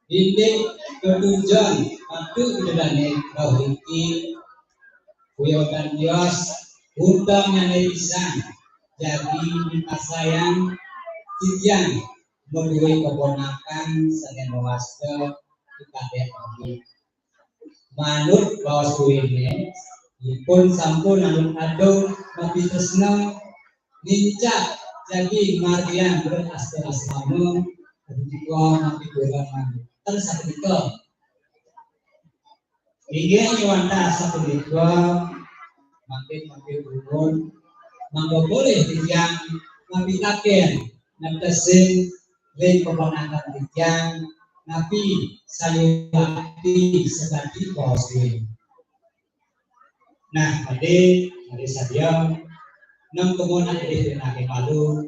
indik tetujon Ratu Ida Dané rauh niki. Kuyotan tios, untung nyané pisan, jagi mikarsayang titiang madué keponakan sané mawasta kadék. Manut baos kuwiné, ipun sampun anut adung mapitresna, nincak jagi margiang berastra asrama, punika mapitulangan. Terus sapunika. Inggih nyuwun sapunika, mangkin-mangkin ulun, mangga polih titiang mapitaken netesin ring keponakan titiang, napi sayuwakti sakadi baos kuwi. Nah, tadi, tadi sadia, nem kemudian tadi pinake malu,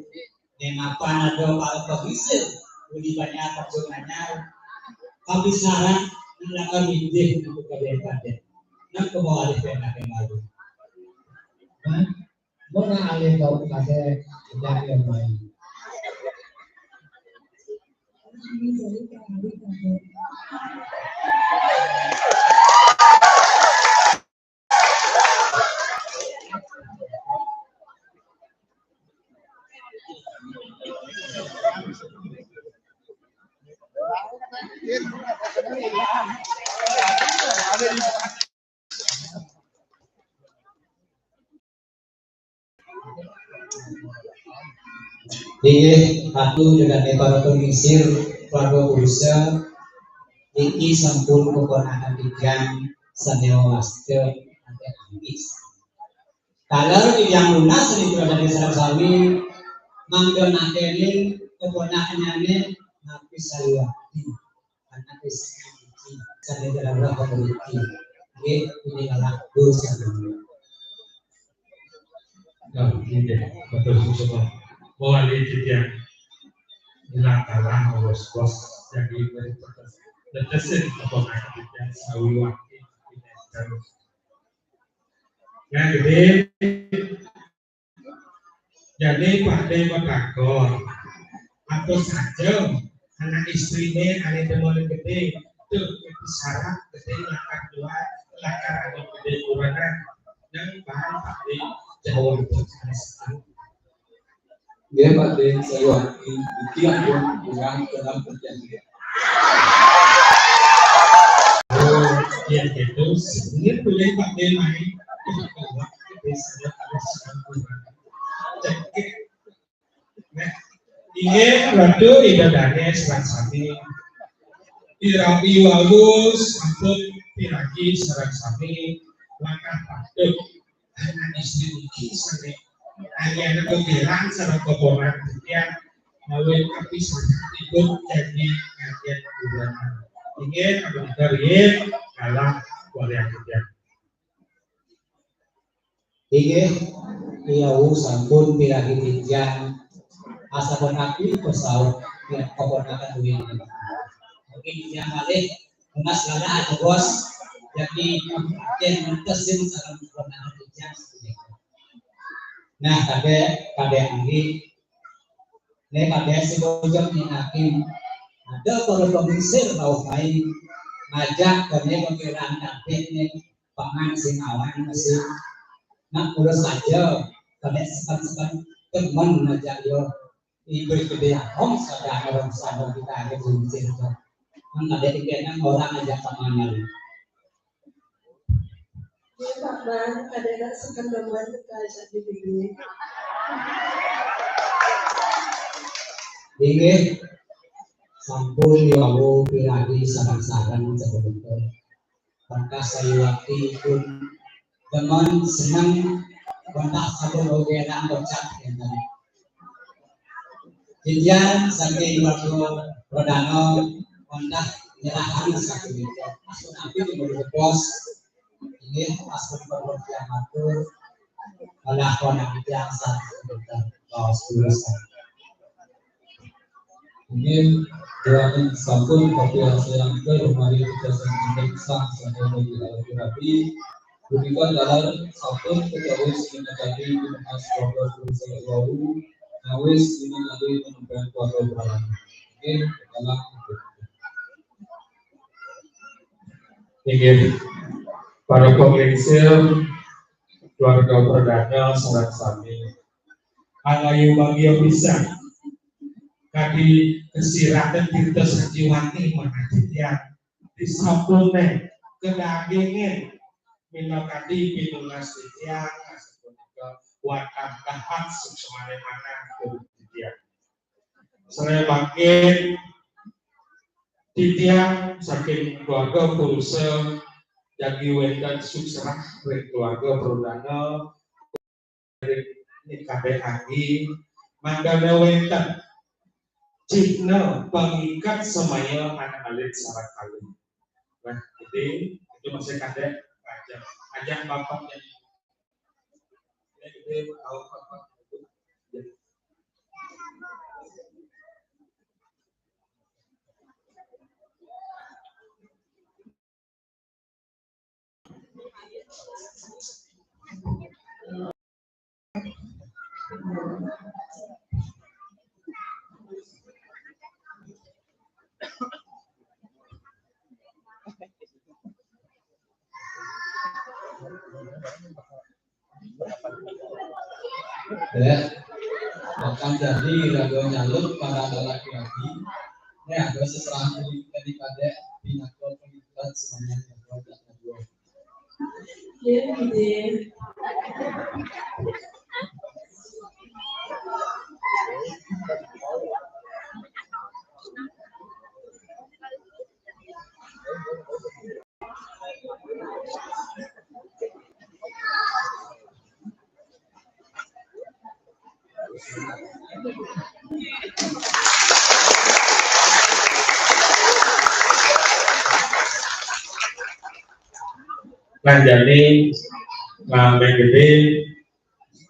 ning mapan ada para pengisi, uli banyak perjuangannya, tapi syarat nang lakar mindih untuk kalian pada. Nem kemudian tadi pinake malu. Hah? Mona ale tau kate, tidak yang main. Inggih, Ratu, dengan para pengisir, keluarga purusa, niki sampun keponakan titiang sané wasta anggis. Taler titiang nunas ring keluarga sareng sami, mangda nakenin keponakannyane napi sayuwakti. Anak Kristen niki, sané dalam roh memiliki. Nggih, ini adalah dosa. Oh, nggih, betul, betul. Mawali titiang ilang kalah, bos, bos, jadi tetesin apa nak titiang sawi wakil. Nah, gede. Jani Pak Dé matakon, apa saja anak istriné ané demen gedé, tuh itu syarat gedé lakar jual, lakar ané gedé kurangan. Yang bahan Pak Dé Jawa Tengah. Nggih, Pak Dé, saya wakil iki ampun kurang dalam perjanjian. Oh, ya gitu. Sebenarnya boleh Pak Dé main. Bisa ada sampun. Cek. Nah, inggih ratu ida dané sareng sami. Pirabi wau sampun piragi sareng sami langkah patut. Anak istri niki sané ayana kepiran sareng keponakan titiang ngawit kapisahanipun janji ngajeng bulan. Inggih, kapunten yen kalah walian titiang. Inggih, wau sampun piragi titiang asapunapi pesaut ya keponakan dunia. Mungkin titiang malih Mas Lala atau Bos, jadi kabupaten ngantos sing sareng keponakan titiang. Nah, kadé kadé anggih. Nek kadé si bojong nikakin ada para pengisir rauh main ngajak kene pemikiran kadé nek pangan sing awan masih nak urus aja kene sekan-sekan temen ngajak yo ibu gede ahong sadar orang sadar kita ada pengisir tuh kan ada tiga orang ngajak kemana. Nggih, Pak Man, kadéna sekendemen kaja di bibir. Inggih, sampun wau piragi sareng-sareng sapunika. Pangkas sayuwakti pun demen seneng, wantah sampun ogeran bocah enten. Titiang saking Warga Pradana wantah nyerahan sapunika. Ampun ampun menuju pos. Inggih, ampun perlu tiang matur. Malah konak tiang sapunika. Kaos kula. Inggih, doaning sampun kapiarsayangken mari kita sing sang sadaya rabi. Punika dalar sampun kejawis minangkadi Mas Bapak Guru saya wau, nyawis minangkadi menempel kuasa barang. Inggih, dalam. Inggih, para penglingsir, keluarga Pradana sareng sami. Angayubagia pisan. Kadi kesirahan Tirta Sanjiwani manah titiang. Disampune kedagingin minangkadi pinungas titiang, asapunika wantah dahat suksmane manah kudu titiang. Sareng mangkin titiang saking keluarga Purusa jagi wenten suksrah ring keluarga Pradana. Ning kadek anggih, mangdane wenten cihna pangiket semaya anak alit sareng kalih. Nah, jadi itu masih kadek ajak, ajak bapak yang ini, tahu apa? Ya, akan jadi raga nyaluk para lelaki lagi. Ya, dosa serahan dari pada pinaka pengikut semuanya. Nah, jani ngambil gede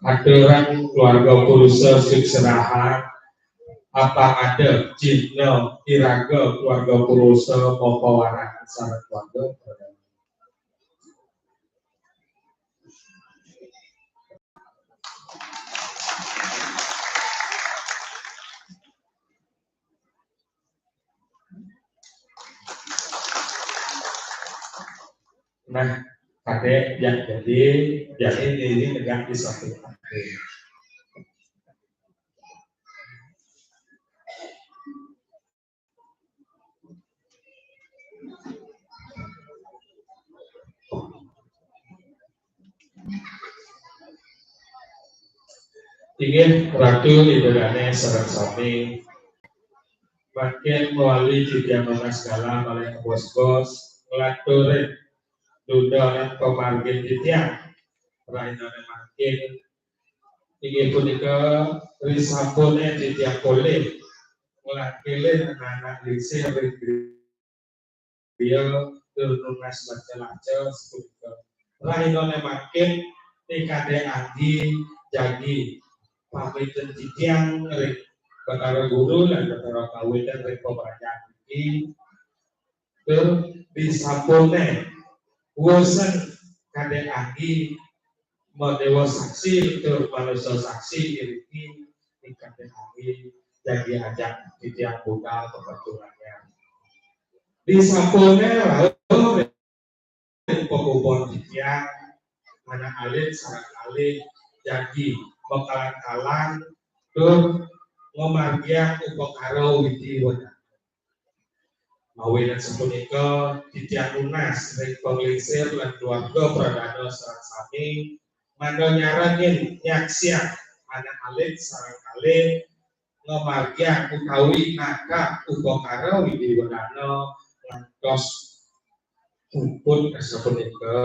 aturan keluarga Purusa sukserahan, apa ada cihna iraga keluarga Purusa mapawarangan sareng keluarga. Nah, Kadek yang jadi, jadi ini negak di samping ade. Inggih Ratu Ida Dane sareng sami, mangkin melalui titiang nunas galah malih bos-bos nglaturin dudonan pamargin titiang. Rahinane mangkin inggih punika risampune titiang polih nglakirin anak-anak lingsir ring griya tur nunas baca laca sapunika. Rahinane mangkin ning kadek anggi jagi pamitan titiang ring Batara Guru lan Batara Kawitan ring pamrajan niki. Tur disampune wusan kadek anggi madewa saksi tur manusa saksi iriki ning kadek anggi jagi ajak titiang budal pepaturannya. Disampune rauh ring pakubon titiang, anak alit sareng kalih jagi makalan-kalan tur ngamargiang upakara widi wadana. Mawinan sapunika titiang nunas ring panglingsir lan keluarga pradana sareng sami mangda nyarengin nyaksiang anak alit sareng kalih ngamargiang utawi nata upakara widi wadana ngantos puput sapunika.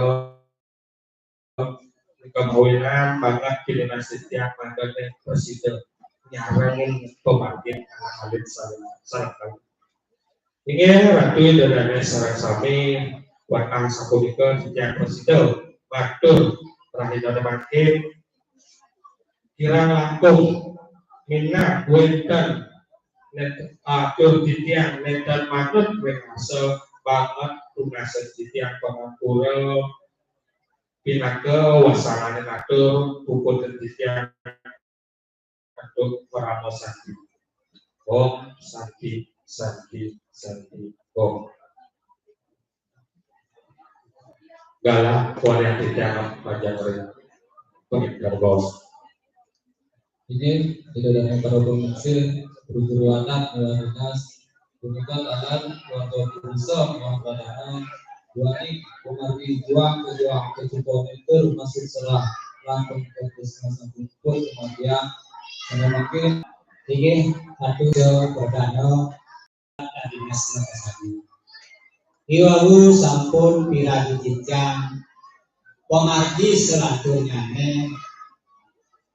Nika mawinan banget pinunas titiang mangda prasida nyarengin pamargin anak alit sareng sareng. Inggih Ratu Ida Dane sareng sami, wantah sapunika titiang prasida matur rahinane mangkin kirang langkung minab wenten net-, atur titiang nenten manut ring rasa banget tunasan titiang pangampura pinaka wasanane matur puputang titiang antuk parama santi. Om Santi, Santi, Santi, Om. Galah walian titiang panjang ring pengingkar bos. Inggih, Ida Dane para pamiarsa, guru-guru anak, Dewan Dinas, punika taler keluarga purusa, Dewan Pradana, duaning pamargi juang kejuang kecukupan tur masih serah langkung kertas sampun pun kemudian, sama mungkin, inggih, satu Dewan Pradana, Dinas Negara. Iwau sampun piragi titiang pamargi selanturnyane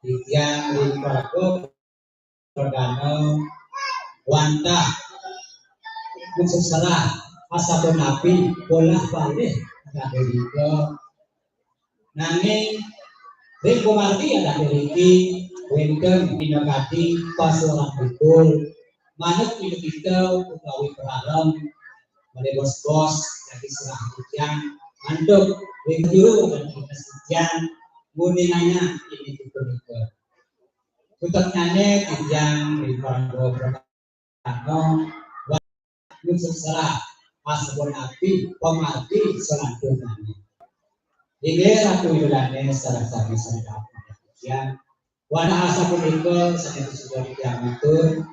titiang ring keluarga pradana wantah maseserah asapunapi polah palih Amerika. Nanging ring pamargi adat iriki wenten pinakadi pasuran pikul, manut pinakita utawi prarem, malih bos-bos dadi serah titiang antuk ring juru lan dinas titiang nguninganya iniki punika. Sutetnyane titiang ring para Karna wantah seserah asapunapi pamargi selanturnyane. Inggih Ratu Ida Dane sareng sami. Ya. Wantah asapunika sane suda titiang matur.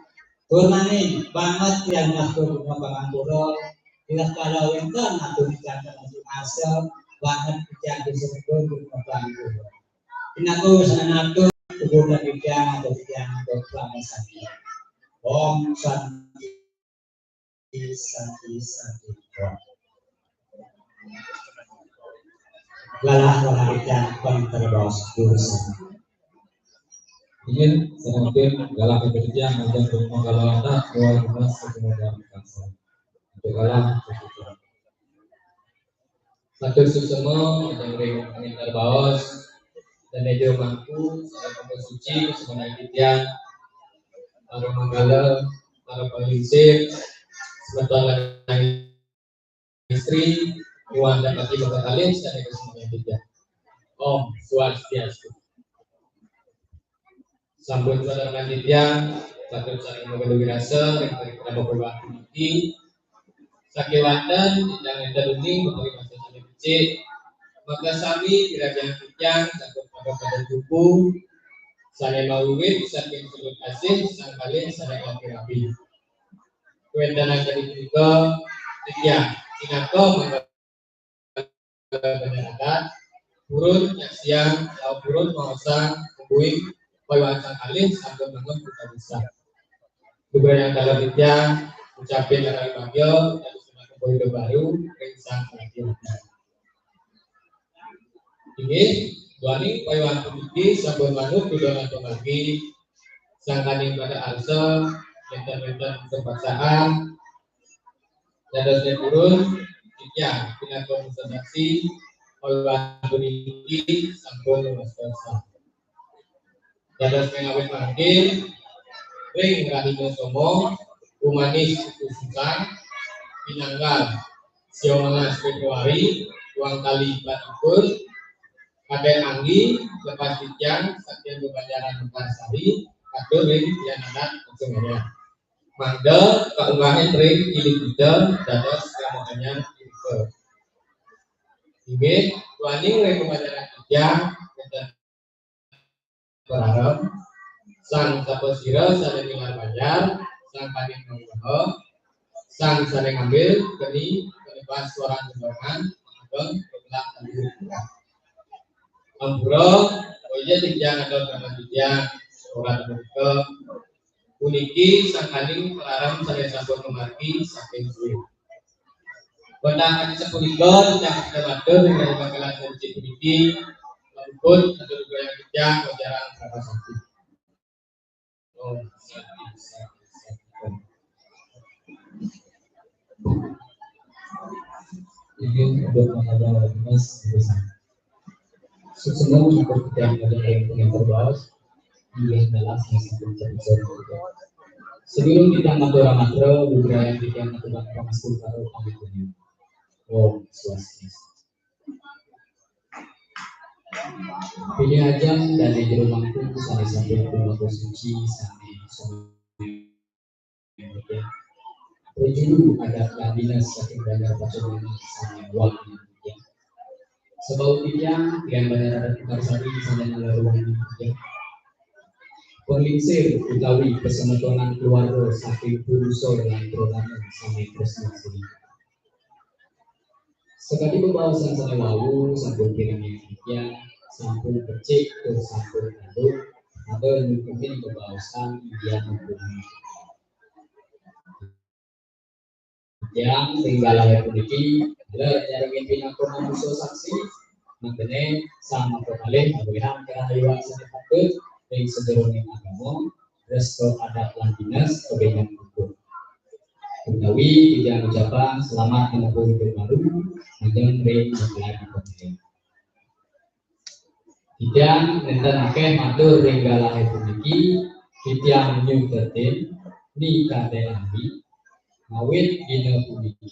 Tur malih banget titiang matur guna pangampura. Ila kala wenten atur titiang asa banget titiang bisa guna pangampura. Pinaka sane matur, tubuh dan titiang atau titiang atau selama sakit. Om Santi, Santi, Santi, Om. Galah, galah titiang pun terdos dosa. Inggih, semantin galah titiang, ajeng rumah galah tak, dua rumah sekemudian kasar. Untuk galah, Satur suksema dhateng ring pangenter baos, dané jero mangku, sareng pangka suci, kusumaning titiang, para manggala, para panglingsir, semeton lanang istri, miwah dapati bapak kalih, sané kusumaning titiang. Om Swastiastu. Sampun sadurung titiang, patut sareng magadu wirasa ring paripurna Bapak Ibu niki. Sakéwanten ingkang nénten uning Bapak Ibu sané becik, Maka sami dirajang titiang sampun pada pada tuku sané mawiwit saking sebut asih sang kalih sané rabi-rabi. Kawéntenan tadi punika titiang pinaka mangga adat purun nyaksiang, purun maosang, kuing pawiwahan sang kalih sampun mangun kita bisa. Juga yang kalau titiang ucapin lara bagya, kita bisa kuing baru ring sang kalih. Inggih, duaning pawiwahan puniki sampun manut pidongan pamargi, sangkaning pada arsa, wénten-wénten kepaksaan, dados purun, ya, pinaka saksi, pawiwahan puniki sampun wasta. Dados pangawit mangkin, ring rahina Soma, umanis kususan, pinanggal, sia mangas Februari, wang kali empat puluh, kadén anggi, lepas titiang, saking bebanjaran Mekarsari, atur ring tiang adat, Kusumayan. Mangda, kaungahin ring idik kita, dados kamuhanya kita. Inggih, duaning ring bebanjaran titiang, wénten pararem, sang sapasira sané nilar banjar, sang kadin manggaha, sang sané ngambil keni, keni pas suaran sumbangan, ageng, kebelah tadi. Ampura, boya titiang atau karena titiang, ora punika, puniki sangkaning pararem sané sampun mamargi saking suwé. Wénten sapunika, titiang kita matur, ring bakalan sujud puniki, pun, atur goyang titiang, ajaran berapa sakti. Om Santi, Santi, Santi. Izin untuk menghadap Mas Besar. Susunan untuk yang ada yang punya terbaus, dia adalah salah satu terbaus. Sebelum kita ngatur mantra, budaya kita ngatur pangastu karo pamit. Om Swastiastu. Pilih aja dan di rumahku salah satu rumah suci sampai Prajulu adat lan dinas saking Banjar Pacumana sané wangi. Sebab titiang, tiang Banjar Adat Mekarsari sané ngalih ruang. Panglingsir utawi pasemetonan keluarga saking purusa lan pradana sané tresna sri. Sakadi bebaosan sané wau sampun pirengang titiang, sampun becik tur sampun tanduk, pada nyungkemin bebaosan Indian Bumi. Titiang ring galahé puniki, ngarengin pinaka manusa saksi, mangdané sang maka kalih ngawinang karahayuan sané patut ring sajeroning agama, resto adat lan dinas, kabénjang hukum. Utawi titiang ucapang selamat menempuh hidup baru, majeng ring mempelai mempelai. Titiang nénten akéh matur ring galahé puniki, titiang nyutetin, ni kadé ami, ngawit dina puniki,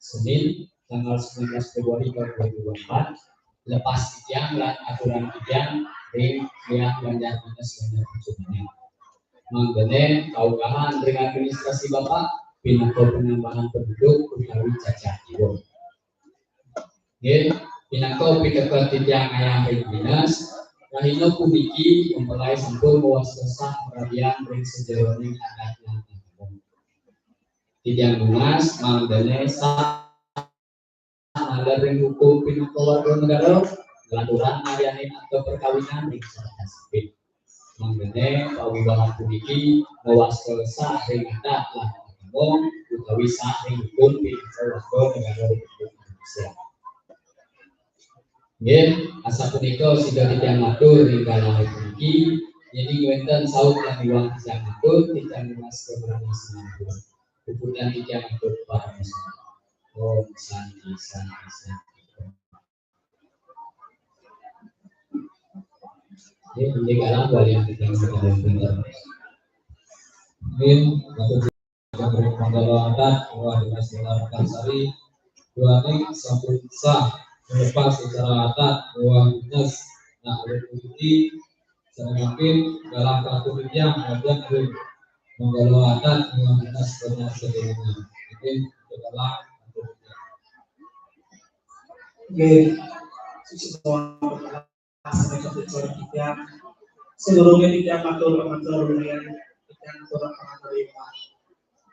Senin, tanggal sembilan belas Februari tahun dua ribu dua puluh empat, lepas titiang lan aturan titiang ring tiang Banjar Dinas Banjar Pacumana. Mangdané kaungahan ring administrasi Bapak, pinaka penambahan penduduk utawi cacah jiwa. Nggih, pinaka piteket titiang ayah ring dinas, rahina puniki mempelai sampun mawasta sah marabian ring sajeroning adat lan agama. Titiang nunas mangdané sah nalih ring hukum pinaka warga negara, lanturang ngaryanin akta perkawinan ring sareng sipit. Mangdané pawiwahan puniki mawasta sah ring adat lan agama utawi sah ring hukum pinaka warga negara Republik Indonesia. Nggih, asapunika sida titiang matur ring galahé puniki, yén wénten saut lan iwang titiang matur, titiang nunas keberanian sinampura. Puputang titiang matur paramasanti. Om Santi, Santi, Santi. Ini pentinggalan wali yang kita. Amin. Manggala adat, wah, dinas Sari. Duaning sampun sah melepas secara adat, wah, dinas. Nah, oleh puniki, saya makin dalam kartu yang ada di manggala adat, wah, dinas, banyak sebenarnya. Mungkin dalam kartu. Nggih. Sesama kita. Sedurunge kita matur, matur, kita matur, matur.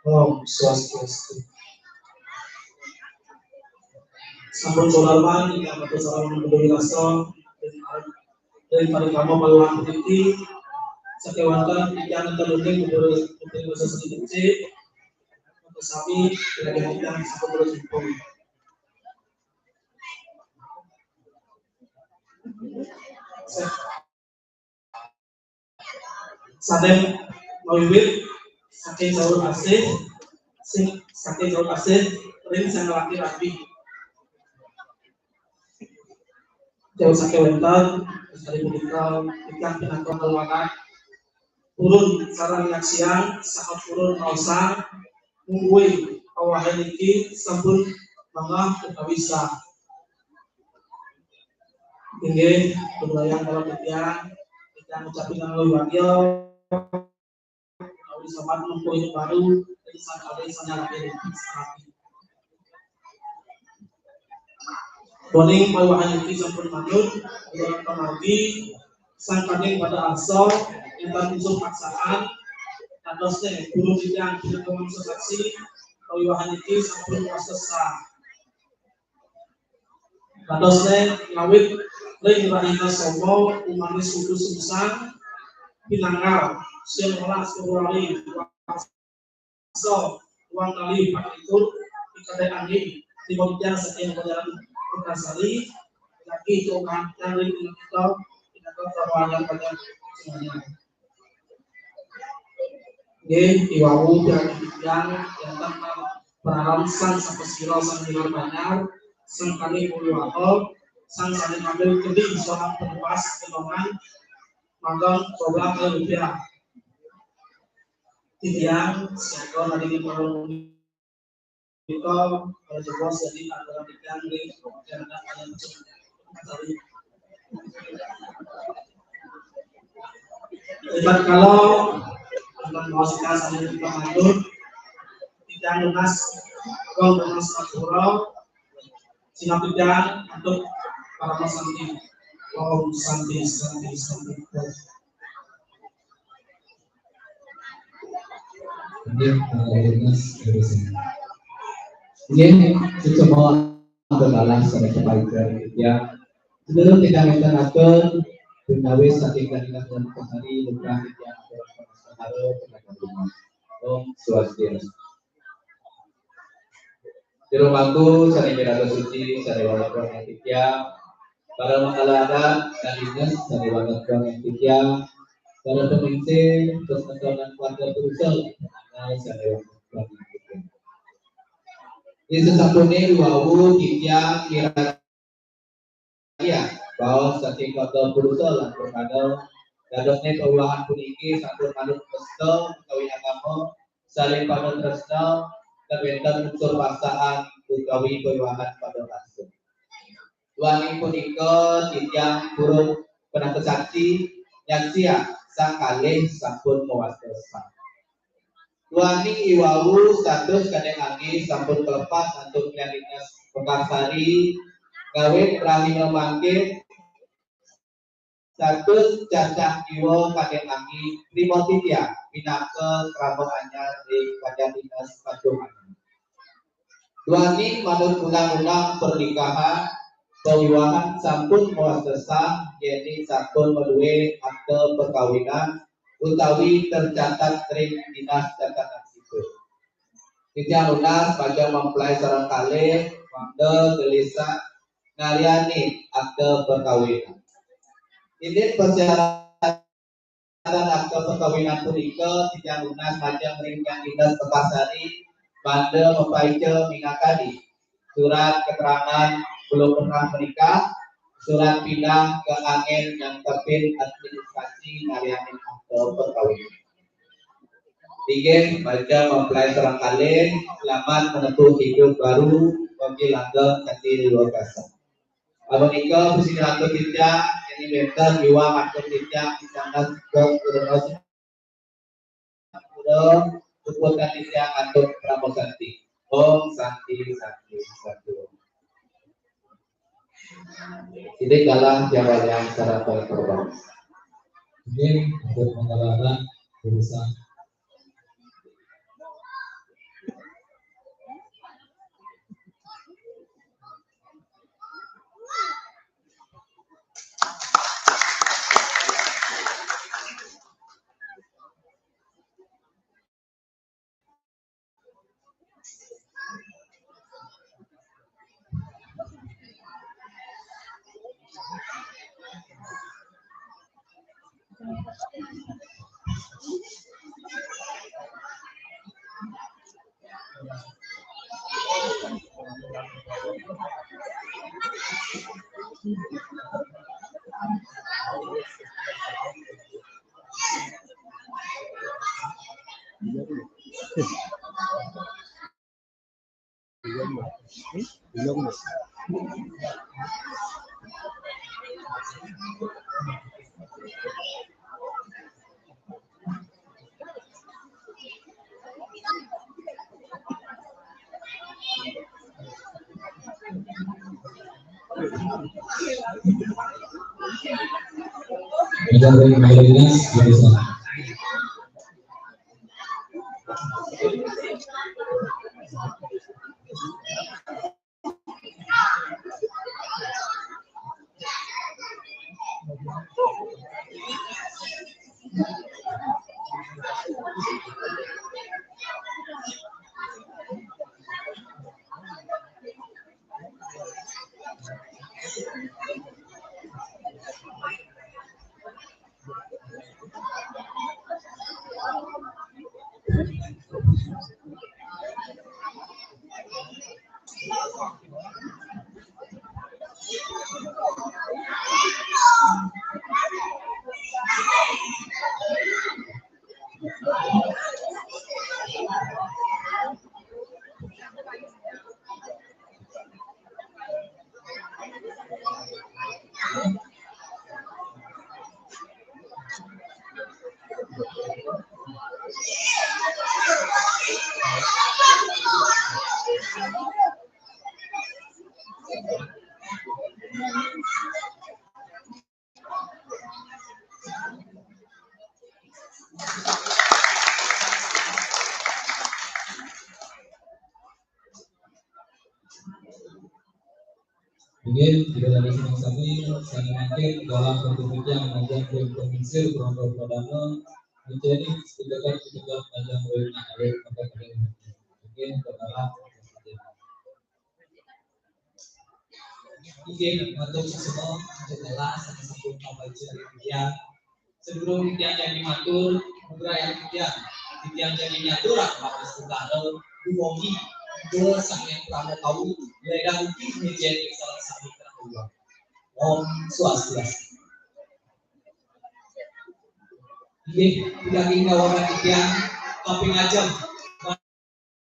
Om Swastiastu. Sampun solarman, kita matur salam, matur rasa. Dari pada kamu baluan peneliti, sekewantan kita nonton dulu, kubur, kubur, bahasa sedikit. Untuk sami, lagi kita sampun terus jumpa. Sané mawiwit saking saur asih, sing saking saur asih ring sang laki-laki. Jauh saking wénten, lestari punika, ingkang pinaka kaluwarga purun sareng nyaksiang, saha purun maosang, mungguing pawahe niki sampun mangah utawi sah. Inggih, bebrayan kala titiang, titiang ngucapin nganugraha, utawi selamat menempuh hidup baru, dari sang kawin, sang nyalaki, sang rapi. Boning pawahan niki sampun manut, utawi pamargi, sangkaning pada arsa, ingkang unsur paksaan, dados teh, guru titiang, pinaka wangsa saksi, pawiwahan niki sampun wasta sah. Dados teh, ngawit ring rahina Soma, umanis kudu sungsang, pinanggal, siang olas Februari, wangsa, ruang kali, Pak Ibu, ikadai angin, timur jang, saking Banjaran Pekarsari, lagi tuhan, dari kita, kita keluarga pada semuanya. Nggih, iwau yang yang tentang perarasan sampai sira sang hilar banjar, sang kali mulu apa, sang saling ambil keding seorang penuas kenongan, magang sebelah kali rupiah. Titiang, siapa tadi di kolom Kita, kalau coba jadi aturan titiang di, jangan ada yang Ibarat kalau, tentang mau kita saling kita matur, titiang lunas, kau lunas makmuro, sinapit untuk para masanti. Om Santi, Santi, Santi. Nggih, para lunas, terus. Nggih, sesama adalah salah sebaik dari titiang. Sedulur titiang ngenten atur, menawi saking kalimat dan kasari, lukrah titiang atur, sahara, tenaga rumah. Om Swastiastu. Jero mangku, sané miraga suci, sané wangun ing titiang, para manggala adat, sané ines, sané wangun ing titiang, para pemimpin, terus nonton keluarga Purusa, sané wangun ing titiang. Ing sesampune wau titiang kira iya, baos saking kata Purusa lan Purkada, dadosne pawiwahan puniki sampun manut mesta utawi agama, saling pada tresna, lan wenten unsur paksaan utawi pawiwahan pada rasa. Duaning punika titiang purun pinaka saksi, nyaksiang sang kalih sampun mawasta sah. Duaning iwau satus kadek anggi sampun kalepas antuk Klian Dinas Pekarsari, ngawit rahina mangkin satus cacah jiwa kadek anggi trima titiang pinaka krama anyar ring Badan Dinas Pancung Anyar. Duaning manut undang-undang pernikahan, pawiwahan sampun mawasta sah, yening sampun madue akta perkawinan utawi tercatat ring Dinas Catatan Sipil. Titiang nunas pacang mempelai sareng kalih mangda gelisah ngaryanin akta perkawinan. Indik persyaratan akta perkawinan punika titiang nunas majeng ring Dinas Pekarsari mangda mapaica minakadi surat keterangan belum pernah menikah, surat pindah ke angin nyangkepin administrasi ngaryanin akta perkawinan. Inggih, majeng mempelai sareng kalih, selamat menempuh hidup baru, bagi langgeng kanti luar biasa. Amunika, puji lantur titiang, ini wenten miwah matur titiang, titiang dan pura, pura, puputang titiang antuk Parama Santi. Om Santi, Santi, Santi. Ini kalah jawanya cara paling korban. Ini untuk mengelola urusan. Inggih, tidak ada sama kami, sané mangkin dalam bentuk yang menjadi pemimpin Bronto Pradana, menjadi sekitar-sekitar panjang wénang awet maka kalian mungkin berharap. Inggih, matur suksma untuk kelas yang sampun kabaca ya. Sedurung titiang jagi matur, nugrahaken titiang, titiang jagi nyaturan pangastuti dumogi Ida Sang Hyang Pramakawi, ledang ugi ngijen salah sami katuan. Om Swastiastu. Inggih, daging kawanan titiang kaping ajeng.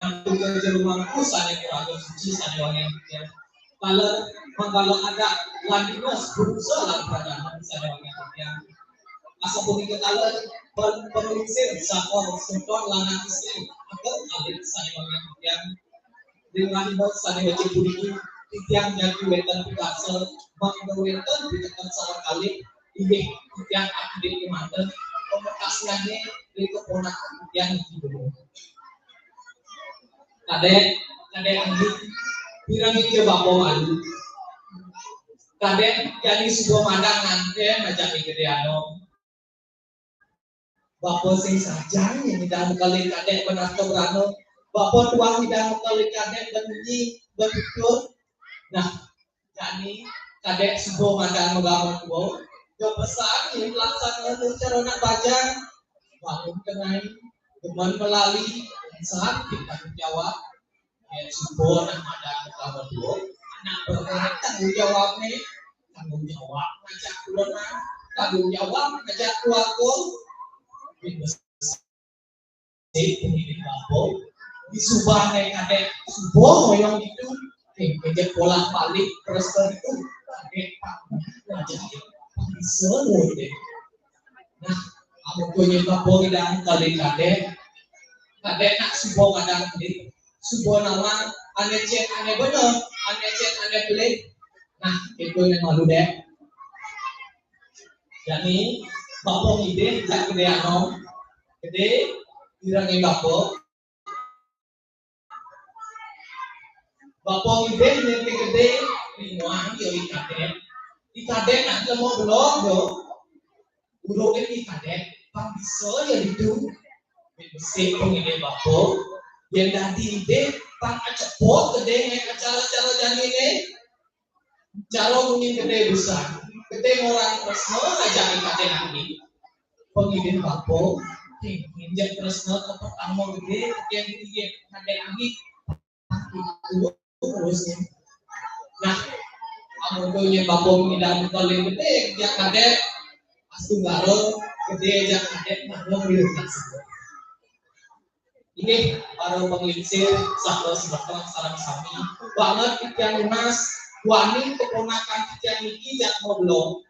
Mangku jero mangku sané kuragan suci sané wangian titiang. Kala mangkala adat lan dinas bungsa lan pradana sané wangian titiang. Asapunika kala pen-, panglingsir saha semeton lanang istri ageng alit sané wangian titiang. Ring rahina sané becik puniki titiang jagi wénten pikarsa mangda wénten piteket sareng kalih inggih titiang akidik kemanten pamekasnyané ring keponakan titiang niki. Kadék, kadék Andi, pirengija bapa malu. Kadék jani suba madang nganten ajak Ida Gedé Anom. Bapa sing sajang nyidang kalih kadék benasta brana. Bapa tuah nyidang kalih kadék benunyi, betutur. Nah, jani kadék suba madang magama tua. Yo pesan yen laksana cara anak bajang. Bangun kenai, demen melali, insan, tanggung jawab. Yen suba anak madang magama tua, anak berat tanggung jawabné, tanggung jawab ngajak keluarga, tanggung jawab ngajak keluarga. Yen mesti pendidik bapa, di subané kadék suba ngoyong ditu, yen kejek bolak-balik, terus ke ditu, kadék tak ngajak, bisa deh. Nah, amun punyi bapa ngidang kalih kadék, kadék nak suba madang diri. Suba nawang ané cén ané bener, ané cén ané pelih. Nah, itu yang malu deh. Jadi, bapa ngidih jak gedé anom. Gedé, ireng bapa. Bapa ngidih nyen gedé, ringuang yo i kadek. I kadek nak lemo belong yo. Uruke i kadek, pang bisa yo ditu. Besik pengidih bapa, yang dadi idih, pang acepot gedé ngen acara-acara jani né. Cara munyin gedé besar. Gedé ngorang tresna ngajak i kadek ati. Pengidih bapa, nginjak tresna ke pertama gedé, yang ketiga kadek ati. Itu terus. Nah, amun to nyen bapa ngidang paling gedé, ya kadek, astu ngaro, gedé jak kadek, ngaro riweuh. Inggih, para panglingsir, saha semeton sareng sami, banget titiang nunas, wani keponakan titiang niki jak ngobrol.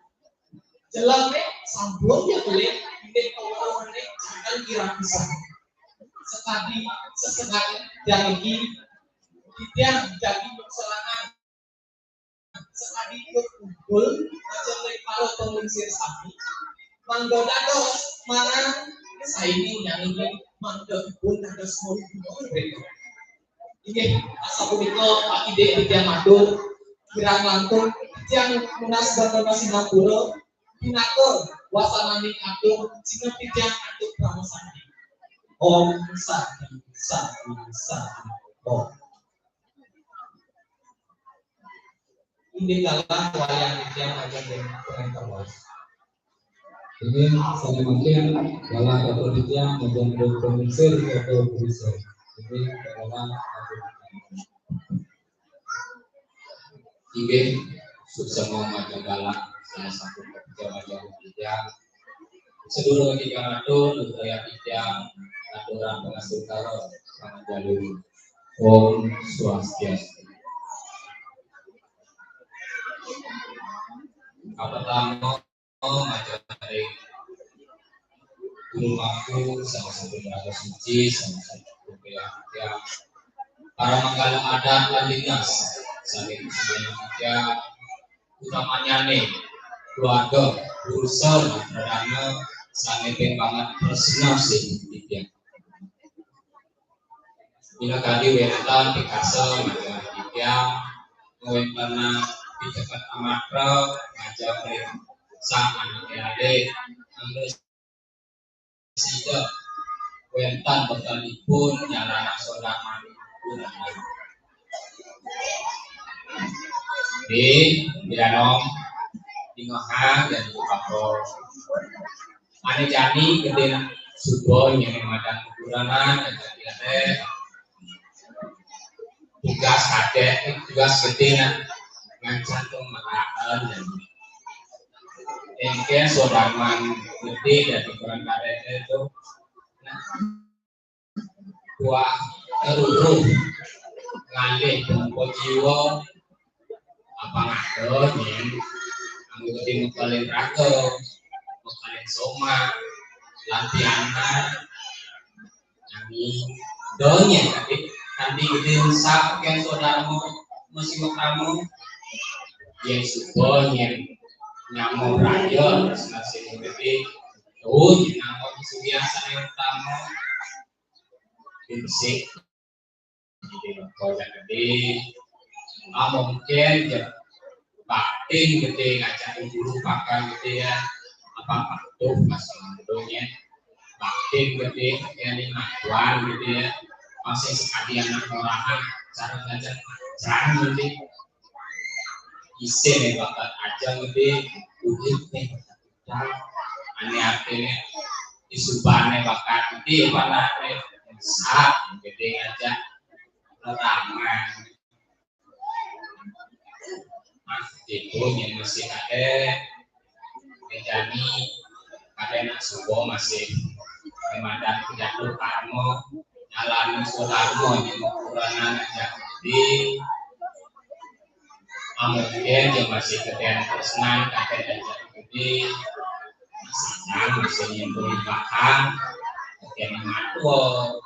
Jelas nih, sampun ya beli, inggih, kalau nih, jangan kira pisan. Sekadi, sesekali, titiang niki, titiang jadi persoalan. Sekadi ikut kumpul, macam dari para penglingsir sami, mangga dados, mangan, saini nyanyi, mangga pun dados murid-murid. Inggih, asapunika Pak Idé titiang matur, kirang langkung, titiang nunas bangga sinampura, pinaka wasananing atur, sineb titiang antuk parama santi. Om Santi, Santi, Santi, Om. Inggih galah wayang titiang ajeng ring pengantar wayang. Inggih sané mangkin galah katur titiang ajeng ring penglingsir katur penglingsir. Inggih galah katur titiang. Inggih suksma majeng galah salah satu kerja majeng titiang. Sedulur tiga ratus budaya titiang aturan pangastungkara pangajalu. Om Swastiastu. Kapertama, majeng ring guru mangku, salah satu raga suci, salah satu budaya titiang. Para manggala adat lan dinas, saking budaya titiang, utamanya nih, keluarga, urusan, pradana, sané ping banget tresna sih titiang. Minakadi wénten pikasa ngajeng titiang, ngawéntenang picaket amatra ngajeng ring sang anaké alit, angga sida wénten bektenipun nyarana sodaman. Di, di anom, di ngehang, dan di kapal. Ané jani gedé nak suba nyai madan kuburan, aja gedé. Tugas kadé, tugas gedé nak ngancan tuh meraten. Engké sodaman gedé dari kuburan kadé itu. Nah, wah, ruruh ngalih bangka jiwa, apang ada nyén, anggo gedé mekalin raga, mekalin somat, lan pianak, nanging donya tapi kanti gedé rusak kén sodarma masih makrama. Yén suba nyén nyama braya, tresna sing gedé, tuh nyén nama sugihan sané utama. Diresik. Jadi, kocak gedé. Ah, mungkin ya, batin gedé ngajak guru pakan gedé ya. Apa patuh masalah donya. Batin gedé, ya, ini ngakuan gedé ya. Masih sekali anak orahan, cara ngajak, cara gedé. Isin ya, bakat aja gedé, udip nih. Ané artiné isubané bakat gedé panané. Sat gedé ngajak reraman. Mas itu yang masih ada, jani ada nak subo masih madan tidak utama, nyalanan utama yang kekurangan aja di. Amun dia masih keadaan tresnan, keadaan jadi, masih masih yang perubahan, keadaan matua,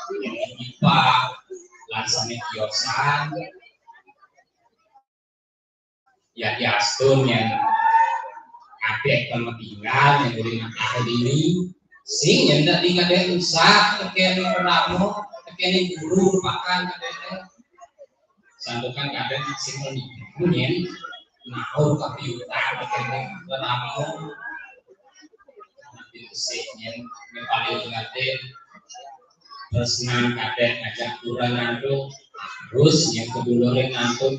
keadaan ipa, langsung kiosan. Ya, ya, astun yang kabeh kon tinggal yang boleh nakah diri. Sing yang tak tinggal dia usah, tekeni ramo, tekeni guru, makan, katanya. Santukan kadang sing menipu nyen, naur tapi utang, katanya, ramo. Nanti sing yang paling ingatin, terus nang kadang ngajak kurang nantu, terus yang kedulurin nantu,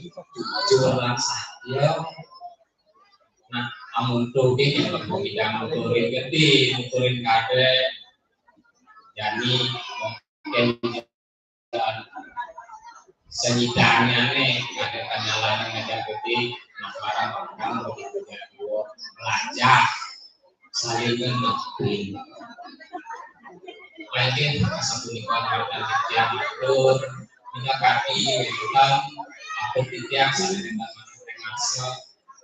curang saja. Nah, amun tuh yang lebih tidak muturin gede, muturin kadek, jadi mungkin senyidanya nih ada kenalan yang ada gede, nah, barang-barang mau dipuja dua, belajar, saling ngerti. Mungkin masa punika kalian titiang atur, minyak kaki, welutan, atur titiang saling masa,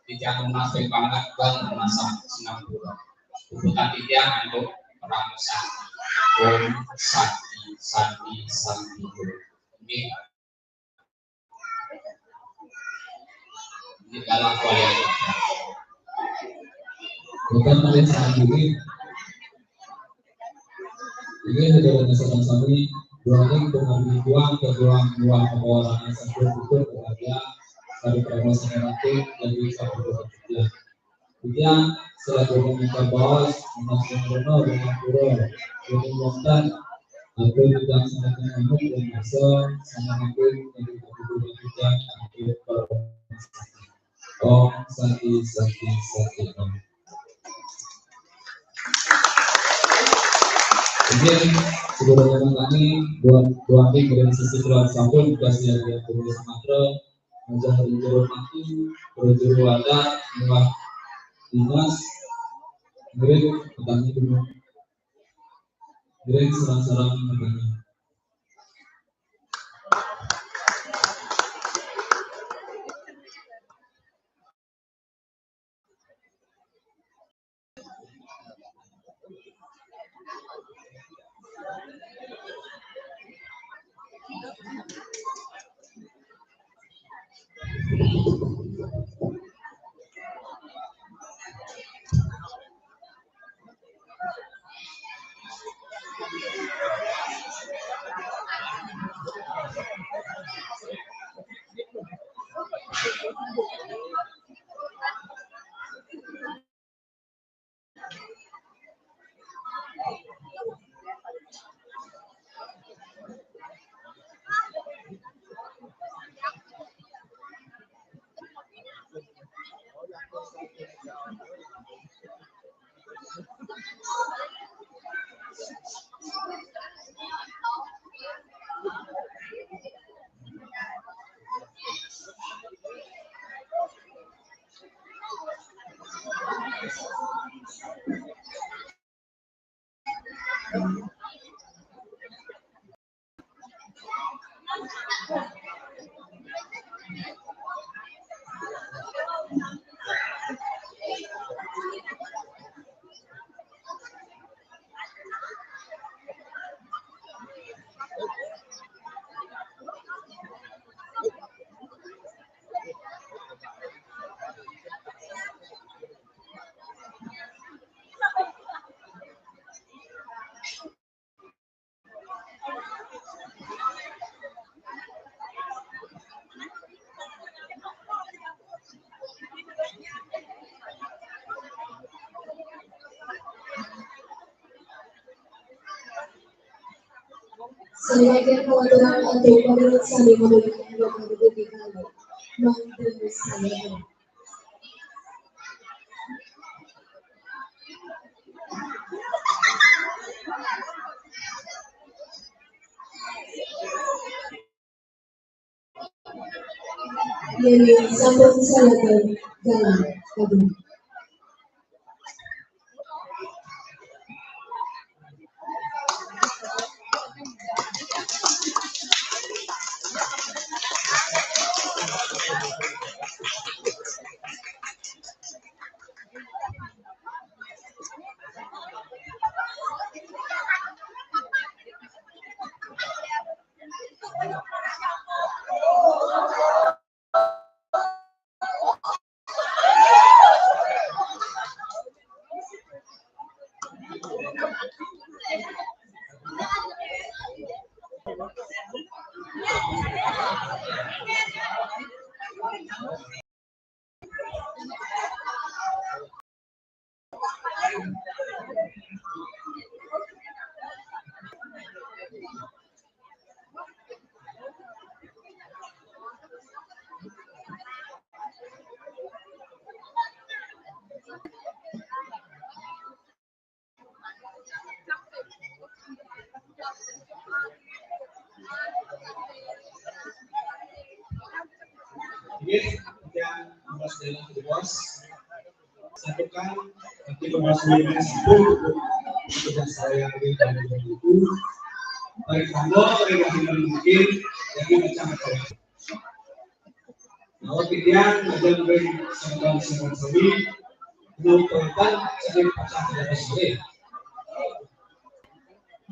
titiang emas ping banget bang masa senam bulan. Puputan titiang untuk perang santi. Om santi, santi, santi. Ini, ini dalam kualitas. Bukan oleh sendiri. Ini adalah sama-sama dua ring pengambilan uang ke ruang ruang pengeluaran sampai pukul keluarga dari promosi nanti dan di satu dua tiga. Kemudian setelah meminta bos, mas yang benar dengan pura, ini wonten aku tidak sangat mengamuk dan masa sama aku dari aku tidak tidak aku. Om santi, santi, santi, om. Mungkin sebelumnya kami buat buat dari sisi keluar sampun dikasih yang punya Sumatera, Raja Jero Mati, Raja Jero Wadah, Mewah Dinas, Ngiring petani dulu. Ngiring serang-serang petani. Sebagai pengaturan untuk pemilik sandi memiliki dua puluh tiga kali. Menteri saya. Ini sampai saya ke jalan. Aduh. Nggih, titiang Mas Dela Bos. Satukan, tapi Mas Dela sampun, tidak saya ambil dari itu. Baik, kamu, baik, mungkin, jadi macam apa? Nah, titiang ada mungkin sangkan-sangkan sami, mau kelihatan, sering pacah tidak sore.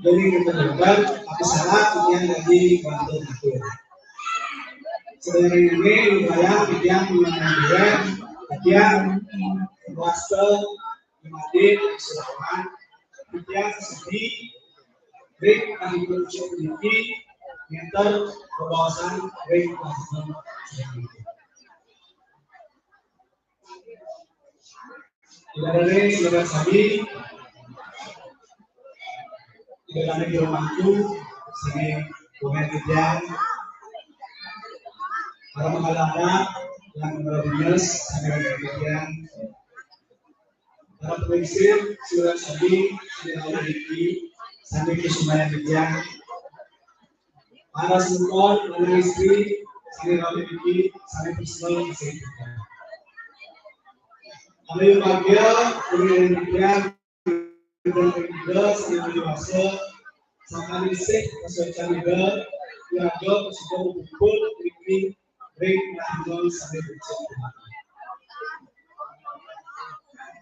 Jadi, kita dengar, tapi salah, titiang lagi bantu aku. Sebenarnya ini, saya, titiang mengenai dia, titiang, wasta, mati, selamat, titiang, sedih, ring, ahli kunci, niki, ngeter, kebawasan, ring, plasma, sedih. Tidak ada ring, saudara sami. Tidak ada di rumahku, sami, bukan titiang. Para menghalana, yang berdinas, sami, bukan titiang. Para pengisir, saudara sami, sami, bukan titiang. Sami, kesumayan titiang. Para sempon, para istri, sami, bukan titiang, sami, kesumayan titiang. Kami bahagia, kami yang titiang, Ida, sami dewasa, sakali sih, kasuecan Ida, keluarga, kesudah kumpul, mriki, ring, rahma, sami becik.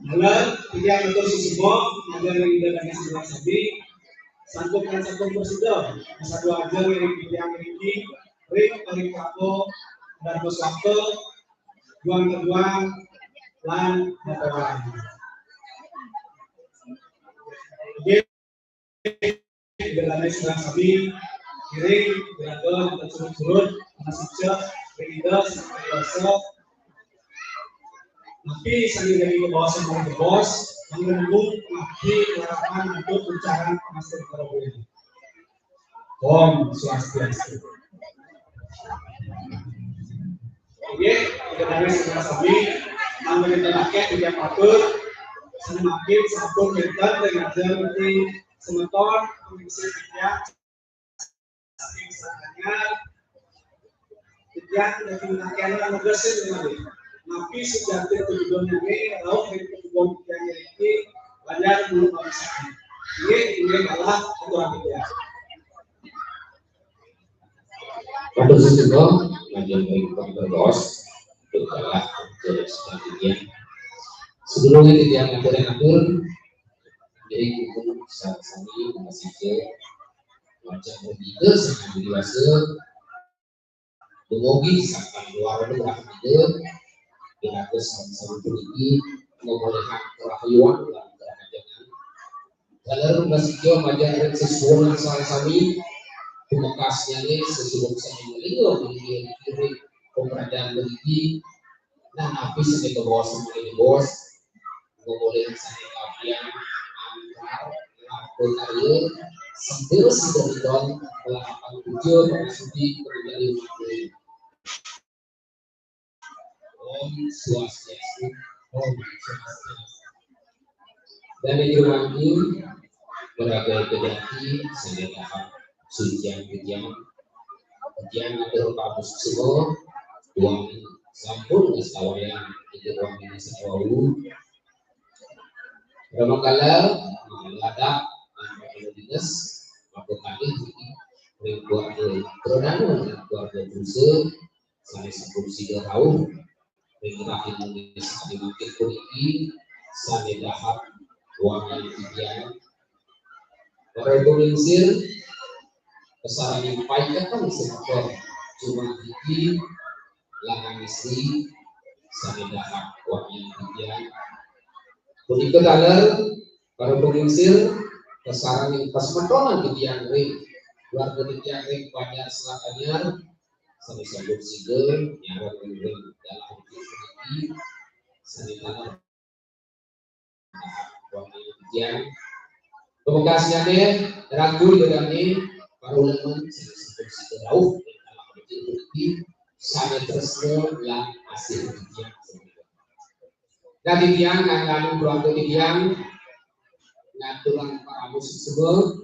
Mula, titiang atur sesepuh, ngajar ring Ida dan sami, sampun kan sampun prasida, masa dua aja ring titiang mriki, ring, paling kapo, dan pesaka, duang keduang, lan, matoran. Nggih, Ida dané sareng sami, ngiring, iraga, kita surut-surut, masih cek, ring Ida, sampai kuasa. Napi sami dari bos, yang dari bos, yang nemu, napi, harapan, untuk pencahayaan, masih terobos. Om Swastiastu. Nggih, kita dari sareng sami, mangga kita pakai tiga matur, semakin sampun kita dengan di semeton, pengisi tiga, saking sangat, tiga, dan kita kena menegasin lagi. Napi sejati tujuannya ini, lauk dari tujuan yang ini, banyak belum bangsa. Ini, ini malah aturan tiga. Matur suwun, Pak, panjenengan berdos, berkalah, terus selanjutnya. Sebelumnya, titiang ngatur-ngatur, jadi, ibu, sami, masih ke, wajah, begitu, sangat dewasa, dumugi, sampai luar, luar, gitu, kita, sama-sama, begitu, memuliakan kerahayuan, dan kerahayuan, Dalam masih jauh majang ring sesuwun sareng sami, tumekasnyané sesuwun sami melinga melinggih ring pemradaan mriki, nah, napi sami bos, sami bos, ngomolin sami kapian, antar, laku karya, sendiri sida idon, melakukan puja, pangasuci, pengendali umat. Om Swastiastu. Om Swastiastu. Dan itu mangkin, berbagai kejati, sehingga dapat sucian kejam. Kejam atur Pak Bus Sumo, tuang sampun ngastawayang, itu tuang ini sawau. Ramakala, mangladak, dan dinas, maka kami, ring keluarga, keluarga, keluarga, sané sampun sida rauh ring rahina sané mangkin puniki sané dahat wangian titiang. Para ibu lingsir, kasarengin paiketan semeton cuma iki lanang istri sané dahat wangian titiang. Punika taler Para pengingsir, kasarengin pasemetonan titiang ring keluarga titiang ring Banjar Selat Anyar, sami sambut sida nyarengin ring dalah puniki, sami taler titiang. Pamekasnyané, ragu Ida dané, para uleman, sami sambut sida rauh ring dalah puniki, sami tresna lan asih titiang. Nah, titiang ngangganin keluarga titiang ngaturang parama suksma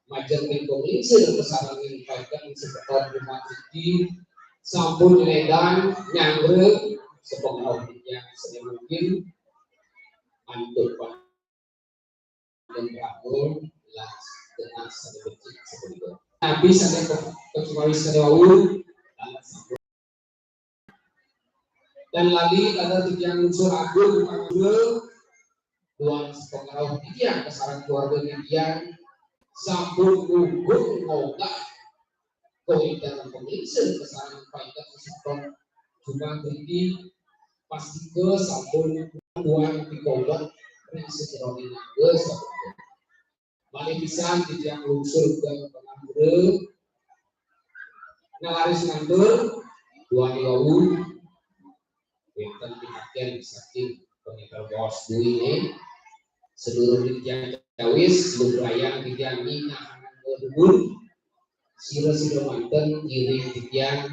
majeng ring panglingsir kasarengin painter semeton jumah puniki, sampun nyelebang nyanggra sapangrauh titiang sane mangkin antuk dan Rabu lah dengan seperti sebelum. Tapi saya ke kecuali saya wau dan lali ada titiang unsur agung panggul buat sepengaruh titiang kasarengin keluarga titiang sampun gugur ngogah koin dalam pengingsir kasarengin painter semeton jumah puniki pastika sampun buat pikolot ring sajeroning naga sampun. Malih pisan titiang nglungsur ka pangapura. Nalaris ngantur, duaning wau wenten pitaken saking pangapura baos duwine. Sedurung titiang cawis, lugrayang titiang nyinahang dumun. Sira-sira manten ngiring titiang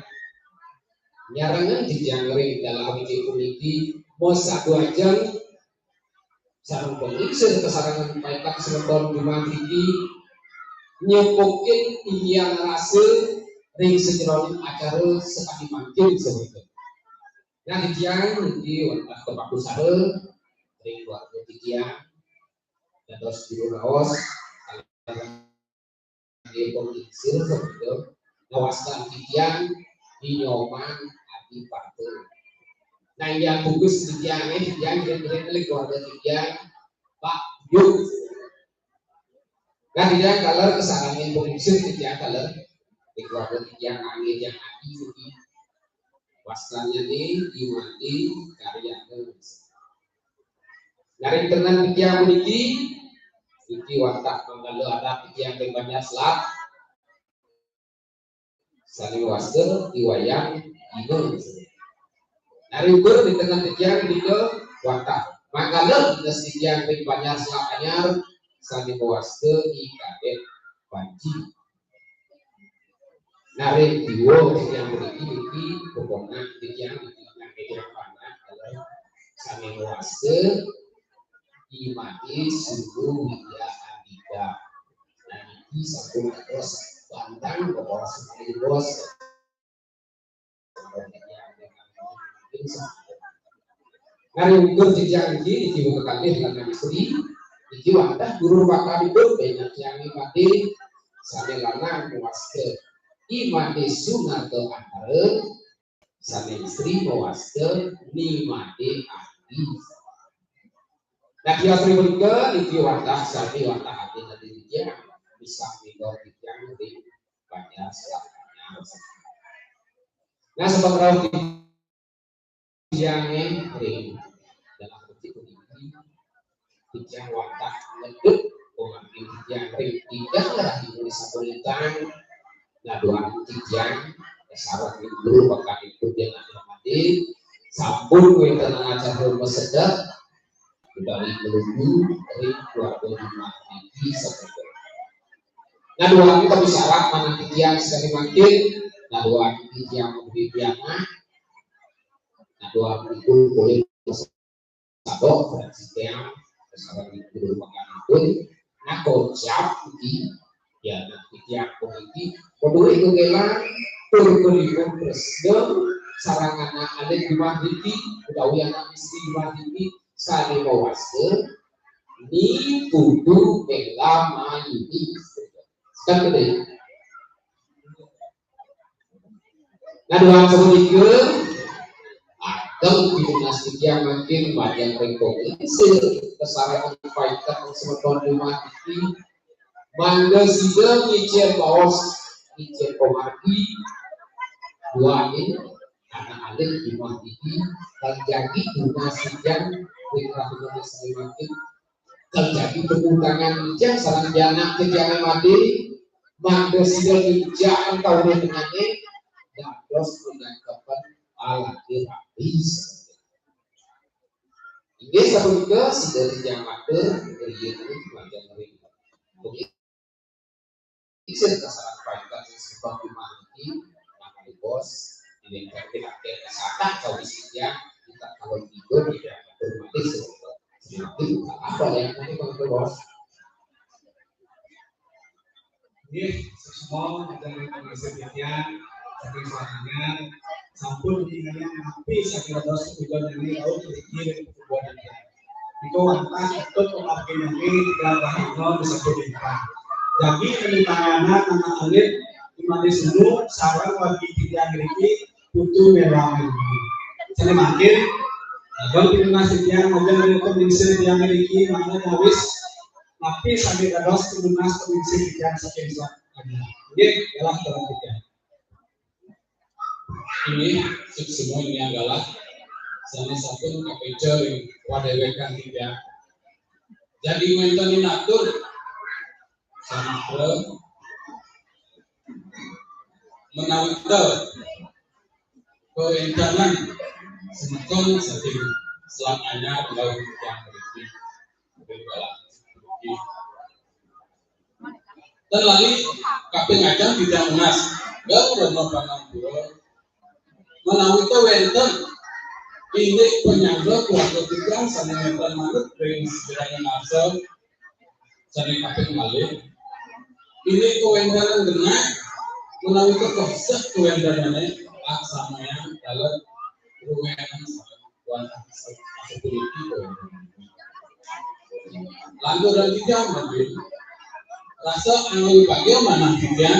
nyarengin titiang ring dalah puniki, masadu ajeng sareng panglingsir kasarengin painter semeton jumah puniki nyepukin inggih rasa ring sajeroning acara sakadi mangkin sapunika. Nah, titiang niki wantah kapakusara ring keluarga titiang dados juru raos Nggih, pemimpin sira punika ngawastan titiang di Nyoman Adipati. Nah, yang bungkus titiang, eh, titiang kira-kira keluarga titiang, Pak Yuk. Nah, titiang taler kasarengin pemimpin titiang taler di keluarga titiang, angin yang adi, wastannya di, di mati, karya. Nah, ring tengen titiang puniki, niki wantah manggala adat titiang ring Banjar Selat. Sane wasta I Wayang Dina. Nah, ring ukur ring tengen titiang punika wantah manggala dinas titiang ring Banjar Selat Anyar sane mawasta I Kadek Panji. Nah, ring kiwa titiang puniki, niki peponak titiang, niki nang titiang panak, sane mawasta I Made Sulu Widya Andika. Nah, niki sampun dados bantang, dados bos. Nah, ring ukur titiang niki, niki wau kekalih lanang istri, niki wantah guru rupakanipun, benjang tiang made sane lanang mawasta I Made Sunarta Antara, sane istri mawasta Ni Made Adi. Nah, tiang istri punika niki wantah sami wantah ati titiang, bisa ngendong titiang ring Banjar Selat Anyar. Nah, semeton rauh titiange ring dalah reti puniki, titiang wantah ngeduk pamangkin titiang ring Ida Rahina Sapurintang, ngaduang titiang sareng guru rupakanipun Ida Rahina Made, sampun wenten acara masedek, utawi nglungguh ring keluarga jumah puniki sapunika. Ngaduang kami sareng manah titiang sakadi mangkin, ngaduang titiang mangkin pianak, ngaduang ipun polih sadok, dan setiang, sareng guru rupakanipun, nah, kocap di, ya, nah, titiang puniki, padue kagela, tur kalipun tresna, sareng anak alit jumah puniki, utawi anak istri jumah puniki, sane mawasta Ni Putu Ella Mayuni. Kan gede. Nah, duang sapunika, ageng pinungas titiang mangkin majeng ring komisi, kasarengin painter semeton jumah puniki. Mangda sida ngicen baos, ngicen pamargi, duaning anak alit jumah puniki, lan jagi tunas titiang ring rahina sane mangkin. Jadi tepuk tangan yang sareng pianak titiang Madé, mangda sida nginjak tauné tengané, dados pinangkepan alaki rabi. Inggih sapunika sida titiang matur, riyin majeng ring. Sing kasaran painter sing sebab humanity, maka bos, ini kita kita sakat kau isinya, kita kalau tidur tidak hormati sesuatu. Sesuatu apa yang ini menurut bos? Nggih, semua ada yang bisa saking soalnya sampun inginnya napi saking dos tujuan ini tahu pikir buat dia. Iku wantah ketut pemakin ini tiga tahun disebut intan. Jadi ini tanganan anak alit, imani semu, sarang bagi tiga ngeriki, putu melawan ini. Saya makin, abang terima sekian, aja dari pemimpin tiga ngeriki, mana habis, tapi sampai dados tunas pemimpin tiga saking. Oke, jalan terus tiga. Ini suksma ini adalah salah satu kapica ring padéwékan kita. Jadi wénten atur samatra menawita kawéntenan semeton saking Selat Anyar laut yang berarti. Ten lali kaping ajeng tidak munas. Gak udah mau pangampura. Menawi to wénten indik penyangga keluarga tiga sané wénten manut ring sejarah masa sané kaping malih. Indik kawéntenan genah menawi to kosek kawéntenané aksamayang dalam ruwenan sareng wantah sapuniki kawéntenan. Lantur dan tiga mungkin rasa angin bagia manah tiga.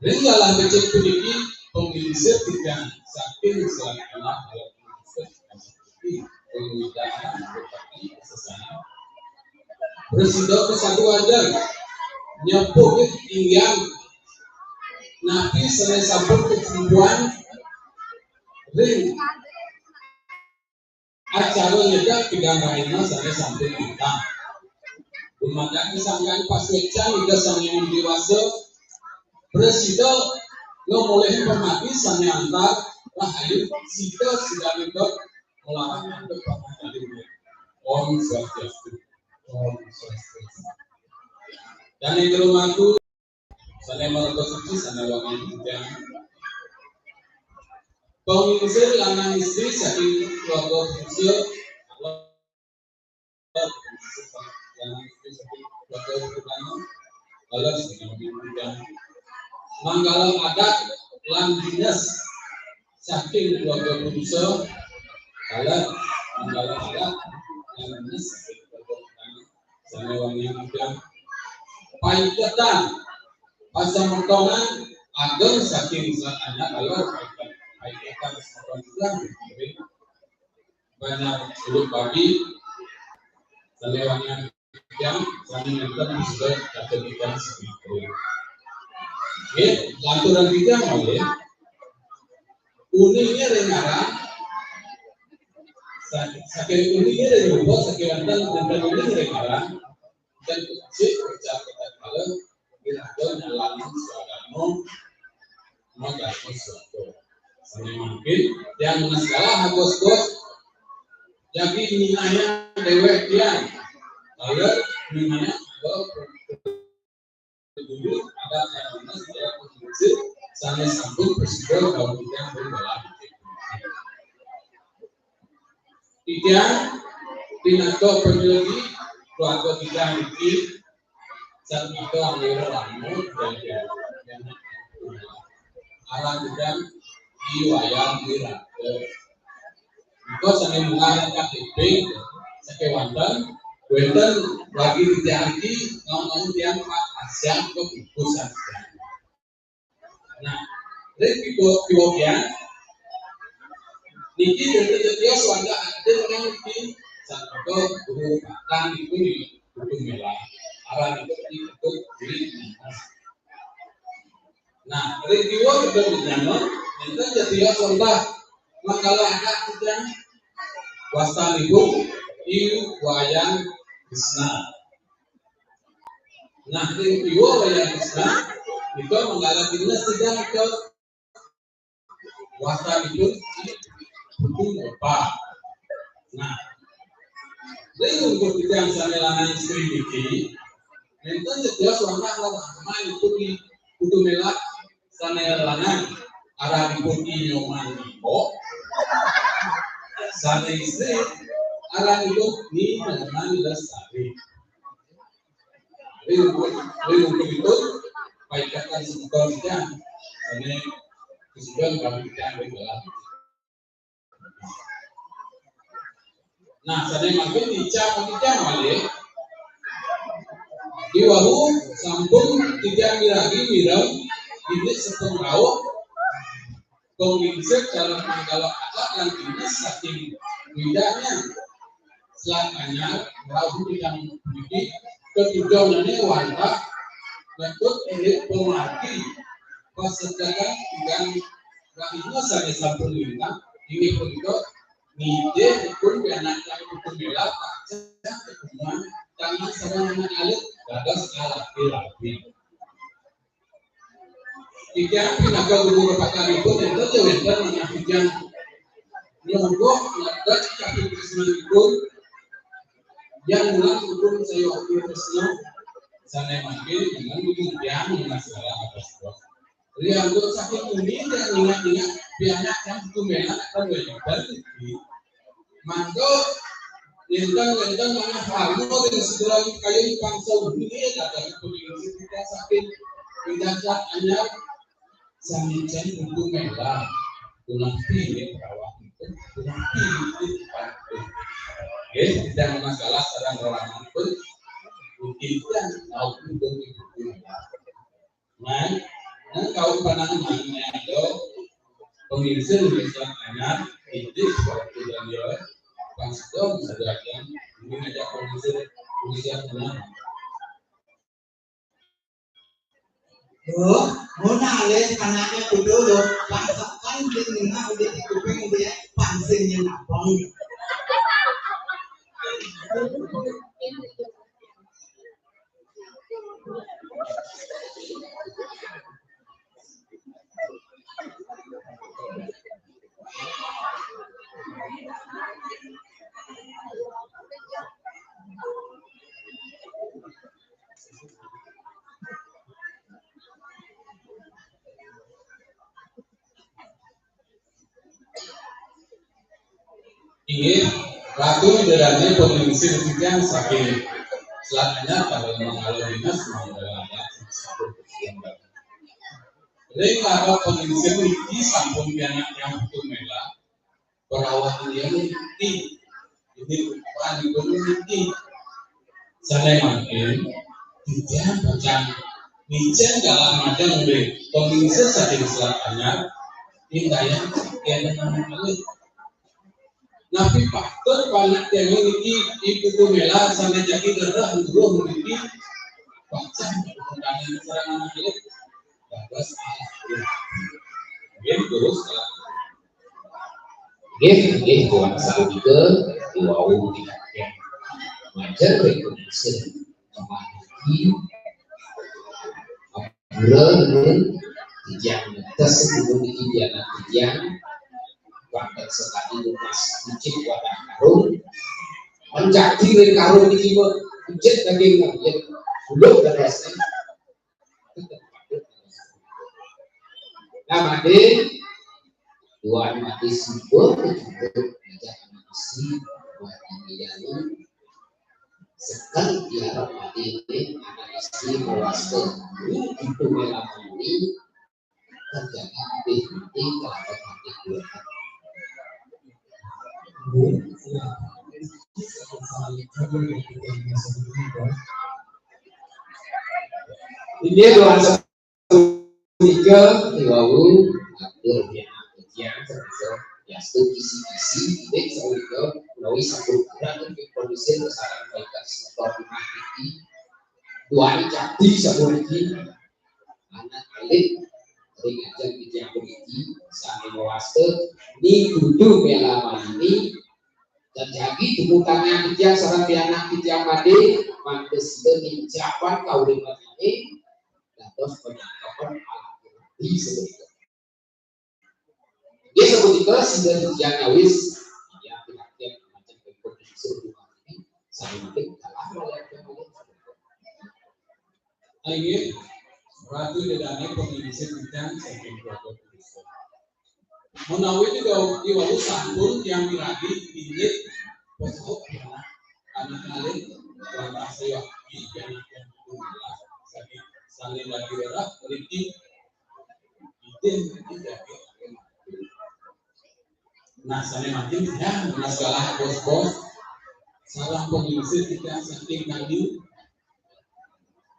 Ring galah becik puniki pemilisir tiga saking selatan alam. Presida kesatu aja nyepuh inggian napi sané sampun ketempuan ring acara nyedak tigang rahina sané sampun matang. Dumadak disangkan pasuécan Ida Sang Hyang Widi Wasa, presida ngamolih pamati sané antar rahayu sida sidaning dot nglarang antuk pamati. Om Swastiastu. Om Swastiastu. Dan yang terhormat sané marga suci sané wangi titiang. Panglingsir lanang istri saking keluarga puja. Lanang istri saking keluarga puja. Balas dengan titiang. Manggala adat lan dinas saking keluarga puja. Balas manggala adat lan dinas saking keluarga puja. Sané wangian udan. Paiketan pasametonan ageng saking Sang Anyar Alor. Paiketan pasametonan udan. Banyak sulut babi. Sané wangian udan. Sané nonton sudah kata kita. Oke, lanturan kita malih. Uningé ring aran. Sa-, saking uningé ring rupa, saking wénten, wénten uning ring aran. Dan kecil kerja kita kala, iraga nyalaning swadharma, magarma swarga. Sané mangkin, yang menes kalah agus bos, jagi nyinahang déwék tiang. Kala nyinahang ada guru, ada yang menes, ada pemimpin, sané sampun presida kawitian berbalan. Tiga, pinaka penyelegi keluarga tiga niki, satu kita ambil lama, dan, dan, aran tiga di wayang di raga. Engko sané mulai K T P, saké wonten, wénten lagi tiang iki, ngomong tiang Pak Asyang keputusan. Nah, ring kiwa, kiwa kian, niki wonten titiang suwanda adé menang niki, sampun guru patang niku nih, guru mela. Aran niku di Ketut Giri. Nah, ring kiwa kita menyama, enten titiang suwanda mangkala anak kita, wastanipun I Wayan Tresna. Nah, ring kiwa wayah tresna, nika manggala dina sida nika wastanipun Putu Mela. Nah, ring ungkur titiang sane lanang istri niki, nenten setia suara lawan amanipun Putu Mela sane lanang aranipun Nyoman Limbo, sane istri aranipun Ni Nyoman Lestari. Ring, ring ungkur ipun, paikatan semeton titiang sane kesudahan kami titiang ring dalam. Nah, sane mangkin titiang, titiang malih. Diwawu sampun titiang miragi mireng indik sepengrauh Panglingsir dalam manggala adat lan dinas saking Widang Hyang Selat Anyar, rauh titiang puniki katujonane wantah ngetut indik pamargi pasedakan ingkang rahina sane sampun lintang, inggih punika ngidih ipun pianak Putu Mela pacang kagungan tangan sareng anak alit dados kalati-lati. Titiang pinaka guru kapakaripun ento ja wenten manah titiang nungguh ngadeg katresnanipun yang mulang ipun saya waktu tresna sane mangkin dengan ujung tiang masalah apa sebab. Riantuk saking uni tiang ingat-ingat pianak yang Putu Mela kan wenten iki. Mangko, nenten-nenten manah harma ring segala kayun pangsa bumi, dadosipun ing sisita saking Widang Selat Anyar, samijan Putu Mela. Punapi nggih, rawuh niki, punapi niki, Pak. Nggih, tidak masalah sareng orang pun, mungkin kan tahu Putu Mela. Nah, nah, kau panah mana ada pemirsa Indonesia Anyar, itu waktu dan dia pas itu bisa diajarkan, ini ngajak pemirsa, pemirsa Anyar. Oh, muna alih anake kudu lho, pangsekan sing nengah udah dikuping udah pangsing nyenapong. Inggih, Ratu Ida Dane peningsih titiang saking Selat Anyar pada manggala dinas manggala adat sampun. Ring laga peningsih niki sampun pianak yang Putu Mela. Perawatan yang niki. Ini rupanipun niki. Sane mangkin, titiang pacang micen galah majeng ring peningsih saking Selat Anyar, indayang kenten anak alit. Napi patut panak tiang niki Ibu Tumela sane jagi gerah luruh niki pacang sareng anak alit. Bagus. Nggih, terus. Nggih, nggih, Tuan Saudika, wau dikakek. Majeng ring peningsih. Kemati. Pura niki titiang netes gunung niki di anak titiang. Wonten sekali lukas cicip wadah karung. Menjadi ring karung niki mah pijit daging nggih. Buluk dan rasa. Nah, made Tuan made sibuk kejebuk ngajak anak istri buat ini. Sekan tiarap mati ini anak istri mewasta ini itu melamani terjaga habis mati kelapa mati dua. Ini doa tiga, diwawu, atur, ya, ujian, sebisa, ya, setuju, kisi-kisi, ide, sawika, menawi sampun kurang, untuk kondisi, besaran, baik, setor, rumah, iki, tuan, jadi, sampun, iki, anak, alit, ring ajeng, iki, ampun, iki, sami, mewasta, ni, kudu, melawan, ini, Dan jagi tepuk tangan titiang sareng pianak titiang madé, mangda sida ninjapan kauripan dados panangkepan alaki rabi semeton. Inggih sapunika sida titiang nyawis, ya, pinantian macam berikut episode dua ini, sambil mungkin kalah oleh yang lain. Inggih, Ratu Ida Dané pamimpin titiang saking keluarga Kristen. Menawi tidak diwalu sampun tiang miragi inggih pesawat anak anak alit wantah sewakti anak yang tunggal saking sané lagi werah riki itin tidak. Nah, sané makin ya, mas kalah bos-bos. Salah pemimpin kita saking kami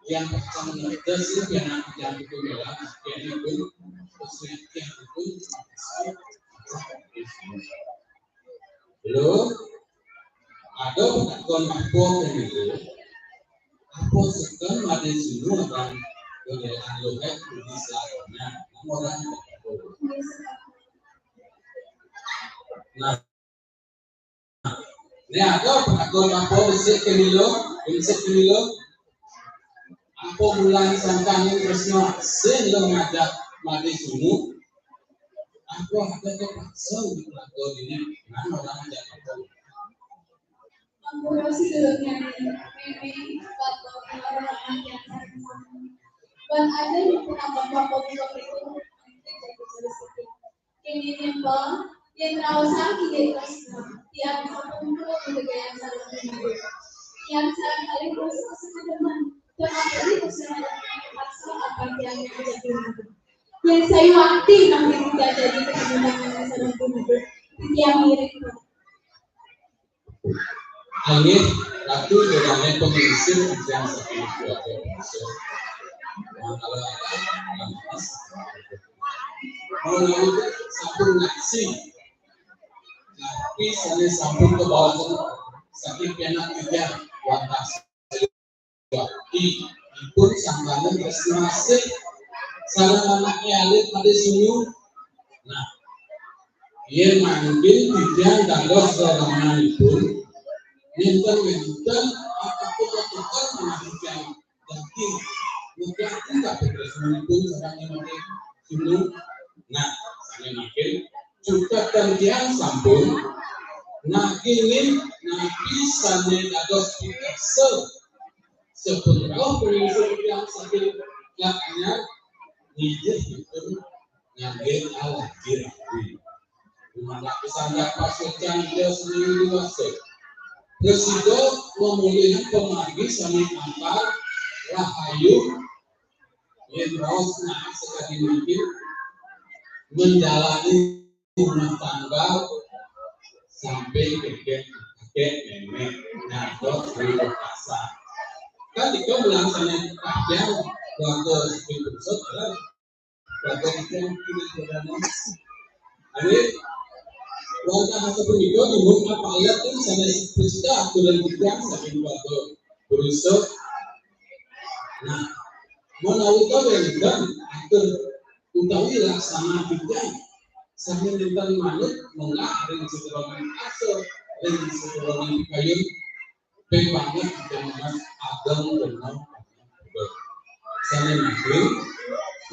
yang pertama itu sih yang yang itu ya, yang itu terus yang itu lo ada pengakuan apa yang itu apa sekarang ada semua kan dengan lo kan di sana orang nah Nih ada pengakuan apa besik ke Milo, besik ke Milo. Apa bulan sangkang ini terusnya sing lo ngajak mati sunu. Apa ada kepaksa di pengakuan ini? Nah orang ngajak apa? Ampun sih dulu nyanyi, mimi, bapak, orang yang sayang. Dan ada yang pernah bapak itu jadi sedih. Inggih nika, yén raosang inggih tresna, tiyang sampun kula budidaya sareng Gusti. Tiyang sareng kalih dosa sekedemen, tetapi usaha paksa apa tiyang jadi. Yén saya wakti nampi tidak jadi ketemuan sareng Gusti, tiyang mirip. Inggih, Ratu Ida Dané pemimpin titiang saking keluarga Kristen. Mangkala menawi sampun ngaksi, tapi sané sampun kebawa saking pianak titiang wantah wakti ipun sangkaning tresna asih sareng anaké alit pada sunu. Nah, yén mangkin titiang dados rerenganipun, nénten-nénten apapun-apapun menawi titiang daging, mugi tapi tresnanipun sareng anaké sunu. Nah, sané mangkin cutet titiang sampun nagingin napi sané dados pikarsa sapunika pemimpin titiang saking Anyar nggih dipun nganggé Allah dirabi. Dumadak pisan pasucan Ida Sri Dewasa. Presida pemulihan pemargi sami angkal rahayu yén raos naik sekadi mungkin menjalani rumah tangga sampai kakek kakek nenek ngantos di pasar. Kan itu melaksanakan yang waktu seperti besok kan waktu itu yang tidak ada. Amin. Wonten asa punika nyuwun apa ayat pun sanes pesta aturan kita saking waktu berusaha. Nah, menawi kalian atur utawi laksana titiang sami nenten manut menggah ring seterongan asor ring seterongan kayun ping banget dengan ageng dengan sami maju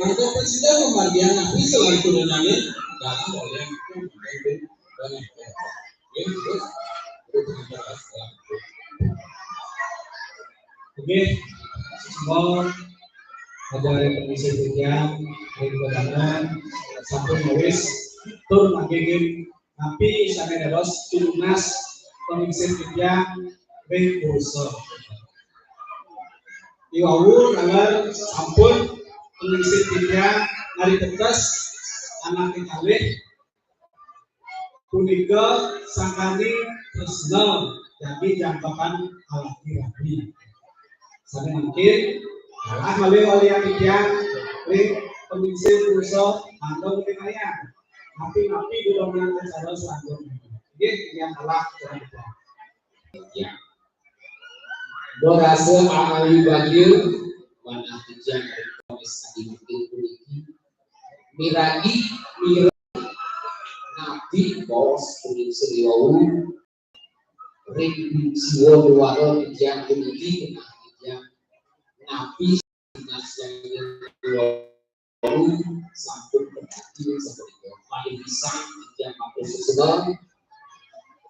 mengko presiden membagian nabi selain turunannya dalam oleh itu. Oke, semua acara pengisi titiang ring kodangan sampun wis tur mangkin napi sané dados tunas pengisi titiang ring kursa. Iwau ralar sampun pengisi titiang nari tetes anak kalih punika sangkaning tresna dadi jangkepan alaki rabi. Sané mangkin kalah malih olih titiang ring pemimpin kursa mangga pinayan. Napi-napi golongan acara sampun. Nggih, yang kalah. Ya. Berasa ayu bayu manah titiang ring komis adi mungkin puniki. Miragi mira Nabi bos kuning sriwau ring jiwa luara titiang puniki, nah, titiang napi nasyangan luara sampun kadadi sapunika. Paling pisan titiang matur suksma.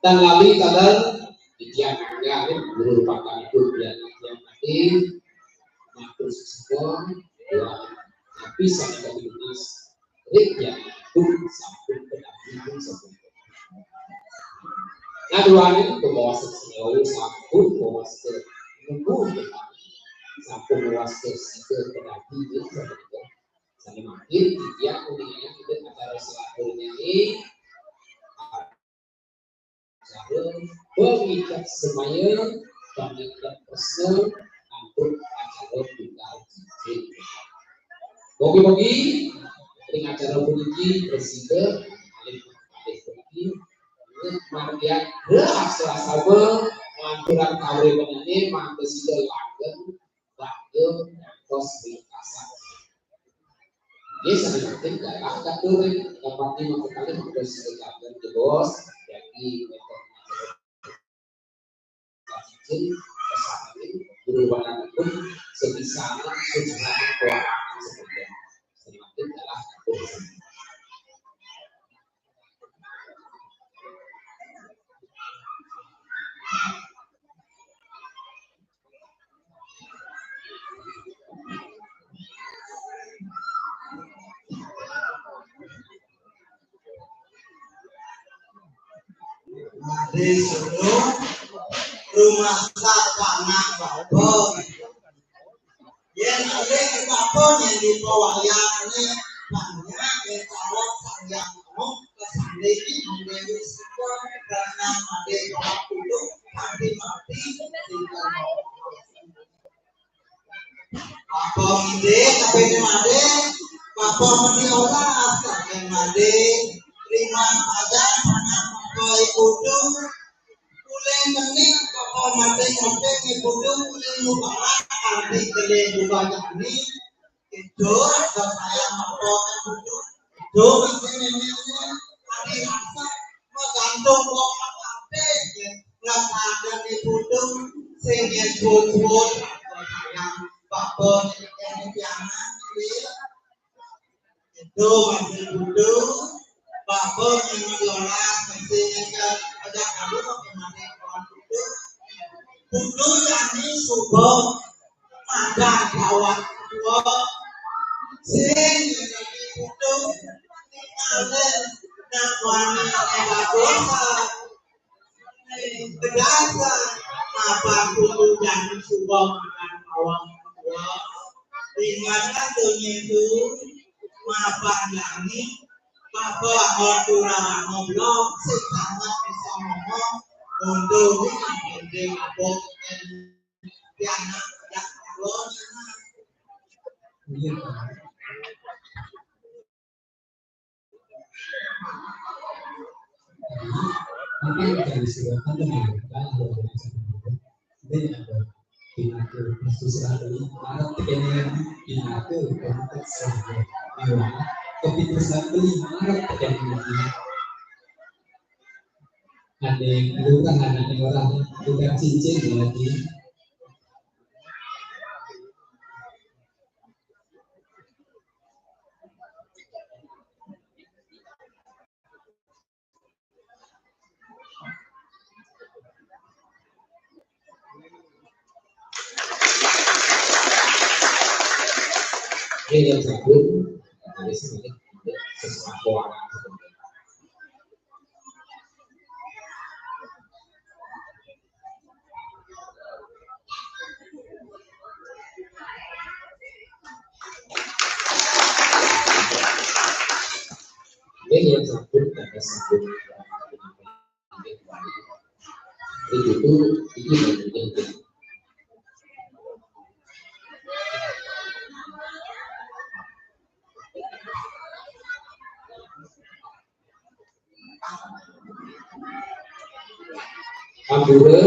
Tan lali taler titiang nganggah guru pakan itu biar titiang tadi matur suksma. Ya, tapi saya tadi lunas. Rik ya, pun sampun kadadi sampun. Nah, duaning pemawasta sejauh sampun pemawasta nunggu sampun pemawasta sida kadadi sampun. Sané mangkin titiang uninganing ida acara salaturnya ini acara pangicak semaya, pangicak tresna, antuk acara tukar cincin. Mugi-mugi ring acara puniki prasida, malih, malih puniki margiang asma-asma, lanturan kauripané mangda sida langgeng raga ngantos ringkasan. Nggih, sané penting galah katur ring tempat di mangkakalih mangda sida langgeng jebos, jagi wénten kacicing, kesananing guru wananipun sebisana sujaraning kewarangan sebenarnya. Sané penting galah katur. Ade suruh rumah tak panak babon. Yén ade babon yang dipawayané banyak yang tawa sayang kamu kesandiki mendewi suka karena ade bawa kudu mati mati tinggal. Apa mide, tapi ini made, apa medi olah, asal yang made, terima saja, apa ibu tu, kuling menik, apa made, made, ibu tu, kuling lupa, arti kuling lupa ni, itu, apa saya, apa ibu tu, itu, masih memangnya, tadi rasa, menggantung, apa, apa, nggak ada ibu tu, sehingga ibu tu, apa saya, Bapa nyekekan pianak, nggih. Itu masih butuh. Bapa nyekekan diolah, masih nyekekan ada kamu, masih kawan butuh. Butuh jani suba, madan kawan tua. Sing jadi butuh, tinggalin, nak wani ada dosa. Tegasan, mapan kudu jani suba makan bawang dua. Di mana dunia itu, mapan jani, bapa mau turang ngobrol, si sangat bisa ngomong, untuk di abot, di anak, dak, Iya, Pak. Mungkin dari silakan dengan kita ada orang yang ini ada pinaka pasti selalu marah tekan lagi pinaka konteks saja. Iya, tapi terus beli marah tekan lagi. Ada yang lurah, ada yang orang tukar cincin lagi. Ini yang satu, ada semuanya, ada sesuatu orang. Ini yang satu, ada satu. Itu tuh, itu yang penting. Ampura,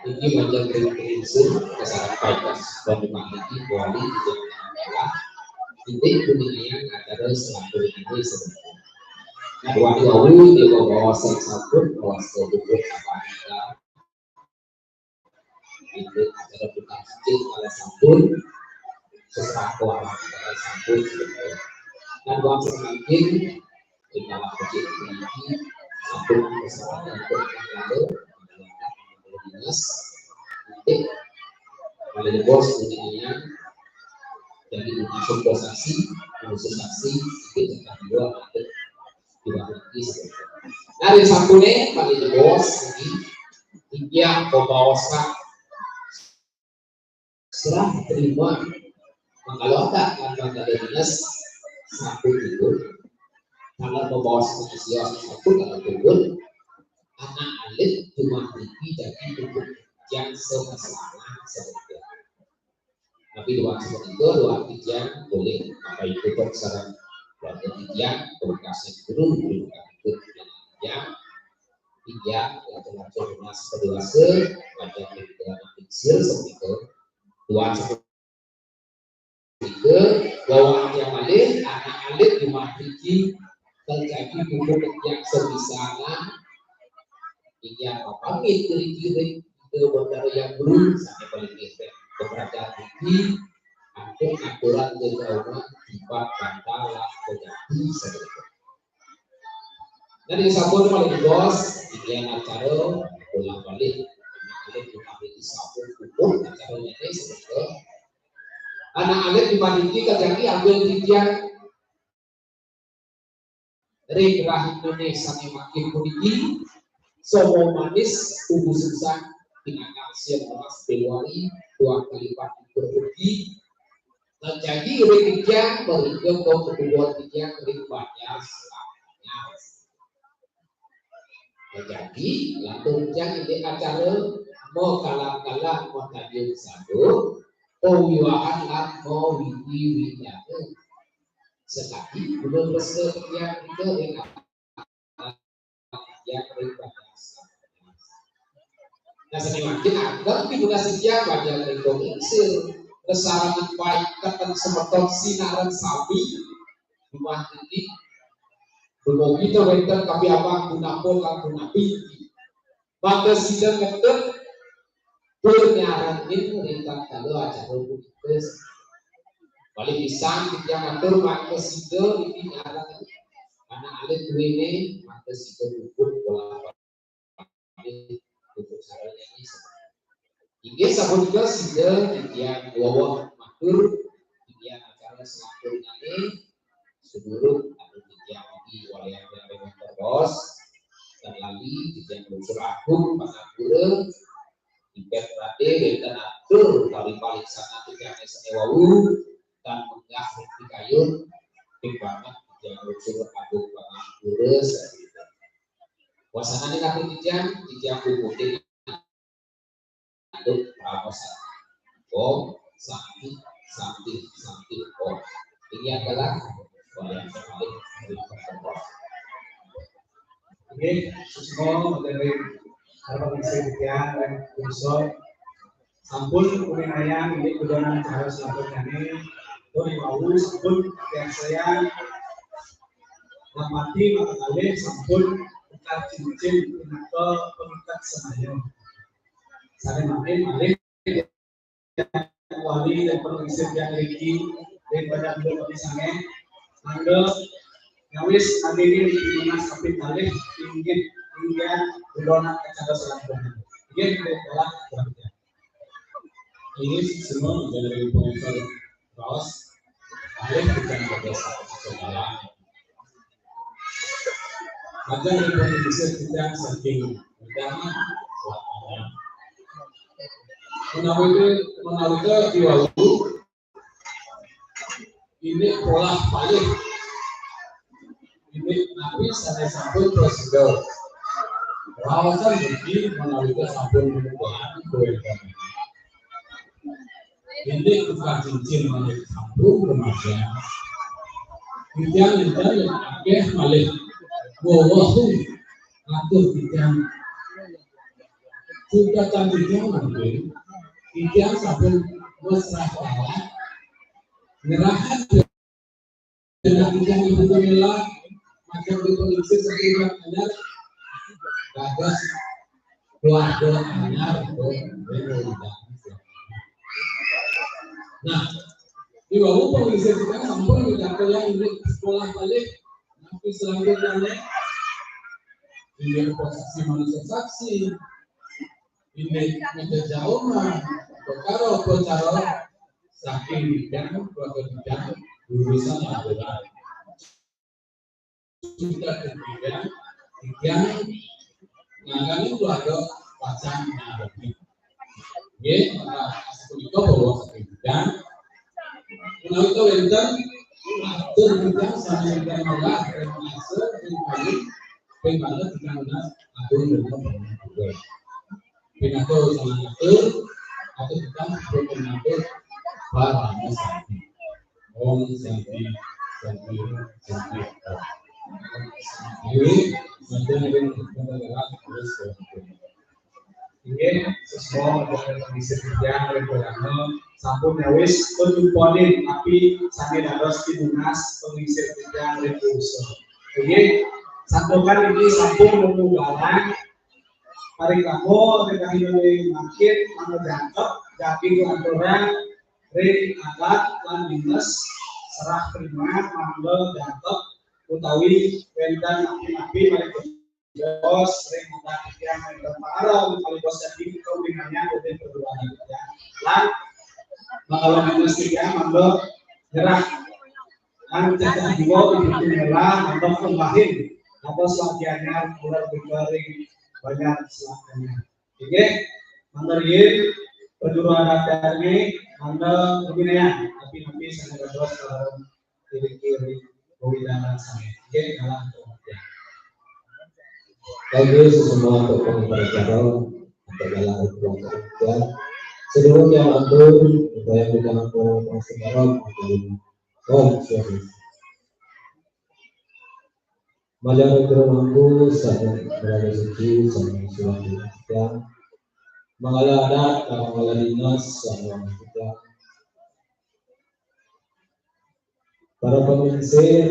iki manjang ring prinsip kesalahan paikas. Banyuwangi iki kuali dijadikan adalah titik kuningan antara selaku ini sebenarnya. Nah, wali wau dia bawa sing sabut, bawa sing sabut, apa kita Itu acara kita kecil kalau sampun sesakuan kalau sampun. Dan uang semakin kita kecil ini sampun kesempatan untuk lalu dinas. Titik. Kalau di bos ini, jadi masuk posisi, masuk saksi, itu kita dua ada dua lagi. Dari sampune paling bos ini, dia pembawasan serah terima. Maka lo tak akan ada dinas satu itu. Kalau pembawasan sosial satu kalau turun, anak alit cuma tinggi jadi tubuh yang sama-sama sebenarnya. Tapi dua seperti itu, dua tiga boleh apa itu kok sekarang dua tiga komunikasi guru guru itu yang tiga langsung langsung mas kedewasa, baca kita kecil seperti itu, dua seperti itu, bahwa yang alit, anak alit di matiki terjadi hukum yang sebisanya, hingga apa pamit kiri-kiri itu benar yang guru sampai paling itu keberadaan tinggi, ada aturan kejauhan sifat bantalan terjadi seperti itu. Dan yang sabun paling bos, ini yang acara pulang balik, ini kita itu sabun hukum acaranya ini seperti itu. Anak alit di matiki terjadi ambil tiga ring rahimane sane makin puniki, somo manis tubuh susah, tinangkal siang lemas Februari dua kali empat berpergi, terjadi ring tiang, merikem kau ketubuhan tiang ring banjar selamanya. Jadi, lantung tiang ini acara mau kalah-kalah mau tadian sadu, pewiwahan lan mau widi-widana. Sekali belum restu tiang itu dengan tiang ring banjar selamanya. Nah, seni makin ageng di muka setia banjar ring kong ingsir. Kesarangan baik keten semeton sinaren sami. Rumah ini. Rumah kita wenten tapi abang punapa kang punapa. Maka sida ngeten tur nyarengin ring tatkala acara punika. Bali pisan titiang matur mangda sida niki nyarengin anak alit duwene, mangda sida puput pola puput sarana niki. Inggih sapunika sida titiang weweh matur titiang acara sampun nggih sedulur anu titiang niki walian terus dan lali titiang unsur agung pangapura Ibet rade wenten atur kali paliksana titiang sane wau tan menggah ring pikayun ping banget titiang unsur agung pangapura sapunika. Wasanane kaki titiang, titiang pupute untuk pramosan. Om Santi, Santi, Santi, Om. Ini adalah wayang terbalik dari pertemuan. Oke, semua dari harapan saya titiang dan unsur sampun kuminayang ini kudonan cara selaturane. Doi wau sampun titiang saya Namati maka kalih sampun tukar cincin pinaka pengikat semaya. Sane mangkin malih wali dan pengisi yang riki daripada dulu kami sange mangga ngawis nadiri di mas tapi kalih inggih inggih berdoa acara selanjutnya. Inggih dari telah berarti. Ini semua dari pengisi Raos, kalih titiang dados saudara. Lajeng dipun diusir titiang saking wedangan. Menawi ke, menawi ke diwawu, ini polah palih. Ini napi sane sampun prasida. Raosan niki menawi ke sampun menutupan kuwi. Ini tukang cincin malih sampun remaja. Titiang enten yang akeh malih wewehu atur titiang. Sudah titiang mungkin titiang sampun mesrah kalah. Nyerahan dengan titiang ibu Mila macam itu pengisi sekitar anyar. Bagus keluarga anyar itu. Nah, di bawah pengisir kita sampun kita yang di sekolah balik, tapi selanjutnya nih, ini saksi manusia saksi, ini kita jauh mah, perkara perkara saking bidang, keluarga bidang, urusan aturan. Sudah ketiga, tiga, nah, kami keluarga pacar ngarep. Nggih, maka punika bahwa ketiga, menawi wonten atur kita sama kita malah dan masuk di kami, pembantu kita malah atur dengan pembantu. Pinatur sama atur, atau kita pun pinatur para santi. Om santi, santi, santi. Ini nanti mungkin kita terus. Inggih, sesama dengan kondisi kerja dari pertama sampun nyawis ketuponin, tapi sami dados pinunas pengisi kerja dari pulsa. Inggih, santukan ini sampun mengunggalan Parikamo ring kahinewe mangkin mangda jangkep daging lanturan ring adat lan dinas serah terima mangda jangkep utawi wenten napi-napi malih bos ring adat titiang ring para utawi bos daging kawinannya utin perjuangan titiang. Lan mangkala dinas titiang mangda nyerah Anu cacah jiwa ibu nela mantap kembahin atau sebagiannya mulai berbaring banyak selakanya. Oke, mangga riyin perjuruan adat ini mangga pembinaan tapi nanti saya dados kalau kiri-kiri pembinaan saya. Oke, dalam pengertian. Bagus semua untuk pengacara atau dalam keluarga. Seluruh yang atur, upaya kita untuk sekarang Om Swastiastu. Majeng ring Guru Mangku saking Raga Suci saking Suwandi Raja. Manggala adat, manggala dinas saking Raga Suci. Para paminsir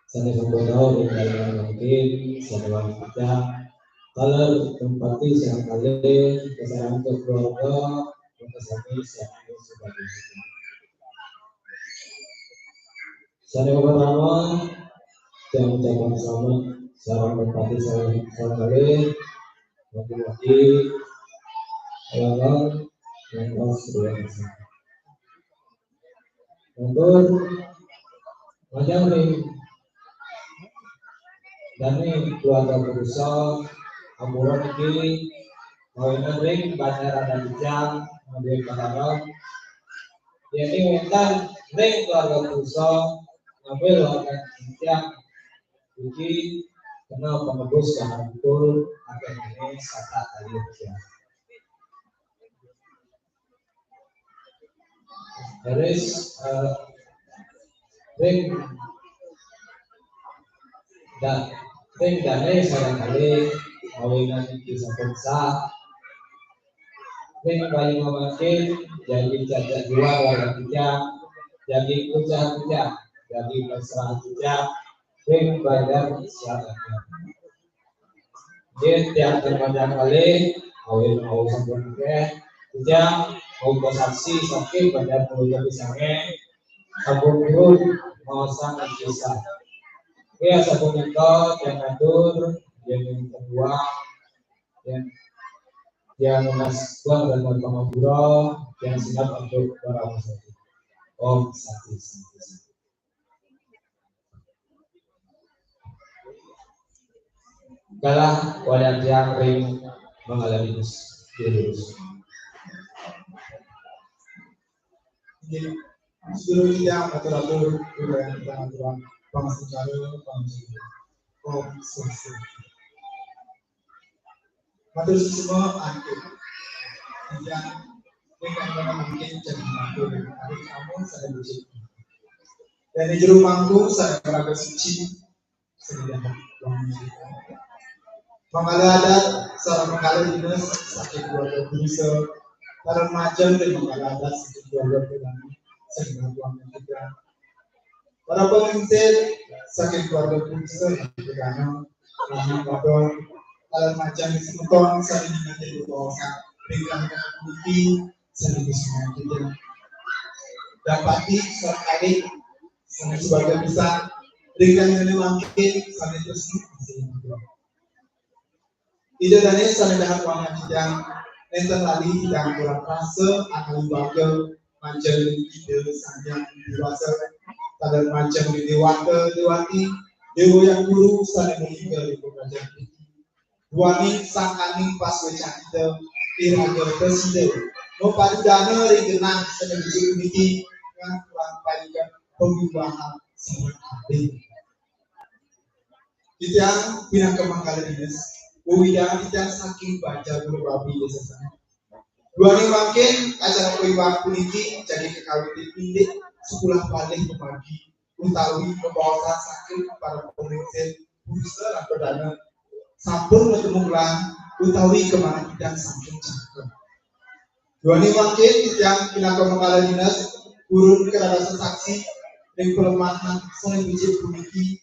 sané sampun rauh ring kalian mangkin sané wangkita. Taler tempati sareng kalih kasarengga keluarga, maka sami sané sebagai Sané pertama, yang ucapan selamat sareng Bupati sareng sareng kalih, Bupati Langgang, yang pas luar biasa. Untuk majeng ring dane keluarga Purusa, ampura niki mawinan ring Banjar Adat Ijang, Madiun Mataram, Yeni wénten ring keluarga Purusa ngambil warga titiang ugi kena penebus karena betul akhirnya sata kali ujian. Terus eh, ring dan ring dane sareng kalih mawinan iki sampun sah. Ring paling mangkin, jagi cacak jual warga kita, jagi kucah kita, jagi mesra kita, ring badan siapa. Nggih, tiang terpandang kalih, awin mau sampun akeh, kita mau saksi sakit badan mau jadi sange, sampun turun mau sang bisa. Oke, sampun itu tiang atur, yang kedua, yang yang mas tuan dan teman pengapura yang siap untuk para peserta. Om Santi Santi Santi. Kalah wadah tiang ring mengalami virus. Sedulur kita atur-atur budaya kita aturan bangsa cara bangsa. Om Swastiastu. Matur suksma antuk. Titiang ingkang mangkin jagi matur, awit amun sané wujud. Dan juru mangku sané raga suci, sing dahat. Manggala adat sareng manggala dinas saking keluarga Purusa, sareng majeng ring manggala adat saking keluarga Purnama, sing dahat. Para pamimpin saking keluarga Purusa, Purnama, Purnama Kodong, sareng majeng semeton saking nanti berkuasa, ringkang niki saking Wisnu Astuti. Dapati sareng kalih sané suwarga pisan, ring rahinané mangkin sané tresna. Ida dané sané dahat wangun titiang, nénten lali titiang aturang rasa akalih bagja majeng ring Ida Sang Hyang Widhi Wasa, taler majeng ring Déwata Déwati, Déwa Hyang Guru sané malingga ring papanggih titiang. Duaning sangkaning pasuécan Ida, iraga prasida mapadudana ring genah sané becik puniki, ngaturang paindikan pawiwahan sareng abdi. Titiang pinaka mangkala dinas, wewidangan titiang saking Banjar Gulubabi, Désa Sangeh. Duaning mangkin acara pawiwahan puniki jagi kakawitin indik sekolah palih pamagi utawi pabaosan saking para pamimpin purusa lan perdana sampun matemu gelang utawi kamanah titiang saking cangkem. Duaning mangkin titiang pinaka mangkala dinas purun kadadosan saksi ring palemahan sané becik puniki,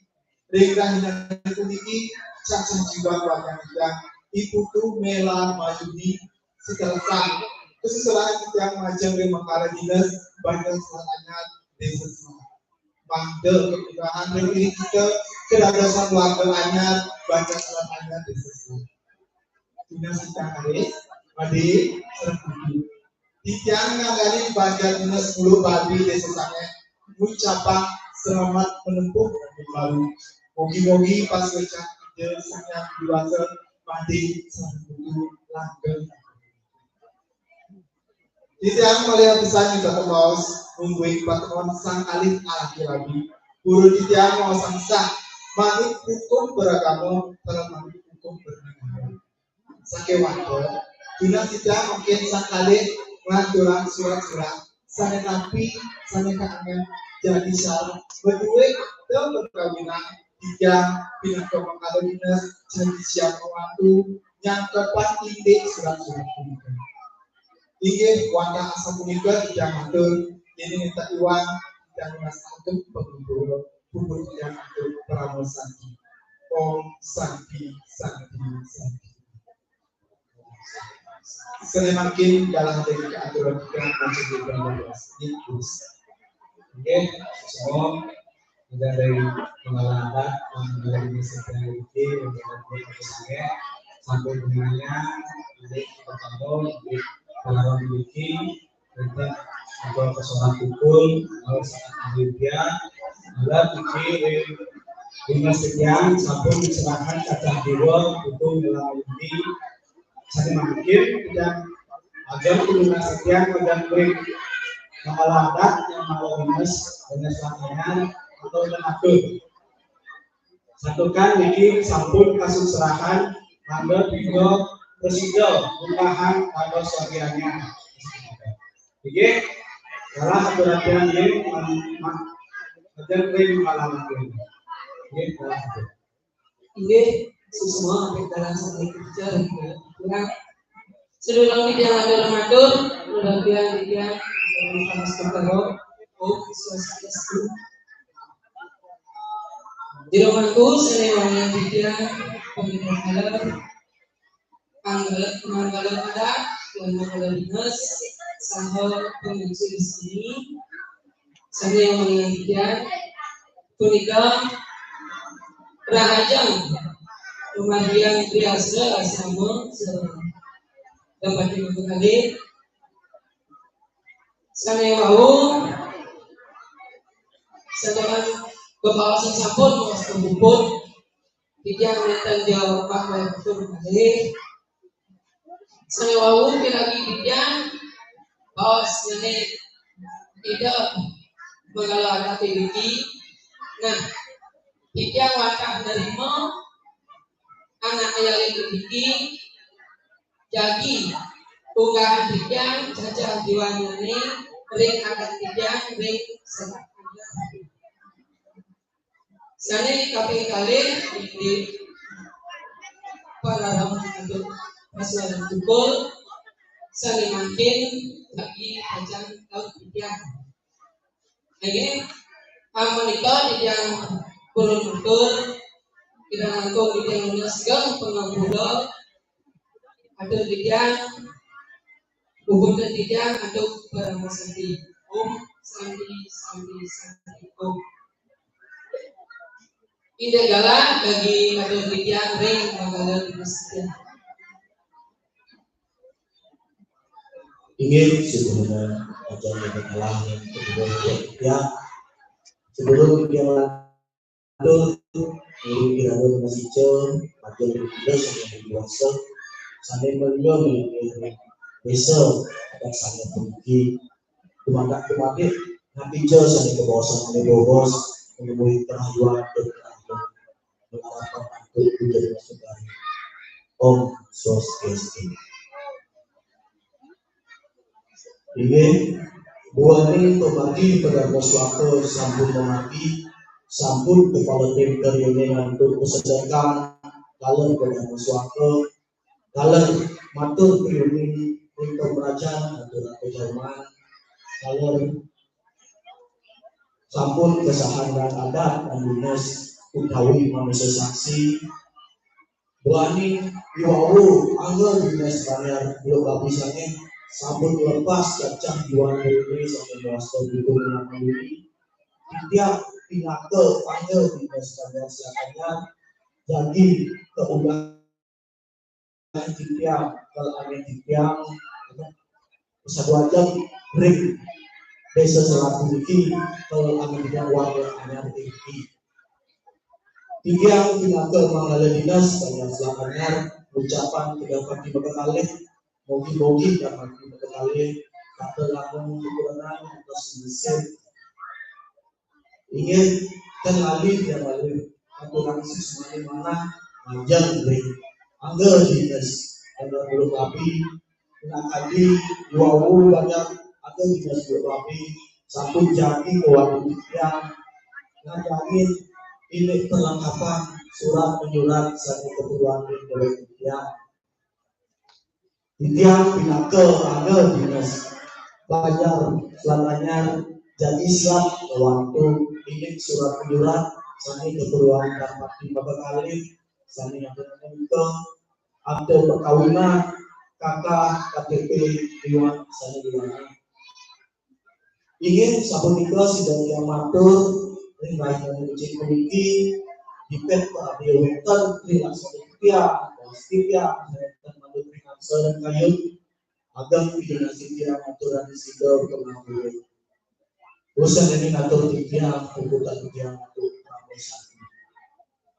ring rahina puniki, sangsang jiwa keluarga titiang, I Putu Mela Mayuni, sitarsang kasusuran titiang majeng ring mangkala dinas Banjar Selat Anyar, Désa Selat. Mangda kapipahan ring kita kadadosan warga anyar, Banjar Selat Anyar, Désa Selat. Tunas titiang kalih, Madé, sareng Putu. Titiang ngangganin Banjar Dinas Gulubabi, Désa Sangeh, ngucapang selamat menempuh hidup baru. Mugi-mugi pasuécan Ida Sang Hyang Widhi Wasa, Madé, sareng Putu langgeng. Titiang malih pisan nyudaken maos mungguing patemon sang alit alaki rabi. Purun titiang maosang sah manut hukum beragama, dalam manut hukum bernegara. Sakéwanten, tunas titiang mangkin sang kalih nglanturang surat-surat sané nampi, sané kaanggén jagi syarat madué akta perkawinan titiang pinaka mangkala dinas jagi siap mawantu nyangkepang indik surat-surat punika. Inggih wantah asapunika titiang matur, yéning nénten iwang titiang nunas ageng pangampura, puput titiang matur parama santi. Om Santi, Santi, Santi. Sané mangkin dalam dari keaturan titiang maksud. Inggih, semua. Ada dari pengalaman, pengalaman di sekitar itu, untuk saya sampun menanya, jadi pertama, di pengalaman bikin, kita juga persoalan pukul, kalau sangat mulia, adalah bikin, dinas sekian, sampun diserahkan kacang jiwa, pukul dalam ini, sané mangkin, dan agar tunas titiang, dan beri kepala adat yang mau dinas, dinas layanan, atau mengatur. Satukan niki sampun kasukserahan, mangda tiga presida unggahan atau swagianya. Oke, salah satu latihan ini, ma-, ma-, latihan ini malam ini. Oke, salah satu. Inggih, suksma dalam sami kerja, kurang. Sedulur titiang atur matur, sedulur titiang, titiang, Om Swastiastu. Jero mangku sané wangian titiang, pemimpin alam, manggala, manggala adat, lan manggala dinas, saha pangajeng sami, sané wangian titiang, punika rahajeng pamargian triastra asrama sareng Bupati Mangkunegaran. Sané wau, sampun bebaosan sampun, maos puput, titiang nénten jawab apa yang betul kalih. Sané wau piragi titiang baos nyané Ida manggala adat puniki. Nah, titiang wantah nerima anak ayalin puniki jagi unggahan titiang jajah jiwanyané ring adat titiang ring Selat Anyar. Sané kaping kalih indik pararama antuk pasuécan pukul sané mangkin bagi pacang taun titiang. Inggih, amunika titiang purun matur, kirang langkung titiang nunas ageng pangampura, atur titiang, puputang titiang antuk parama santi. Om Santi. Ida galah bagi matur titiang ring manggala dinastia. Inggih, sebenarnya aja yang kalah yang kedua ya. Sebelum dia lanjut, kira-kira masih cem, aja yang kedua sama yang dewasa, sampai melihat yang desa akan sangat tinggi. Tumadak-tumadik, ngampinja sané kabaosan ané bobos, menemui kerahyuan dan kerahyuan. Mengharapkan untuk menjadi saudara. Om Swastiastu. Inggih, buaning pemati pedagang suaka sampun mati, sampun kepala tim karyané ngantuk kesedekan, dalam pedagang suaka, Taler matur piuning ring pemerajan aturan pejaman. Taler sampun kesahan dan adat dan dinas utawi manusia saksi. Buaning iwau angga dinas Banjar Teluk Babi sané sampun lepas cacah juang diri sané muasta dukung menakuni. Tiang pinaka angga dinas Banjar Selanganyar jagi keunggah titiang, kal ané titiang, saduajeng ring Desa Selat puniki, kal ané titiang warga anyar puniki. Titiang pinaka manggala dinas Banjar Selat Anyar, ucapan tiga pati makakalih, mugi-mugi tiga pati makakalih, kata langung kekurangan atas mesin. Inggih, ten lali tiang malih aturang suksmaning manah majeng ring angga dinas Banjar Teluk Babi, nak kadi wau banyak angga dinas Teluk Babi sampun jagi kawangun titiang ngajagin indik perlengkapan surat menyurat sané kaperluan ring dewek titiang. Titiang pinaka angga dinas Banjar Selat Anyar jagi srap kawangun indik surat menyurat sané kaperluan dapat dipakalih sané ngaturang punika akta perkawinan, K K, K T P, liwat sané liwat. Inggih, sapunika sida tiang matur ring rahinané becik puniki, dipet pangabdi wénten ring laksana titiang, titiang, wénten manut ring angsa dan kayun, ageng pinasih tiang aturang sida pangabdi. Usan ini ngatur titiang, puputan titiang untuk pangabdi.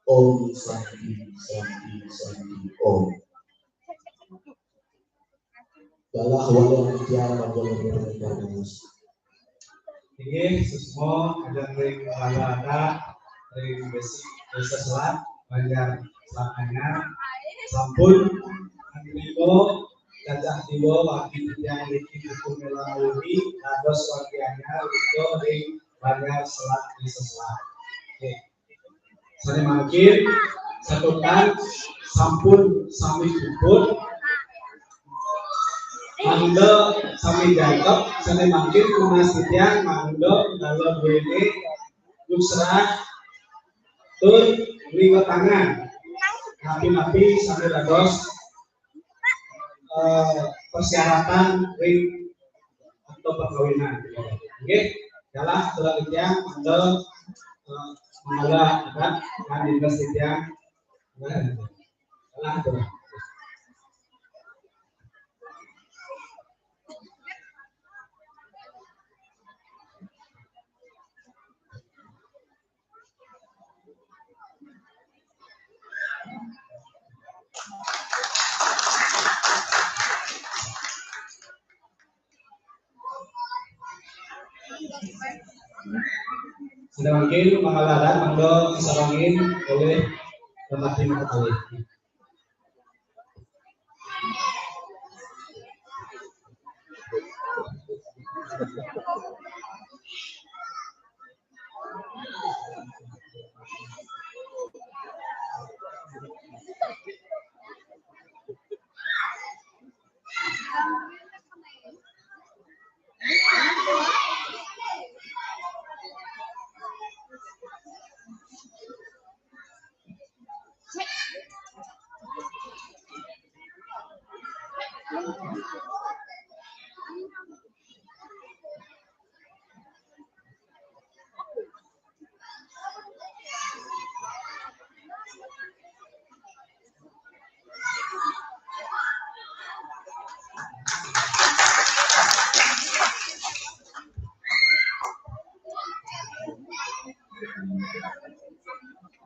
Om Santi, Santi, Santi, Om. Galah wayah titiang mangga lebur. Inggih, suksma majeng ring Kepala Adat ring Desa, Desa Selat, Banjar Selat Anyar. Sampun nerima cacah jiwa wargi titiang niki dukung mela mauli dados wargi anyar ring Banjar Selat, Desa Selat. Nggih. Sané mangkin satutan sampun sami puput. Mangda sami jangkep, sané mangkin tunas titiang mangda dalam duwéné yusrah tur liwat tangan. Napi-napi sané dados eh, persyaratan ring akta perkawinan. Nggih, galah aturang titiang mangda, eh, manggala adat lan dinas titiang. Galah aturang. Sané mangkin, manggala adat mangda disarengin olih Bupati Makatalih.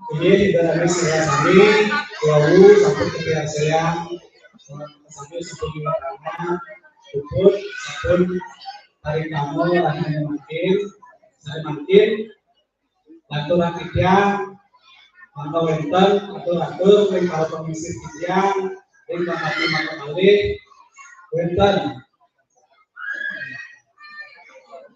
Inggih, Ida dané sareng sami, wau sampun kepiarsayang, sami sampun diwarana, puput sampun paring damel rahina mangkin, sané mangkin, aturan titiang, mangda wénten atur-atur ring para panglingsir titiang, ring pangati makakalih, wénten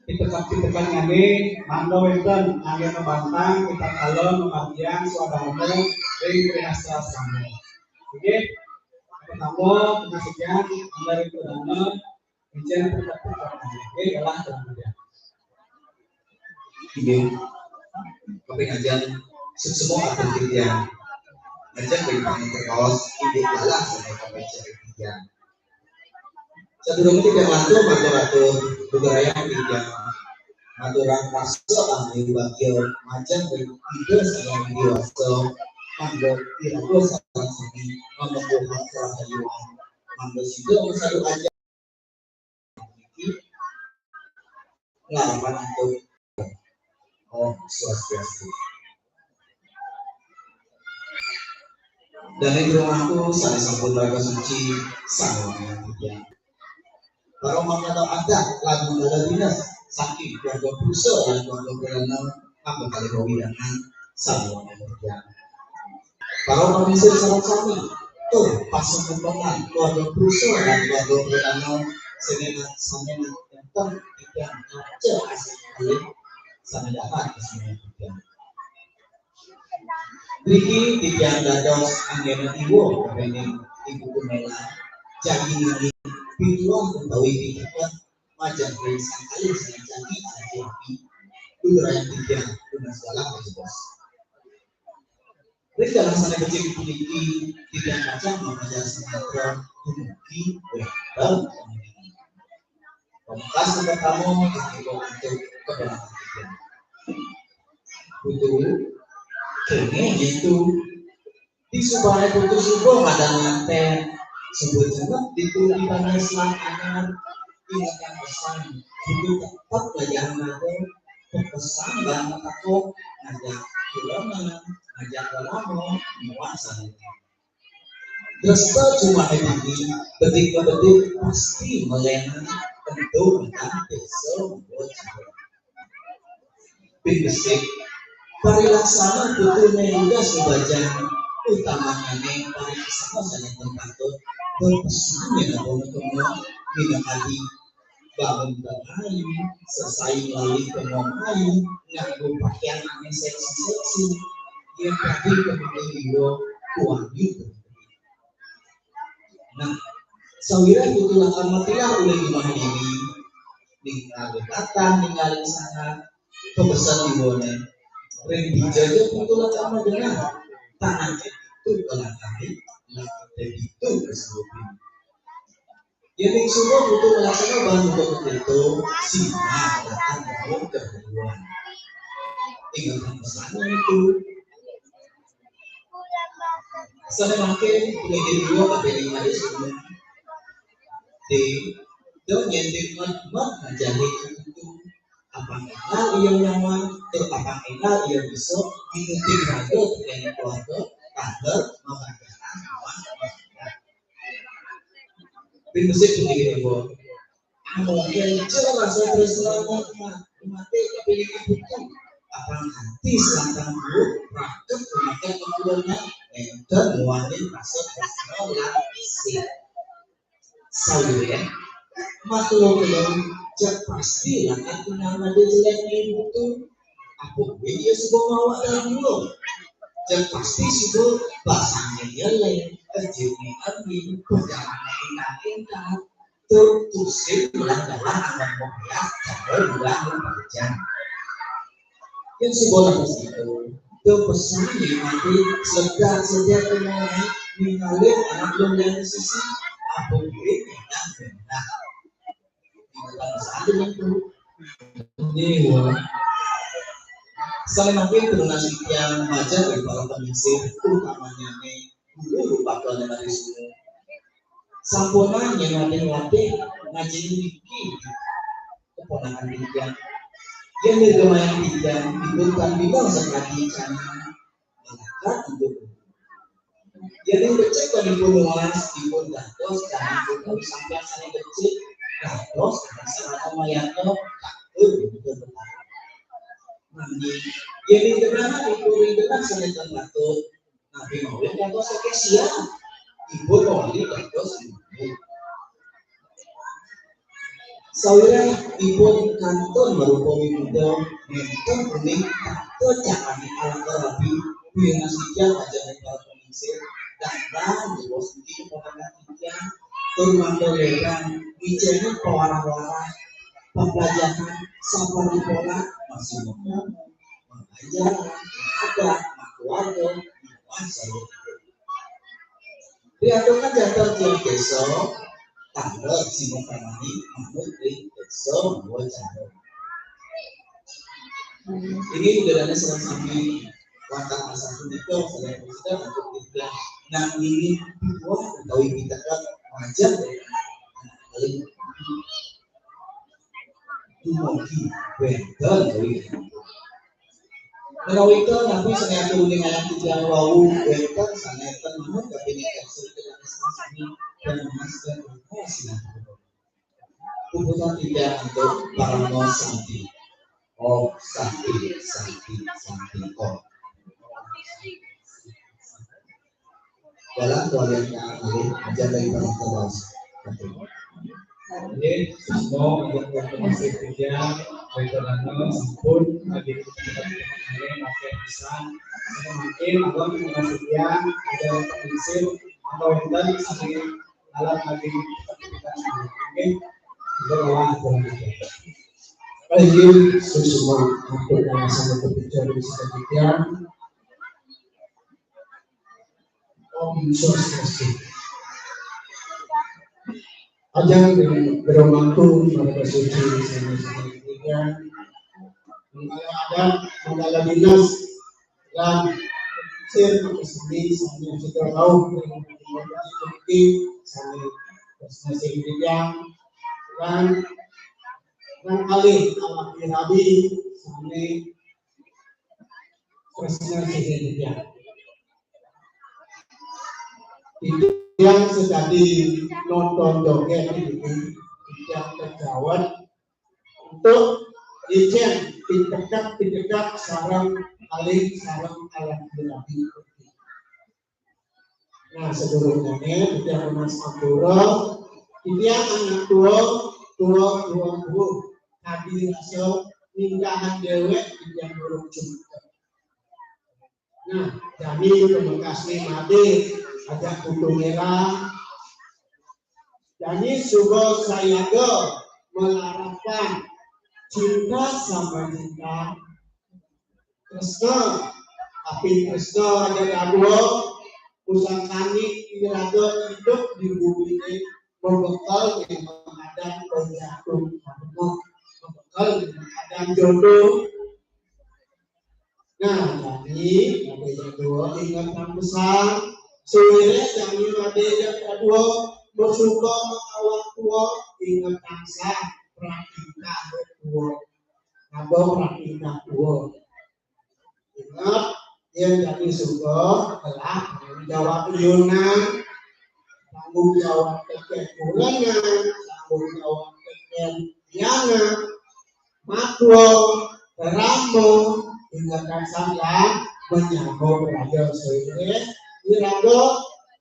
pitekan-pitekan nyané, mangda wénten anggén bantang, kita kala mamargiang swadharma ring Trihastra Asrama. Oké, pertama, penasihat, mangda ring perdana, icén pitekan-pitekan nyané. Oké, galah kemudian. Inggih, kaping ajeng, suksma atur titiang. Ajeng ring pangentekaos, inggih galah sané kaping ajeng titiang. Sadurung titiang lantur matur-atur, beberayang titiang ngaturang rasa anugrah bagya majeng ring Ida Sang Hyang Widhi Wasa, mangda iraga sareng sami mamepuhan karahayuan, mangda sida masadu ajeng niki nglawan antuk Om Swastiastu. Dané jero aku sané sampun raga suci, sané wangiang titiang. Para mangkada adat lan mangkada dinas saking keluarga purusa lan keluarga prana, mangda kalih wewidangan, sané wangiang titiang. Para panglingsir sareng sami, tur pasunggumangan keluarga purusa lan keluarga prana, sané sané nenten titiang kaca asih kalih, sané dahat asih titiang. Mriki titiang dados anggéna iwa ring Ibu Kumela, jagi ngalih pituah utawi piteket majeng ring sang kalih sané jagi adi-adi, lugrayang titiang tunas galah pajebos. Ring galah sané becik puniki, titiang pacang mapajah sumatra dumugi wénten. Pamungkas pertama, kanggo antuk keberangkatan. Putu, kéné gitu. Disubané putu suba madan nganten. Suba jenek ditu di panas lan anyar. Ingetang pesan, putu tetep lajah nada. Pesan banget aku, ngajak kulonan, ngajak lelana, miwah sané. Dresta cuma dini, bedik-bedik pasti melena, tentu entah desa membuat cara. Pin besik, parilaksana putuné lugas bajang, utamanané parilaksana sané patut, berpesan yen abang ketemu, minakadi bangun tengai, sesai melalui kemamai, nganggo pakaian ané seksi-seksi, yen tadi kemana liwa, kuangi. Nah, sawiréh putu lakar matilah uli umah dini, ningalin tatah, ningalin sangat, pemesan iwané. Ring dija ja putu lakar magenah, tanah itu kelakari, lakar itu kesurupan. Yéning suba putu nglaksana bahan buka keto, sinah akan bangun kehidupan. Ingat pesan itu. Sané mangkin, pengiring dua kabéh ing alis gunung. Di, dong nyéndik mat-mat ngajahi itu. Apang énggal iya nyaman, tur apang énggal iya bisa, minuti raga tekén keluarga, taler, mamargiang awan. Pin besik puniki, Ibu. Amoga ijo rasa tresna mati kapilih putu. Apang ati selantang guru, raket memakai keturunan, enten muanin rasa tresna lan isih. Sawiréh, makelo kelo, cek pasti lan ati nang ade jelek ning putu. Apa kuwi dia suba ngawak dalam guru? Cek pasti suba basangé jelek, kejutné angin, perjalanan endah-endah. Tur tusing lan dalang akan membiak cara luar berjalan. Yang sebuah itu, do pesan yang mati sedang sejak kemarin mengalir anak belum yang sisi, apa duit yang benar. Ini wah. Saling mungkin turunan yang baca dari para pemisir, utamanya nih, guru rupa keluarga dari semua. Sampunang yen latih-latih ngaji niki keponakan titiang. Yén nirgamayang titiang, dipun tan bilang sakadi canang mangangkat untuk. Yén becik tan dipun nuas, dipun dados canang utawi sampiyan sané becik, dados canang sarana mayadnya, takut untuk bertahan. Nanging, yén ring genah, dipun ring genah sané tan patut, napi malih dados sakésian, dipun mawali dados ibu. Sawiréh ipun kantun marupa wimuda, nénten uning tata carani alangkah rabi, pinunas titiang ajeng para panglingsir, dandan jebos niki keponakan titiang, tur mangda lédang ngicénin pawarah-warah, paplajahan, saparipurna, masih mapangajaran, adat, keluarga, miwah saluhur. Riantukan janten tiang désa, tanggal sima kamani manut ring désa mawa cara. Ini udah ada sareng sami wantah asal punika, saudara-saudara, untuk kita nang ini buat utawi kita kan wajar ya. Paling dumugi wénten utawi Menawi nika, napi sané atur uning ayam titiang wau wénten sané ten manut kapining kapsul titiang sami dan mas dan apa sinah. Puputan titiang antuk parama santi. Om santi, santi, santi, om. Dalam kualian yang ahli, menjadi penonton. Nggih, semua untuk informasi kerja, retorano sampun lagi kita pakai pisan. Mungkin abang informasi dia ada prinsip atau enten saling alat lagi kita. Mungkin untuk orang kurang. Thank you, semua untuk yang sangat berbicara di sekitar. Om Swastiastu. Ajeng ring Bero Mangku, Marga Suci, sané sané titiang, manggala adat, manggala dinas, lan sir makasami sané sutra rauh ring sané titiang, lan lan kalih alaki rabi sané tresna sihin titiang. Titiang sakadi nonton jogét niki, titiang kejawat untuk icén pitekak-pitekak sareng kalih sareng alaki rabi. Nah, sadurungnyané titiang nunas ampura, titiang anak tua, tua, tua, tua. Kadi rasa ninggahan déwék titiang durung jumpa. Nah, jani pamekasné Madé ajak Putu Mérah. Jani suba sayaga malarapan cinta sama cinta. Tresna, tapi tresna aja dadua, pusakané iraga idup di bumi ini, mabekal dengan keadaan penjatuh karma, mabekal dengan keadaan jodoh. Nah, jadi, ada dadua inget pesan, sawiréh jani ada dadua, masuka makawa tua, inget tansah, praktika tua. Abang praktika tua. Ingat, yén jani suba telah tanggung jawab liunan, tanggung jawab tekén kurenan, tanggung jawab tekén lianan, makwa, rama, ingat tansah lan manyama braya sawiréh iraga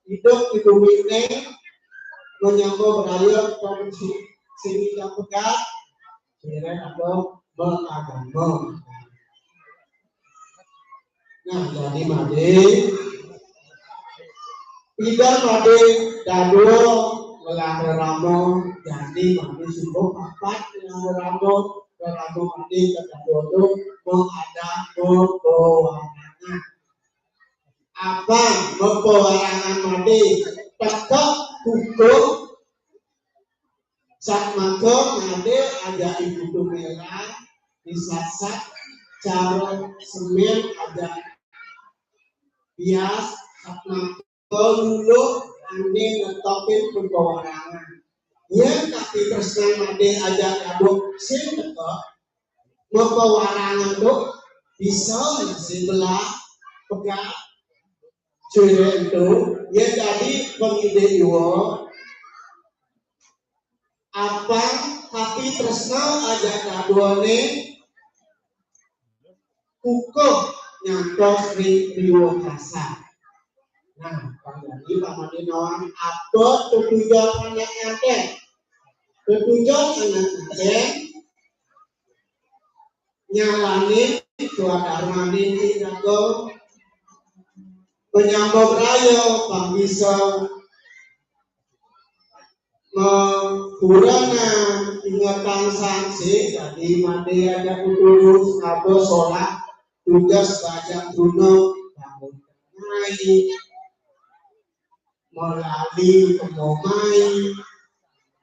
idup di bumi ini, manyama braya kondisi sini yang pegat, sawiréh iraga beragama. Nah, jadi Madé, Ida Madé dadua ngelah rerama, jadi Madé suba papat ngelah rerama, rerama Madé kadadua tu menghadap peperangan. Apa peperangan Madé? Tekek hukum Satmaka Madé ajak Ibu Tumela disasat cara semén ajak bias, satmaka luluh ané netepin peperangan. Yén tapi tresna Madé ajak dadua sing tetep, Mapawarangan tu bisa sebelah pegat ciri tu. Ya, jadi pengide iwa apang tapi tresna aja kaduane kukuh nyantos ring riwa kasar. Nah, pang jani pamane nawang apa tetujon anak nganten. Tetujon anak nganten nyalanin swadarmane di jaga penyambung raya pang bisa mapurana ingetan sangsi, dadi mande aja kutulus, ngaba solah, tugas bajang guna, bangun mai, melali kemo mai,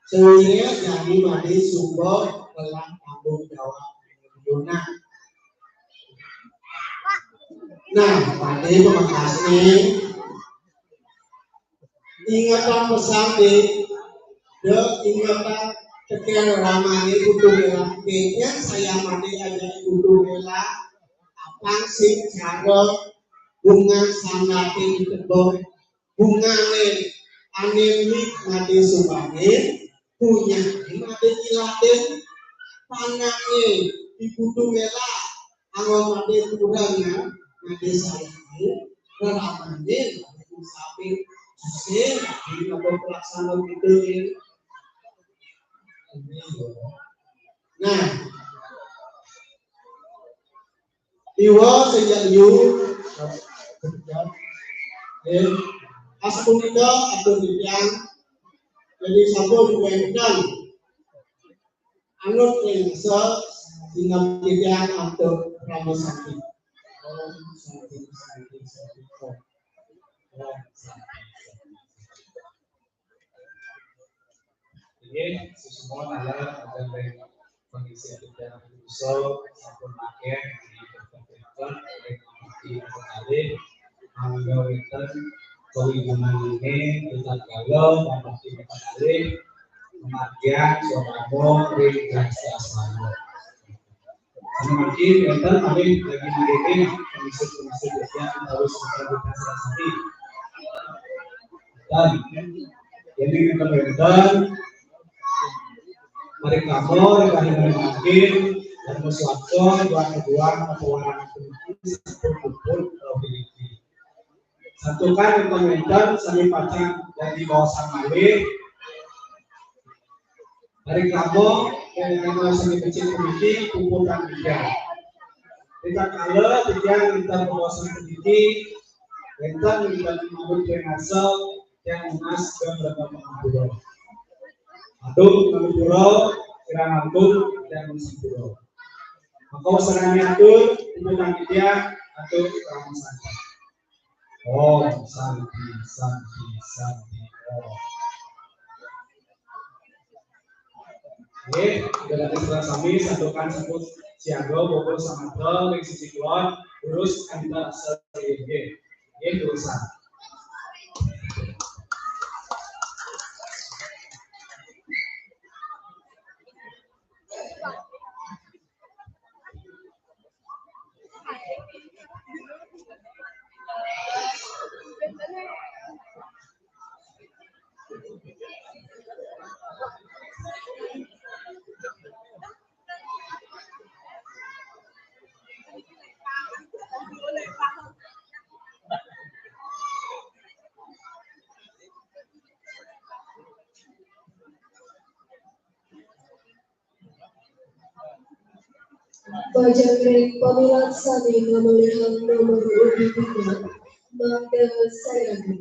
sehingga jani mande sumber ngelah tanggung jawab guna. Nah, mande pamekasne, ingetan pesan di, de ingetan teken ramane Putu Mela. Kenya saya mande aja Putu Mela, apang sing cara bunga sangate di kebon, bungane ane mik made sumbangin, bunyane made ilatin, panane di Putu Mela, anggo made kurang ya, made sayangin, ramane made sapi, sing, di apa pelaksana gitu ya. Nah, iwa sejak liu, eh, asapunika atur titiang, jadi sampun wenten anut ring rasa tindak titiang antuk Parama Santi. Om Santi, Santi, Santi, Om. Om Santi, Santi, Santi. Inggih, sesemua taler ada ring pengisi acara puso sampun makin di tempat ring pengisi acara mangga wenten kawigunane tetap galau dan pasti tetap alih kematian suaramo ring jasa selamat. Sami mangkin wenten malih lagi malih pengisi-pengisi yang harus kita, kita serasani. Dan jadi wenten wenten mari kamu, mari mangkin dan muswakon buat kedua atau orang sampun kumpul kalau begitu. Santukan wenten-wenten sami pacang dadi baosan malih. Hari Rebo, yang nama sami becik puniki puputang tiang. Ritatkala tiang wenten baosan puniki, wenten wenten mabut pengasa tiang nunas geng rena pangampura. Aduh, pangampura, kirang langkung, tiang sampura. Maka wasananing atur, puputang tiang, atur, Parama Santi. Om Santi, Santi, Santi, Om. Nggih, Ida dané sareng sami santukan sampun siaga, bobo samatra ring sisi kulon, terus antar asal nggih. Nggih, terusan. Pajak ring pamilaksana ngamolihang nomor undi tiga, mangda sayaga.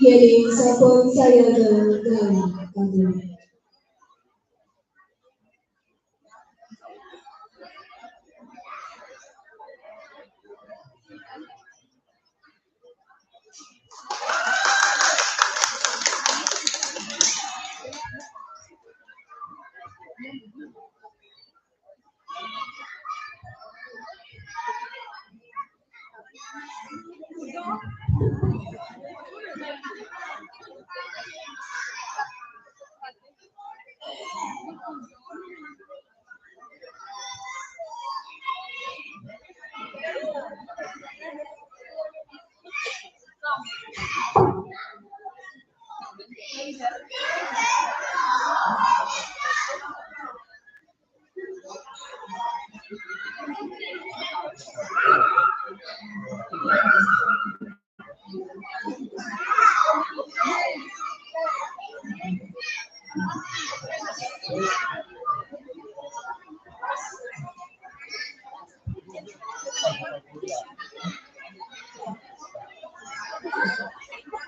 Yéning sampun sayaga, galah kabur.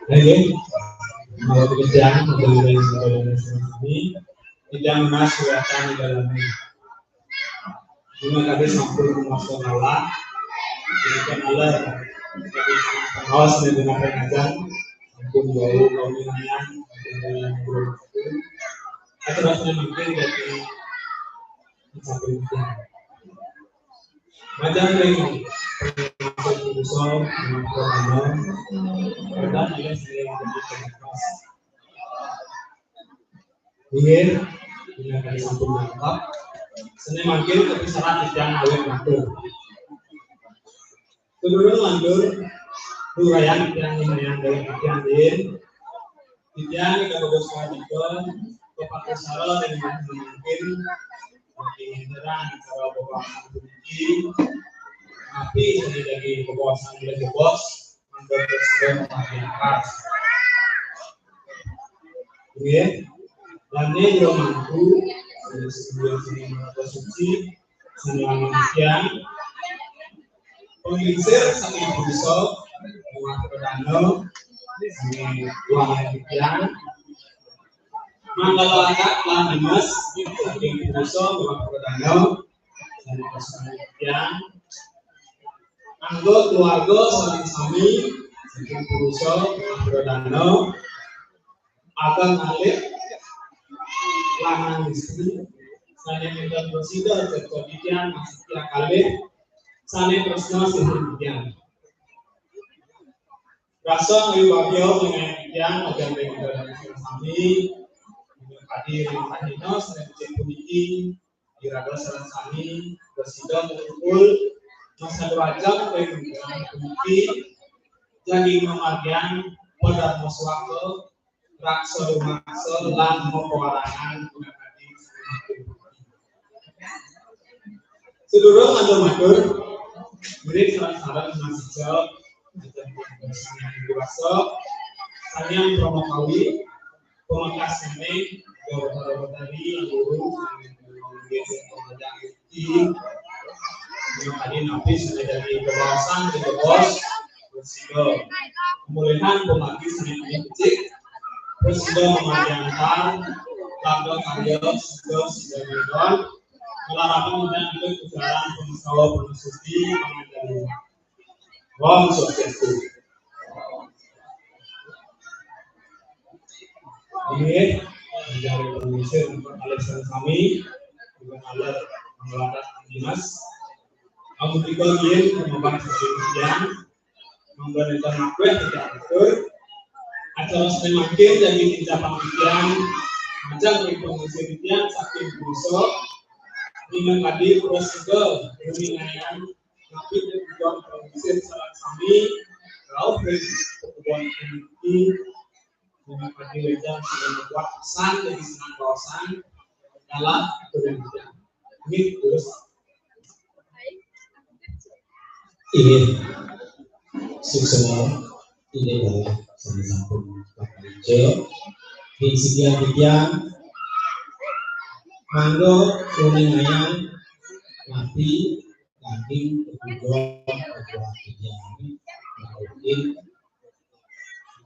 Oke, mau pekerjaan dengan ini tidak masuk akan di dalamnya. Terima kasih sampun masalah. Jadi kan Allah pengawas dan dengan pengajar sampun bau kau minayang. Atau rasanya mungkin dari sampun. Macam yang masuk usul dengan pertama. Pertama ya saya yang Inggih, dina kali sampun lengkap. Seni mangkin kepisahan titiang awit matur. Sedurung lanjut, uraian titiang lumayan dari titiang din. Titiang kita bagus kadikan, kepakai sara dan mangkin bagi nginteran acara bebasan puniki. Tapi seni daging bebasan oleh bos, mangga presiden makin pas. Nggih. Dane jero mangku, sedaya seni marga suci, seni demikian. Penglingsir saking puso, buah perdana, seni buah demikian. Manggala akad lan dinas, saking puso, buah perdana, seni demikian. Anggo keluarga sami-sami, saking puso, buah perdana. Abang alit, lanang istri, sane minta presida cetha titiang masih kalih, sane tresna sih titiang. Rasa ayu babya dengan titiang, ajan dengan sami, dengan hadir, dengan hadina, sane becik puniki, iraga sareng sami, presida kumpul, masa derajat, dengan puniki, jadi memargian pada maswaka, raksa rumaksa lan mapawarangan gunakadi. Sedurung matur-matur, ngiring sareng-sareng masija Sang Hyang Widi Wasa, Sang Hyang Parama Kawi, pamekasne, Dewa Betara Betari, guru, Gunakadi napi sane dadi kebawasan, kebos, presida. Pemulihan pemati sane becik, presida memargiantar, labda karya, sida, sida, ngelarapan dan ikut kejaran pengesawa, pengesuti, pengandali. Om Swastiastu. Inggih, dari penglingsir untuk alih sami, juga alat mengelola dinas. Amun tiga yen, kemampuan sekian, memberitahu makweh tidak atur. Acara seni mangkin dari tindakan titiang, macam dari penglingsir titiang, saking puso, dengan tadi, terus juga, dengan napi tujuan pengisip sareng sami, rauh ring perguruan tinggi, dengan padi wédang sing kuat pisan dari senang kawasan, dalam aturan bidang. Amin, terus. Ini, suksma, ini adalah sami sampun Pak Ijo. Ing sekian titiang, mangga uningayang napi daging kebutuhan kebutuhan titiang. Mungkin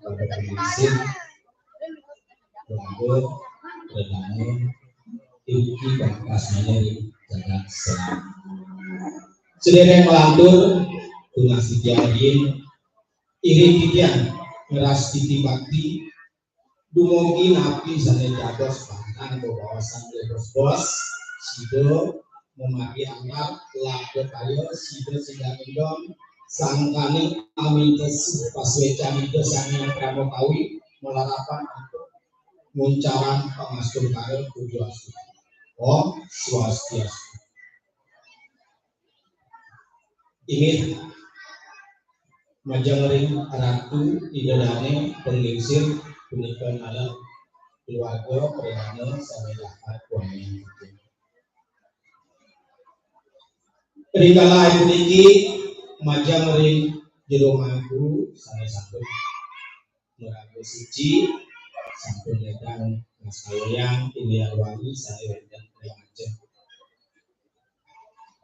pada pengisip, mangga, redana, iki pamekasane jagat selam. Sedereng melantur, tunas titiang, iring titiang, ngeras titi bakti, dumugi napi sane dados bahan bebaosan bos-bos, sida memagi angkat, laga kaya, sida sida ngendong, Sangkaning aminta pasuécan Ida Sang Hyang Parama Kawi malarapan antuk nguncarang pangastungkara puja astuti. Om Swastiastu. Inggih majeng ring Ratu Ida Dané panglingsir punika taler keluarga pradana sané dahat wangian. Ring kala puniki majeng ring jero mangku sané sampun maraga suci, sampun ledang ngastayang inggih wangi sané wénten ring ajeng.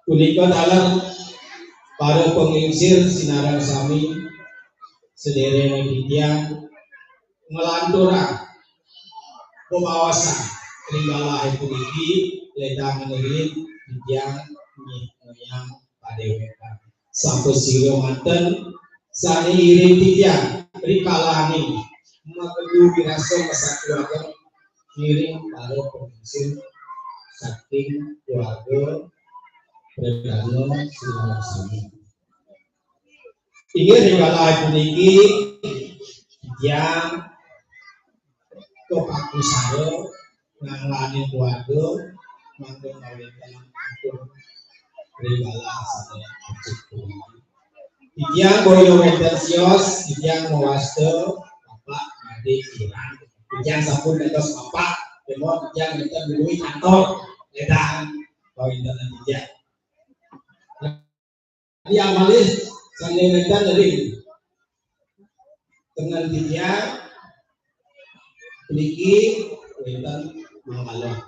Punika taler para panglingsir sinareng sami, sadéréng titiang nglanturang bebaosan ring galahé puniki, ledang ngiring titiang nyih ngayang padéwékan. Sampun sira manten sané iring titiang rikalaning makedu wirasa masakeluarga ngiring para panglingsir saking keluarga pradana sinareng sami. Inggih rikala puniki titiang kapakusara nanglaning keluarga mangda ngawéntenang atur ring galah sané becik puniki. Titiang boya wénten sios, titiang mawasta Bapak Madé Kirang. Titiang sampun dados Bapak, kema titiang wénten miluih kantor, ledang kawéntenan titiang. Titiang malih sané wénten ring tengen titiang puniki wénten manggala.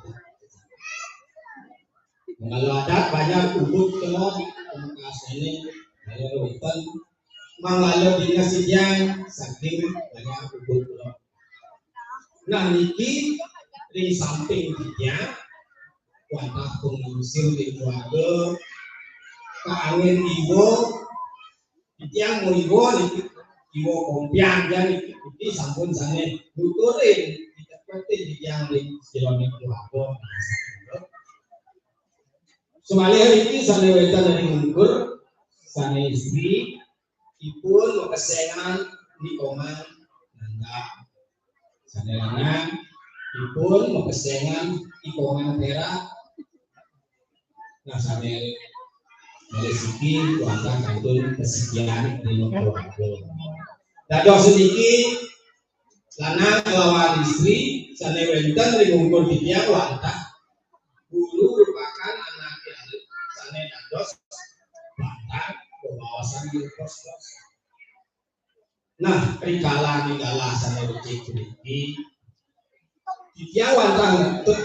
Manggala adat banjar ubud kena pamekasné kaya wénten manggala dinas titiang saking banjar ubud kena. Nah, niki ring samping titiang wantah panglingsir ring keluarga, kaanggén iwa, titiang mau iwa niki, iwa kompiang ja niki, niki sampun sané nuturin, ditepetin titiang ring sajeroning keluarga. Samalih niki sané wénten ring ungkur, sané istri, ipun mapesengan Ni Komang Nanda. Sané lanang, ipun mapesengan Ni Komang Pérak. Nah, sané malih siki wantah kantun pasikian ring keluarga. Dados niki lanang kalawan istri sané wénten ring ungkur titiang wantah guru rupakan anaké alit sané dados bantang bebaosan ring pos-pos. Nah, rikala ning galah sané becik puniki, titiang wantah ngentut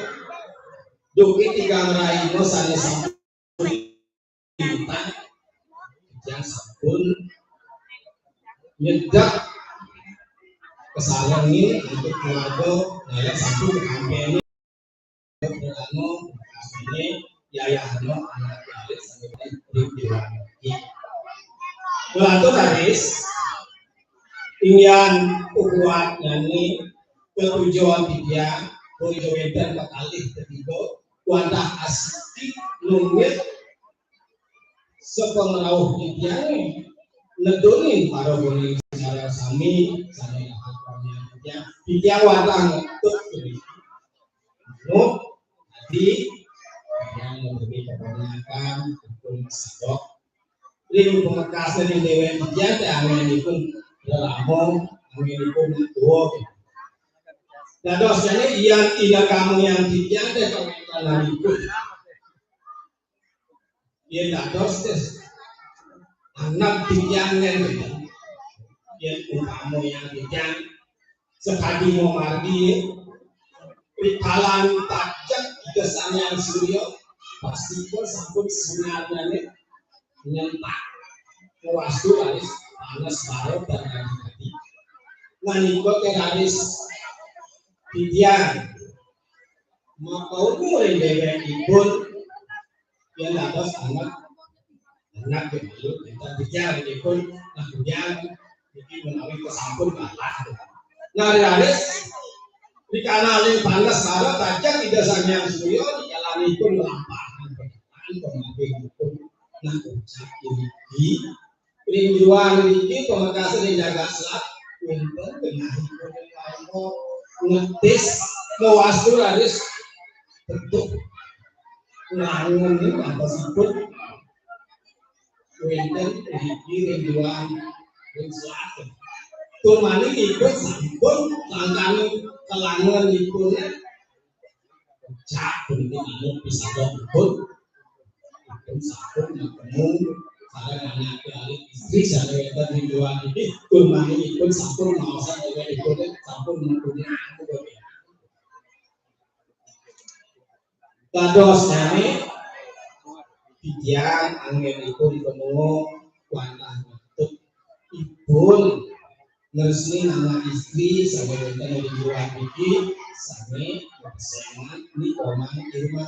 duké tigang rahina sané sampun lintang, titiang sampun nyedek kasarengin antuk keluarga, nah, sampun kampéné anu, asliné yayahna anak alit sané ring déwa niki. Kelantur raris, inggihan ukuat nyanyi ketujuan titiang, boya wénten kekalih ketiga, wantah asiki nunggil sapangrauh titiangé nedunin para guru sareng sami, sané dahat wangian titiang. Titiang wantah ngentut puniki. Manut, adi, titiang nutupi papangakan, ipun masadok. Ring pamekasné ring déwék titiang té anggénipun rerama, anggénipun tua. Dados jani yan ida kamu yang titiang té kawéntenanipun. Yén dados tes anak titiang nén, yén upama yang titiang sakadi mamargi, rikalan tajek Ida Sang Hyang Surya, pasti pun sampun sinarnyané nyentak kawastu raris panes bara dan adi-adi. Manika té raris titiang makaumur ing déwékipun yén dados anak, anak ya malu, énten titiang ipun, nah, titiang niki menawi kesampun kalah. Nah, raris rikala ling panes sara tajeng Ida Sang Hyang Surya, dikalanipun nglampahang pemakinipun. Nah, ucap puniki Ring juang niki pamekasa ring jagat Selat, wénten genahipun ngetis mawastu raris bentuk nglangun niki, wantosipun wénten niki ring juang ring Selat. Tur malih ipun sampun sangkaning kalangunipun. Cak puniki manut pisampun ipun. Ipun sampun matemu sareng anak alit istri sané wénten ring juang niki, tur malih ipun sampun maosan déwékipun sampun mempunyai anak. Dados sané titiang anggénipun pamuka wantah nutup ipun ngresmi anak istri sané wénten ring juang niki, sané mapesengan Ni Komang Irma.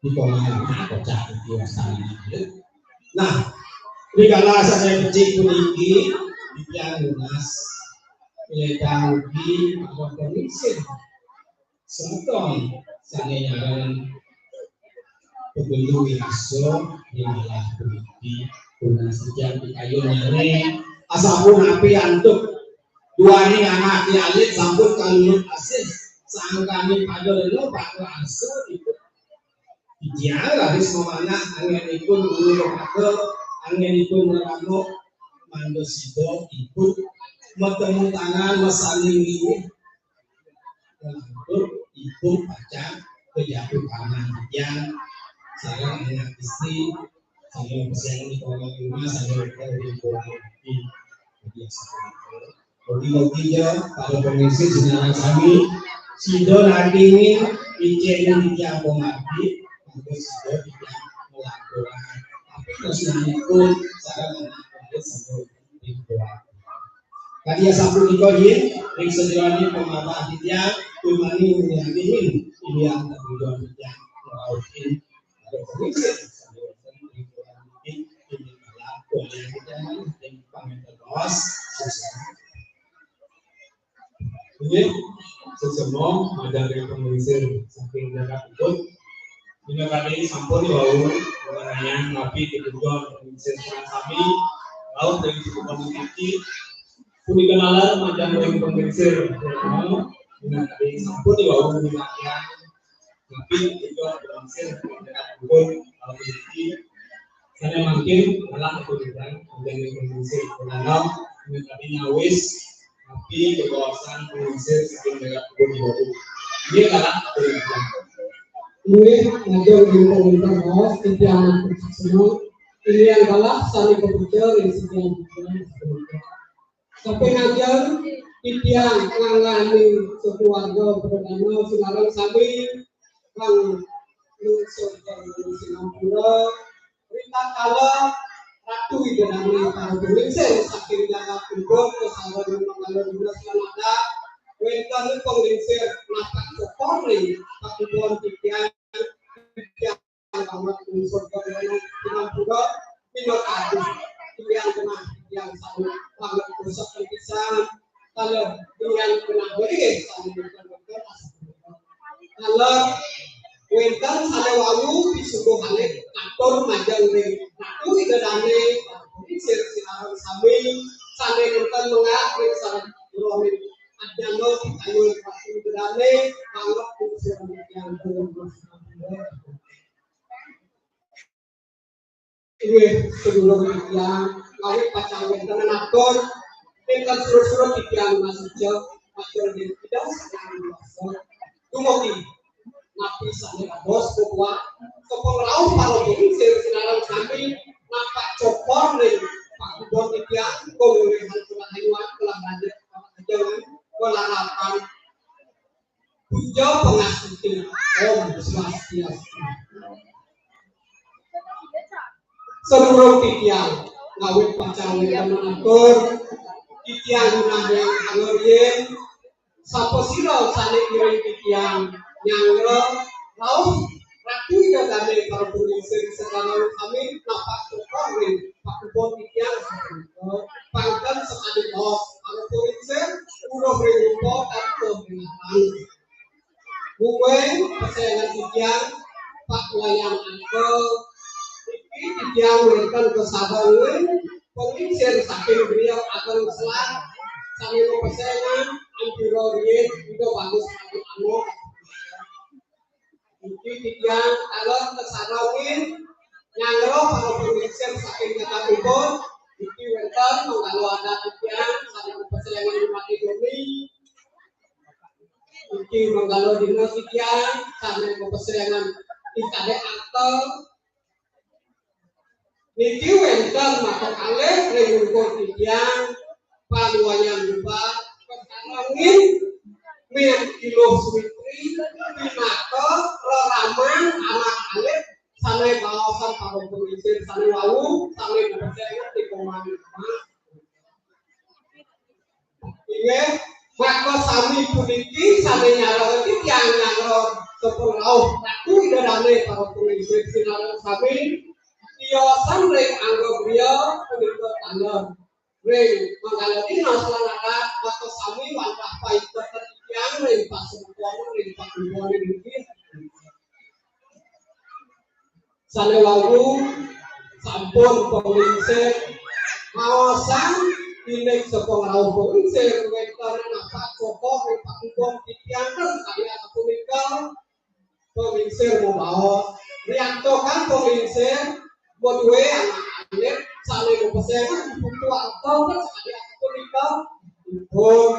Ni Komang Irma kocap niki wastanipun. Nah, rikala sané becik puniki, titiang nunas nyidang ugi para panglingsir semeton sané nyarengin pagulu wirasa ring galah puniki. Tunas titiang pikayunnyané asapunapi antuk duaning anak alit sampun kaluhut asih sangkaning pada rena, pada arsa ipun. Titiang raris mamanah anggénipun guru raga, anggénipun rerama, mangda sida ipun matemu tangan, masaling linggih. Lantur ipun pacang kajatuh tangan titiang sareng anak istri, sareng pesengan di kolong rumah, sareng di kolong rumah. Jadi, mugi-mugi ya, para panglingsir sinareng sami, sida nandingin icén titiang pangabdi, mangda sida titiang malanturan. Tapi tresnanipun sareng anak alit sareng ring keluarga. Kadi asapunika, ring sajeroning pamabah titiang, tumani ngiring titiang, titiang ngrauhin para panglingsir sami wénten ring keluarga niki, ing dalam kualian titiang ing pamentados. Inggih, suksma majeng ring panglingsir saking jagat Ubud. Dina tadi sampun wau pangayah napi pituduh panglingsir sareng sami, rauh ring suku komunikasi. Punika nalar majeng ring panglingsir. Dina tadi sampun wau pangayah napi pituduh panglingsir saking jagat Ubud, rauh ring sané mangkin ngalah atur titiang, panglingsir. Purnama, menawi nyawis, napi kebawasan panglingsir saking jagat Ubud. Inggih, ngalah atur titiang. Inggih, majeng ring pamentados, titiang matur suksma. Inggih, ngalah sané kapica ring titiang. Sampun ajeng titiang nganggani sakeluarga pradana sinareng sami kang nunas sinampura. Ritatkala Ratu Ida Dané para panglingsir saking jagat Ubud kasarengin manggala dinas lan adat, wénten panglingsir napak cokor ring pakubon titiang, titiang banget ing surga sinampura. Terima kasih. Titiang genah, titiang sanget banget kosok pisan. Kalau dengan benar beri, kalau wénten sané wau pisuguh alit atur majeng ring Ratu Ida Dané, sir sinareng sami, sané wénten mengak ring sareng rohing ajana pitayun Ratu Ida Dané, banget sir yang belum. Inggih, sadurung titiang ngawit pacang wénten atur, wénten surut-surut titiang masuca, matur ring Ida Sang Hyang Widhi Wasa. Dumugi napi sané dados kebuah, sapangrauh para panglingsir sinareng sami, napak cokor ring pakubon titiang, kawéwéhan kelah ayuan, kelah lanjut, kelah ajengan, kelah harapan. Puja pangastiti. Om Swastiastu. Sadurung titiang ngawit pacang wénten atur, titiang nunas ring Ida Dané, sapasira sané ngiring titiang nyanggra rauh Ratu Ida Dané, para panglingsir sedaya sami, napak cokor ring pakubon titiang sapunika. Pangken sakadi baos para panglingsir, uruh ring rupa, tan uruh ring aran. Mungguing pasayangan titiang, Pak Wayan Angkel, niki Tiang wénten kasadangan panglingsir saking griya ageng selat sané mapesengan ampura riyin Ida Bagus Ratu Anom. Niki titiang taler kasadangan nyanggra para panglingsir saking jagat Ubud. Niki wénten manggala adat titiang sané mapesengan mati doni. Niki manggala dina titiang sané mapesengan ing kadék arta. Niki wénten mata kalih ring wungkul titiang panuwayan jubah kasadangan Mén Iluh Switri pinaka reraman anak alit sané baosan para panglingsir sané wau sané mapesengan ing komang. Inggih, maka sami puniki sané nyarengin titiang nyanggra sapangrauh Ratu Ida Dané para panglingsir sinareng sami, tiosan ring angga griya punika tanda ring manggala dinas lan adat, maka sami wantah paiketan titiang ring pasemeton ring pakuboné niki. Sané wau sampun panglingsir maosang indik sapangrauh panglingsir wénten napak soko ring pakubon titiang ten kaliyan punika panglingsir mabaos riantukan panglingsir madué anak alit sané mapesengan putu arta ten kaliyan punika ipun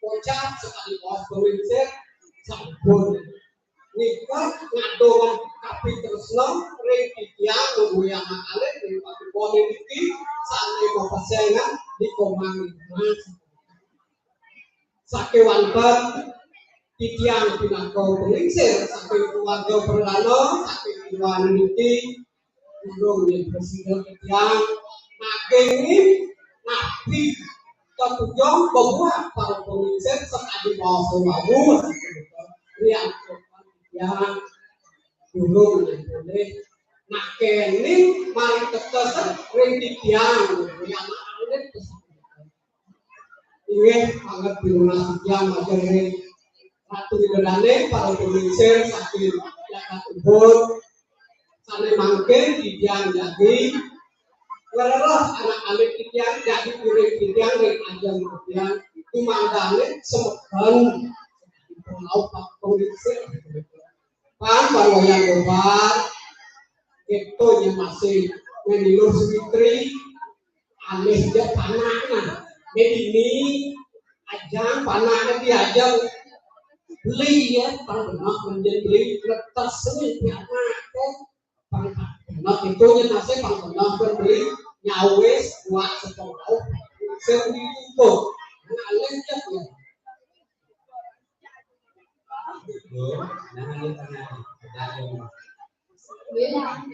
kocap sakadi baos panglingsir sampun nika ngadongang kapitresnan ring titiang madué anak alit ring pakuboné niki sané mapesengan di komang mas. Sakéwanten titiang pinaka panglingsir saking keluarga perdana saking keluarga niki durung nyen prasida titiang nagingin napi katujong bebuat para panglingsir sakadi basa wau. Rian titiang durung nyen polih nakening mari tetes ring titiang rian alit. Inggih banget pinunas titiang majeng ring Ratu Ida Dané para panglingsir saking jagat Ubud. Sané mangkin titiang jagi ngrereh anak alit titiang jagi iring titiang ring ajeng titiang tumandangé semeton. Kalau pak panglingsir pan panuwayan jubah gitu nya masih Mén Iluh Switri. Alih ja panakna. Né dini ajang panakna di ajang beli ya, pang benah menjen beli letas seni pianak to. Pang benah itu nya nasi pang benah kan beli nyawis buat sekolah. Seni itu. Nah, alih ja ya. Yo, nah, alih tengah. Ada yang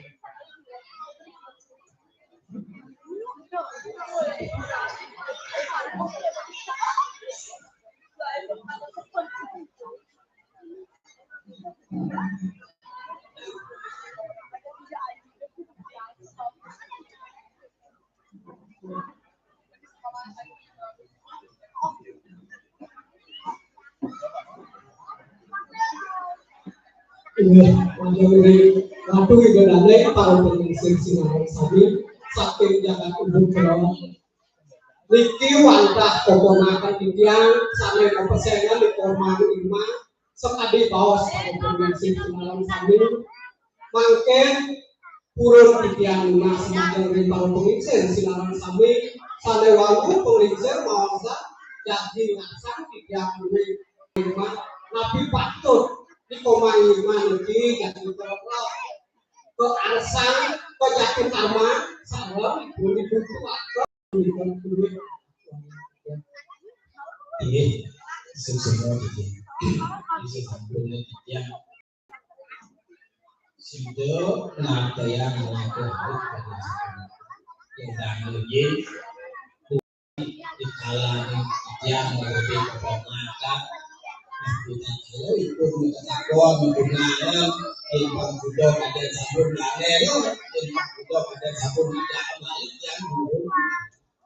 Inggih, panjenengan Ratu Ida Dané para panglingsir sinareng sami saking jagat Ubud Kulon. Niki wantah keponakan titiang sané mapesengan di komang imah sakadi baos para panglingsir sinareng sami. Mangkin purun titiang nunas majeng ring para panglingsir sinareng sami sané wau panglingsir maosang jagi ngasang titiang ring imah napi patut di komang imah niki jagi terus kearsan pejati karma sareng ipun dibutuhake. Inggih, suksma niki. Isi sampun titiang. Sida ngatayang ngalangkah halus pada sampun. Yang tanggal nggih, di kala titiang ngerepi keponakan, nah, kita kalau ipun mengetahuan, menggunakan, yang pang kuda pada sampun ngaleh, yang pang kuda pada sampun tidak kembali, yang